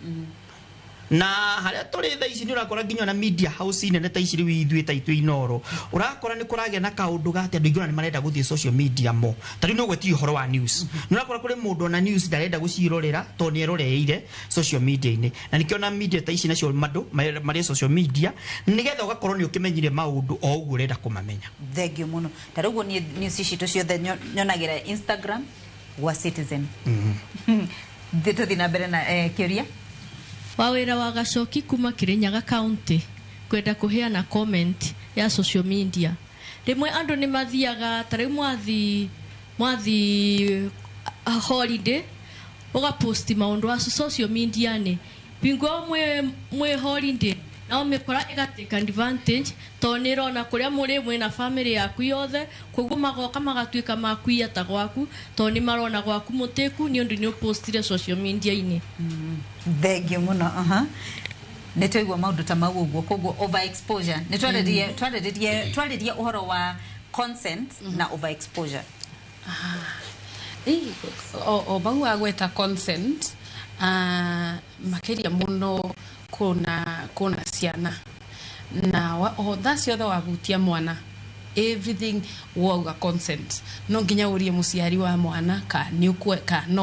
na harĩa tũrĩ thaa ici. Nĩ ũrakora nginya ona media house nene ta ici rĩu ithuĩ ta ithuĩ Inoro, ũrakora nĩ kũragĩa na kaũndũ ga atĩ andũ aingĩ ona nĩ marenda gũthiĩ social media mo. Ta rĩu nĩ ũgwetirie ũhoro wa news, nĩ ũrakora kũrĩ mũndũ ona news ndarenda gũciĩrorera tondũ nĩ eroreire social media-inĩ, na nĩkĩo na media ta ici nacio mandũ marĩ social media nĩgetha ũgakorwo nĩ ũkĩmenyire maũndũ o ũguo ũrenda kũmamenya. Thengio mũno. Ta rĩu ũguo niĩ news citũ ciothe nyonagĩra Instagram gwa Citizen. Tũthiĩ na mbere na kĩũria. Wawĩra wa Gacoki kuma Kirinyaga County, kwenda kũheana comment ya social media. Rĩmwe andũ nĩ mathiaga, ta rĩu mwathi holiday, ũgaposti maũndũ acu social media nĩ bingo mwĩ holiday, nao mĩkora ĩgatake advantage tondũ nĩ ĩrona kũrĩa mũrĩ mwĩna family yaku yothe, koguo magoka magatuĩka makuiya ta gwaku tondũ nĩ marona gwaku mũtĩku nĩ ũndũ nĩ ũpostire social media-inĩ. Thengio mũno. Aha, nĩ twaigua maũndũ ta mau ũguo. Koguo overexposure nĩ twarĩrĩrie ũhoro wa consent na overexposure. Ĩ, o bau wagweta consent, makĩria mũno kuna ciana na o thaa ciothe wahutia mwana, everything wauga consent, no nginya ũrie mũciari wa mwana ka nĩ ka no.